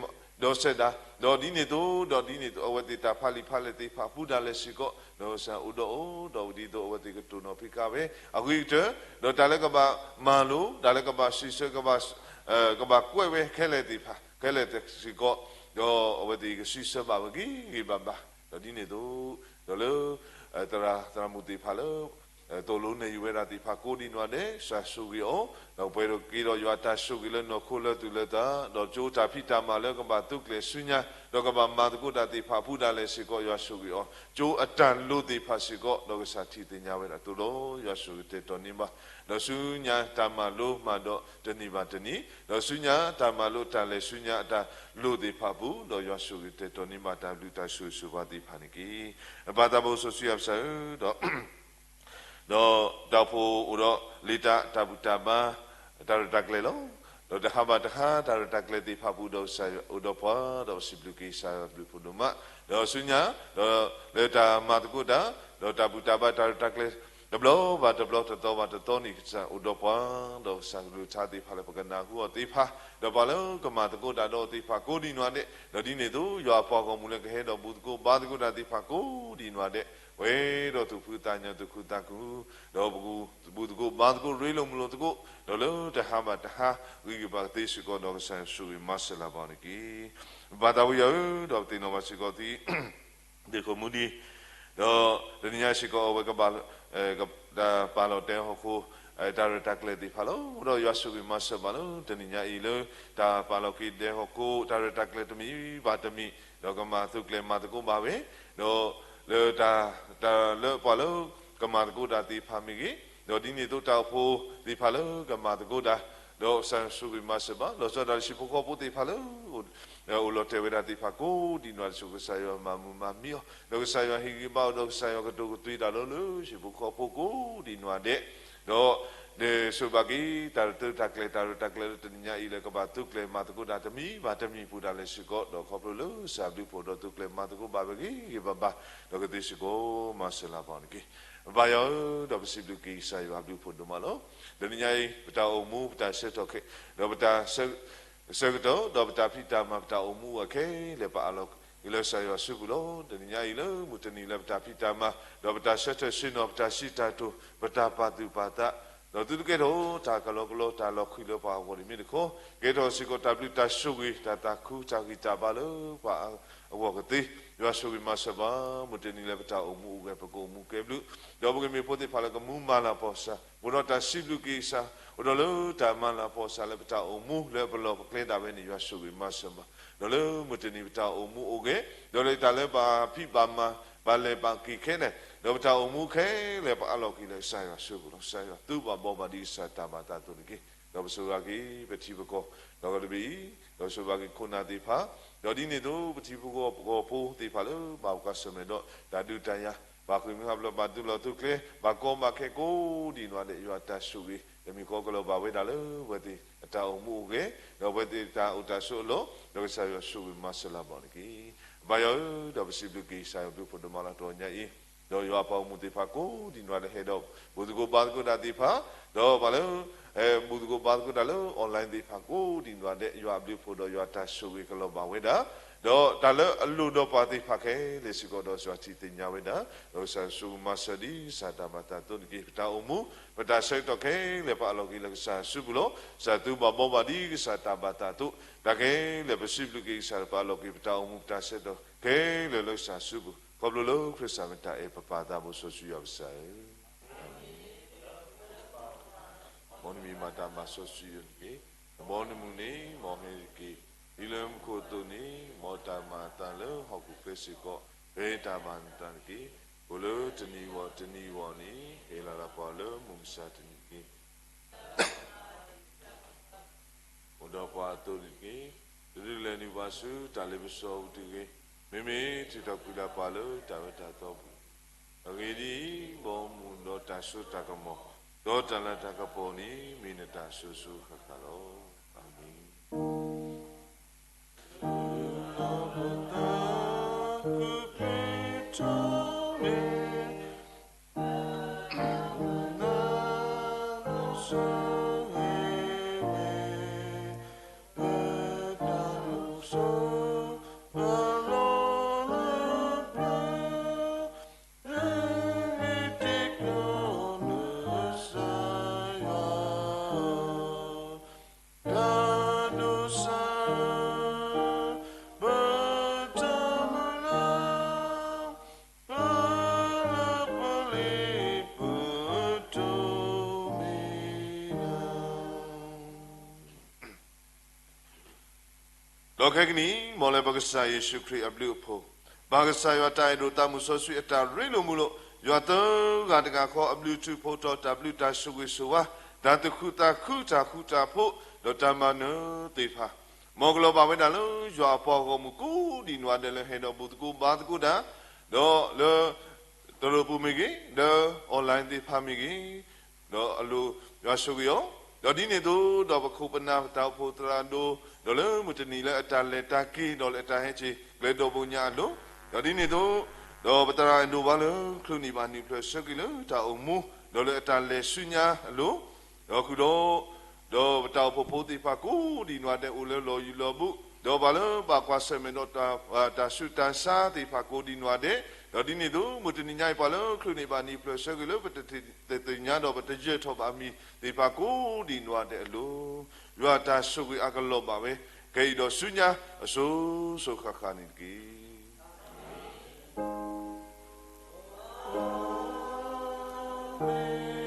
ဒိးစဲးဒၣ် ဒီးဒ်န့ၣ်အသိး ဒီးဒ်န့ၣ်အသိး အဝဲသ့ၣ်တၢ်ဖးလံာ်ဖးလဲၢ်သ့ၣ်တဖၣ်ပူၤဒၣ်လဲာ်စ့ၢ်ကီး ဒီးကစၢ်အိၣ်ဒီးအီၤ ဒီးဒ်သိးအဝဲသ့ၣ်ကတိၤနီၣ်ဖံးဃာ်ဝဲ အဂ့ၤကတၢၢ် ဒီးတၢ်လၢကဘၣ်မၤလိ တၢ်လၢကဘၣ်စံးဆၢ ကဘၣ် ကဘၣ်ကွဲးဝဲခဲလၢာ်သ့ၣ်တဖၣ် ခဲလၢာ်စ့ၢ်ကီး ဒီးအဝဲသ့ၣ်ကစံးဆၢဘၣ်ဝဲဂ့ၤဂ့ၤဘၣ်ဘၣ် ဒီးဒ်န့ၣ်အသိး ဒီးလၢ သရၣ်သရၣ်မုၣ်သ့ၣ်တဖၣ်လၢ သိၣ်လိနဲၣ်ယုာ်ဝဲဒၣ်သ့ၣ်တဖၣ်ကိးဒံးနီၢ်ဒဲး ကစၢ်ဆိၣ်ဂ့ၤအီၤ ဒီးပှဲၤဒီးက့ၤဒီးယွၤတၢ်ဆိၣ်ဂ့ၤလၢနီၢ်ခိလၢသူၣ်လၢသး ဒီးကၠိတၢ်ဖံးတၢ်မၤလၢကဘၣ်သူးကျဲၤဆူညါ ဒီးကဘၣ်မၤသကိးတၢ်သ့ၣ်တဖၣ်ပူၤဒၣ်လဲာ်စ့ၢ်ကီး ယွၤဆိၣ်ဂ့ၤအီၤ ကၠိအတၢ်လိၣ်သ့ၣ်တဖၣ်စ့ၢ်ကီး ဒီးကစၢ်ထံၣ်သ့ၣ်ညါဝဲဒၣ်အသိးဒီး ယွၤဆိၣ်ဂ့ၤတဲာ်တီၤန့ၢ်ဘၣ် ဒီးဆူညါတၢ်မၤလိမၤဒိးတနံၤဘၣ်တနံၤ ဒီးဆူညါတၢ်မၤလိတၢ်လဲၤဆူညါအတၢ်လိၣ်သ့ၣ်တဖၣ်ပူၤ ဒီးယွၤဆိၣ်ဂ့ၤတဲာ်တီၤန့ၢ်ဘၣ်တၢ်ဘျုးတၢ်ဆိၣ်ဂ့ၤဆိၣ်ဝါသ့ၣ်တဖၣ်န့ၣ်တက့ၢ်. ပၢ်သးဘိစီဆှံယွၤပစၢ်ဧၢ ဒီး ဒီးတၢ်အိၣ်ဖှိၣ်အိၣ်ဒီးလံာ်တၢ် တၢ်ဘူၣ်တၢ်ဘါ တၢ်ရဲၣ်တၢ်ကျဲၤလီၤ. ဒီးတဟါဘၣ်တဟါ တၢ်ရဲၣ်တၢ်ကျဲၤသ့ၣ်တဖၣ်ပူၤ ဒီးကစၢ်ယွၤအိၣ်ဒီးပှၤ ဒီးပစံးဘျုးက့ၤကစၢ်ယွၤဘျုးဖးဒိၣ်မး ဒီးဆူညါ ဒီးလၢတၢ်မၤသကိးတၢ် ဒီးတၢ်ဘူၣ်တၢ်ဘါတၢ်ရဲၣ်တၢ်ကျဲၤ တဘျီဘၣ်တဘျီ တသီဘၣ်တသီန့ၣ် ကစၢ်အိၣ်ဒီးပှၤ ဒီးကစၢ်ကလုၢ်ကထါသ့ၣ်တဖၣ်လၢပကနၢ်ဟူအီၤသ့ၣ်တဖၣ် ဒီးပှၤလၢကမၤသကိးတၢ်ဒီးအီၤသ့ၣ်တဖၣ်ကိးဒံးနီၢ်ဒဲး ဒီးဒ်န့ၣ်အသိး ယွၤအပှၤဂီၢ်မုၢ်လၢကဟဲဒီးဘူၣ်သကိးဘါသကိးတၢ်သ့ၣ်တဖၣ်ကိးဒံးနီၢ်ဒဲး ပှဲၤဒီးသူၣ်ဖှံသးညီသူၣ်ခုသးခု ဒီးပကဘူၣ်သကိးဘါသကိးရ့လိာ်မုာ်လိာ်သကိး ဒီးလၢတဟါဘၣ်တဟါ ဂ့ၤဂ့ၤဘၣ်ကသ့စ့ၢ်ကီး ဒီးကစၢ်ယွၤဆိၣ်ဂ့ၤမၤစၢၤလၢပှၤန့ၣ်တက့ၢ်. ပၢ်သးဝံယွၤဧၢ ဒီးပသ့ၣ်နီၣ်ဘၣ်စ့ၢ်ကီးသု သုးခိၣ်မူဒံ ဒီးတနံၤညါစ့ၢ်ကီးအဝဲကဘၣ် တၢ်ပာ်လီၤတဲဟီၣ်ခိၣ် တၢ်ရဲၣ်တၢ်ကျဲၤသ့ၣ်တဖၣ်လီၤ. ဒီးယွၤဆိၣ်ဂ့ၤမၤစၢၤဘၣ်လၢတနံၤညါအံၤလၢ တၢ်ပာ်လီၤက့ၤတဲဟီၣ်ခိၣ် တၢ်ရဲၣ်တၢ်ကျဲၤတမံၤဘၣ်တမံၤ ဒီးကမၤသူးကျဲၤမၤသကိးဘၣ်ဝဲ ဒီးလၢတၢ် တၢ်လၢပှၤလၢကမၤသကိးတၢ်သ့ၣ်တဖၣ်မ့ၢ်ဂ့ၤ ဒီးဒ်န့ၣ်အသိးတၢ်အိၣ်ဖှိၣ်သ့ၣ်တဖၣ်လၢကမၤသကိးတၢ် ဒီးကစၢ်ယွၤဆိၣ်ဂ့ၤမၤစၢၤဘၣ် လီၤဆီဒၣ်တၢ်လၢဟံၣ်ဖိဃီဖိသ့ၣ်တဖၣ်လၢ အိၣ်လီၤတဲာ်ဝဲဒၣ်သ့ၣ်တဖၣ်ကိးဒံးနီၢ်ဒဲး ကစၢ်ယွၤမၤမုာ်မၤမံအီၤ ဒီးကစၢ်ယွၤဟ့ၣ်ဂံၢ်ဘါအီၤ ဒီးကစၢ်ယွၤဟ့ၣ်ဂံၢ်ဘါအီၤဒီးကစၢ်ယွၤကတိၤကသွံတၢ်လၢလၢဟံၣ်ဖိဃီဖိကိးဒံးနီၢ်ဒဲး ဒီး ဒီးဆိၣ်ဘၣ်က့ၤ တၢ်တၢ်ရဲၣ်တၢ်ကျဲၤ တၢ်ရဲၣ်တၢ်ကျဲၤလၢတနံၤညါအံၤလၢကဘၣ်သူးကျဲၤမၤသကိးတၢ်တမံၤဘၣ်တမံၤပူၤဒၣ်လဲာ်စ့ၢ်ကီး ဒီးခီဖျိလၢကစၢ်ဘျုးဖးဒိၣ်ဒီးသူးကျဲၤမၤသကိးဘၣ်ဝဲဂ့ၤဂ့ၤဘၣ်ဘၣ် ဒီးကသ့စ့ၢ်ကီးမၤစၢၤလၢပှၤန့ၣ်တက့ၢ်. ပၢ်ယွၤဧၢ ဒီးပစံးဘျုးက့ၤကစၢ်ယွၤဘျုးဖးဒိၣ်မးလီၤ. တနံၤညါအံၤ ပတၢ်အိၣ်မူ ပတၢ်ဆၢထၢၣ်ခဲ ဒီးပတၢ်ဆၢ ဆၢကတီၢ် ဒီးပတၢ်ဖံးတၢ်မၤ ပတၢ်အိၣ်မူအိၣ်ဝဲခဲလၢာ် ပအးလီၤက့ၤလၢကစၢ်ယွၤစုပူၤလီၤ. တနံၤညါအံၤလၢမုၢ်တနံၤလၢပတၢ်ဖံးတၢ်မၤ ဒီးပတၢ်ဆၢထၢၣ်ဆ့ၣ်နီၤ ပတၢ်စံးတၢ်ကတိၤ ပတၢ်ပာ်သူၣ်ပာ်သး ဒီးသုတကဲထီၣ်တၢ်ကလီကလီတၢ်လီၤဃံၤလၢပှၤအဂီၢ်န့ၣ်မ့ၢ်တခီ ကဲထီၣ်စ့ၢ်ကီးတၢ်ဘျုးတၢ်ဆိၣ်ဂ့ၤ တၢ်သးခုတၢ်ဂံၢ်တၢ်ဘါလၢပှၤအဂီၢ်ကသ့ ယွၤဆိၣ်ဂ့ၤမၤစၢၤဘၣ် မုၢ်တနံၤလၢပတၢ်အိၣ်မူအိၣ်ဝဲ ပကအိၣ်မူကဲဘျုး ဒီးပကမ့ၢ်ဖိသ့ၣ်တဖၣ်လၢကမူမၤလၤပီၢ်စၢ် အိၣ်ဒီးတၢ်စံးဘျုးက့ၤကစၢ် အိၣ်ဒီးလၢတၢ်မၤလၤပီၢ်စၢ်လၢပတၢ်အိၣ်မူလၢပလီၢ်ပကျဲဒၣ်ဝဲန့ၣ် ယွၤဆိၣ်ဂ့ၤမၤစၢၤဘၣ် ဒီးလၢမုၢ်တနံၤပတၢ်အိၣ်မူအိၣ်ဂဲၤ ဒီးလၢတၢ်လၢပဖံးဘၣ်မၤ ပလဲၤဘၣ်က့ၤခဲလၢာ် ဒီးပတၢ်အိၣ်မူခဲလၢာ် ပအးလီၤက့ၤလၢကစၢ်ယွၤအစုပူၤလီၤ. ကစၢ်ယွၤသူဘၣ်ဘှီဘၣ်ဒံးကစၢ်တၢ်ဘၣ်သးအသိးတက့ၢ်. ဒီးပဆိၣ်ဂ့ၤက့ၤပထံပကီၢ် ဒီးကတဘ့ၣ်အံၤ, ဒီးပဆိၣ်ဂ့ၤက့ၤခိၣ်နၢ်သ့ၣ်တဖၣ်, ဒီးဒ်န့ၣ်အသိး ပထံဖိကီၢ်ဖိသ့ၣ်တဖၣ်လၢဘၣ်ကွၢ်ဆၢၣ်မဲာ်ဒီးတၢ်ဒုးတၢ်ယၤ, ဘၣ်ဃ့ၢ်မှံဟးဖျိး ဘၣ်သုးလီၢ်သုးကျဲ, ဘၣ်ကီဘၣ်ခဲကိးဒံးနီၢ်ဒဲး ယွၤတၢ်ဆိၣ်ဂ့ၤ တမံၤဃီကလီၤဘၣ်ဝဲဒၣ်လၢအဝဲသ့ၣ်အတၢ်အိၣ်မူအိၣ်ဂဲၤ, ဒီးအဝဲသ့ၣ်တၢ်အိၣ်တၢ်ဆိးအလီၢ်, ဒီးကစၢ်ယွၤဆိၣ်ဂ့ၤမၤစၢၤလၢ်ဘၣ်န့ၣ်တက့ၢ်. ပၢ်ယွၤဧၢ, ဒီးပစံးဘျုးက့ၤကစၢ်ယွၤဘျုးဖှိၣ်ဒိၣ်မးလီၤ. တနံၤအံၤ ဒီးယွၤအပှၤဂီၢ်မုၢ်သ့ၣ်တဖၣ်ကိးဒံးနီၢ်ဒဲး ဟဲဒီးဘူၣ်သကိးဘါသကိးတၢ်သ့ၣ်တဖၣ်, ဒီးပှၤလၢ ဘူၣ်သကိးဘါသကိးတၢ်လၢ online သ့ၣ်တဖၣ်ကိးဒံးနီၢ်ဒဲး ယွၤအဘျုးအဖှိၣ်ဒီးယွၤတၢ်ဆိၣ်ဂ့ၤကလီၤဘၣ်ဝဲဒၣ်, ဒီးတၢ်လၢအလိၣ်ဒီးပှၤသ့ၣ်တဖၣ်ခဲလၢာ်စ့ၢ်ကီး ဒီးယွၤထံၣ်သ့ၣ်ညါဝဲဒၣ်, ဒီးကစၢ်ယွၤဆိၣ်ဂ့ၤမၤစၢၤဒံးကစၢ်တၢ်ဘၣ်သးအသိးန့ၣ်တက့ၢ်. ပတၢ်အိၣ်မူ ပတၢ်ဆၢကတီၢ်ခဲလၢာ် ပအးလီၤက့ၤလၢကစၢ်စုပူၤလီၤ. ကစၢ်သူဘၣ်ဘှီဘၣ်ဒံးကစၢ်တၢ်ဘၣ်သးအသိး, တၢ်ခဲလၢာ်ပစံးဘျုးက့ၤကစၢ် ပအးလီၤက့ၤပတၢ်အိၣ်မူ ပတၢ်ဆၢကတီၢ်ခဲလၢာ်လၢကစၢ်စုပူၤ, ခီဖျိလၢခရံာ်ကစၢ်မ့ၢ်တၢ်အဲၣ်ပပၢ်သးဘိစီဆှံယွၤကစၢ်ဧၢ. မ်နမံၤမၤတၢ်မၤစီဆှံယွၤတက့ၢ်. မ်နမုၢ်န့ၣ် မ်ဟဲတက့ၢ်. ဒ်လၢမူခိၣ်အသိးန့ၣ် မ်တၢ်မၤအသးလၢဟီၣ်ခိၣ်ချၢစ့ၢ်ကီး ဖဲတၢ်မၤအသးတက့ၢ်. အိၣ်လၢတနံၤဂီၢ်တနံၤဂီၢ်န့ၣ် ဟ့ၣ်လီၤလၢပှၤလၢမုၢ်မဆါတနံၤတက့ၢ်. အိၣ်ဒီးပှၤအသိးန့ၣ်တက့ၢ်. တဒုးလဲၤနုာ်ပှၤဆူတၢ်လ့ပစီပူၤတဂ့ၤ. မ့မ့ၢ်ထုးထီၣ်ကွံာ်လၢပှၤလၢတၢ်အၢတၢ်သီပူၤ, အဂ့ၢ်ဒ်အံၤ, ဘီမုၢ်ဒီးတၢ်စိတၢ်ကမီၤ, ဒီးတၢ်လၤတၢ်ကပီၤန့ၣ် မ့ၢ်နတၢ်စိၤစိၤဃၣ်ဃၣ်လီၤ. အၤမ့ၣ်. ဒီးခဲကနံၣ် မ်လၢပကစၢ်ယ့ၣ်ၡူးခရံာ်အဘျုးအဖှိၣ်, ပၢ်ကစၢ်ယွၤတၢ်အဲၣ်ဒိးသးမုၢ်စီဆှံအတၢ်ရ့လိာ်မုာ်လိာ်, ယွၤသၢဂၤတဂၤဃီအဘျုးထူးဖှိၣ်ထီၣ် တၢ်ဘျုးတၢ်ဆိၣ်ဂ့ၤဆိၣ်ဝါ, တၢ်သူၣ်ခုသးခု တၢ်ဃူတၢ်ဖိး, ဒီးတၢ်မၤနၢၤသ့ၣ်တဖၣ်, မ်ကလီၤဘၣ်ဝဲဒၣ်လၢယွၤအပှၤဂီၢ်မုၢ်ကိးဒံးနီၢ်ဒဲးလၢဟဲဒီးဘူၣ်သကိးဘါသကိးတၢ်, ဒီးလၢ တရိာ်ပူၤမ့ၢ်ဂ့ၤ, ဒီး online သ့ၣ်တဖၣ်မ့ၢ်ဂ့ၤ, ဒီးအလိၤယွၤဆိၣ်ဂ့ၤအီၤ, ဒီးဒ်န့ၣ်အသိး ဒီးပခိၣ်ပနၢ်ပတၢ်အိၣ်ဖှိၣ်သရၣ်ဒိၣ်, ဒီးလၢမုၢ်တနံၤလၢအတၢ်လဲၤတၢ်က့ၤ ဒီးလၢအတၢ်ဟဲက့ၤကျဲဒီဘိညါအလိၤ, ဒီးဒ်န့ၣ်အသိး ဒီးပသရၣ်အဲၣ်ဒိးဘၣ်လၢချုးနံၣ်ဘၣ်နံၣ်ဖျၢၣ်ဆၢက့ၤလၢတၢ်အိၣ်မူ, ဒီးလၢအတၢ်လဲၤဆူညါအလိၤ, ဒီးဃုာ်ဒီး ဒီးပတၢ်အိၣ်ဖှိၣ်ဖိသ့ၣ်တဖၣ်ကိးဒံးနီၢ်ဒဲးအိၣ်လၢလီၢ်ယံၤလီၢ်ဘူး, ဒီးပှၤလၢဘၣ်ကွၢ်ဆၢၣ်မဲာ်ဒီးတၢ်ဆူးတၢ်ဆါသ့ၣ်တဖၣ်ကိးဒံးနီၢ်ဒဲး, ဒီးဒ်န့ၣ်အသိး မုၢ်တနံၤညါအံၤ ပှၤလၢချုးနံၣ်ဘၣ်နံၣ်ဖျၢၣ်ဆၢက့ၤလၢပတသ့ၣ်ညါဒီးပတယၢၤထီၣ်ဘၣ်အမံၤသ့ၣ်တဖၣ် ကိးဒံးနီၢ်ဒဲးအလိၤ, ယွၤတၢ်ဆိၣ်ဂ့ၤအကလီၤဘၣ်ဝဲ ခဲအံၤဒီးဆူညါအစိၤစိၤဃၣ်ဃၣ်န့ၣ်တက့ၢ်.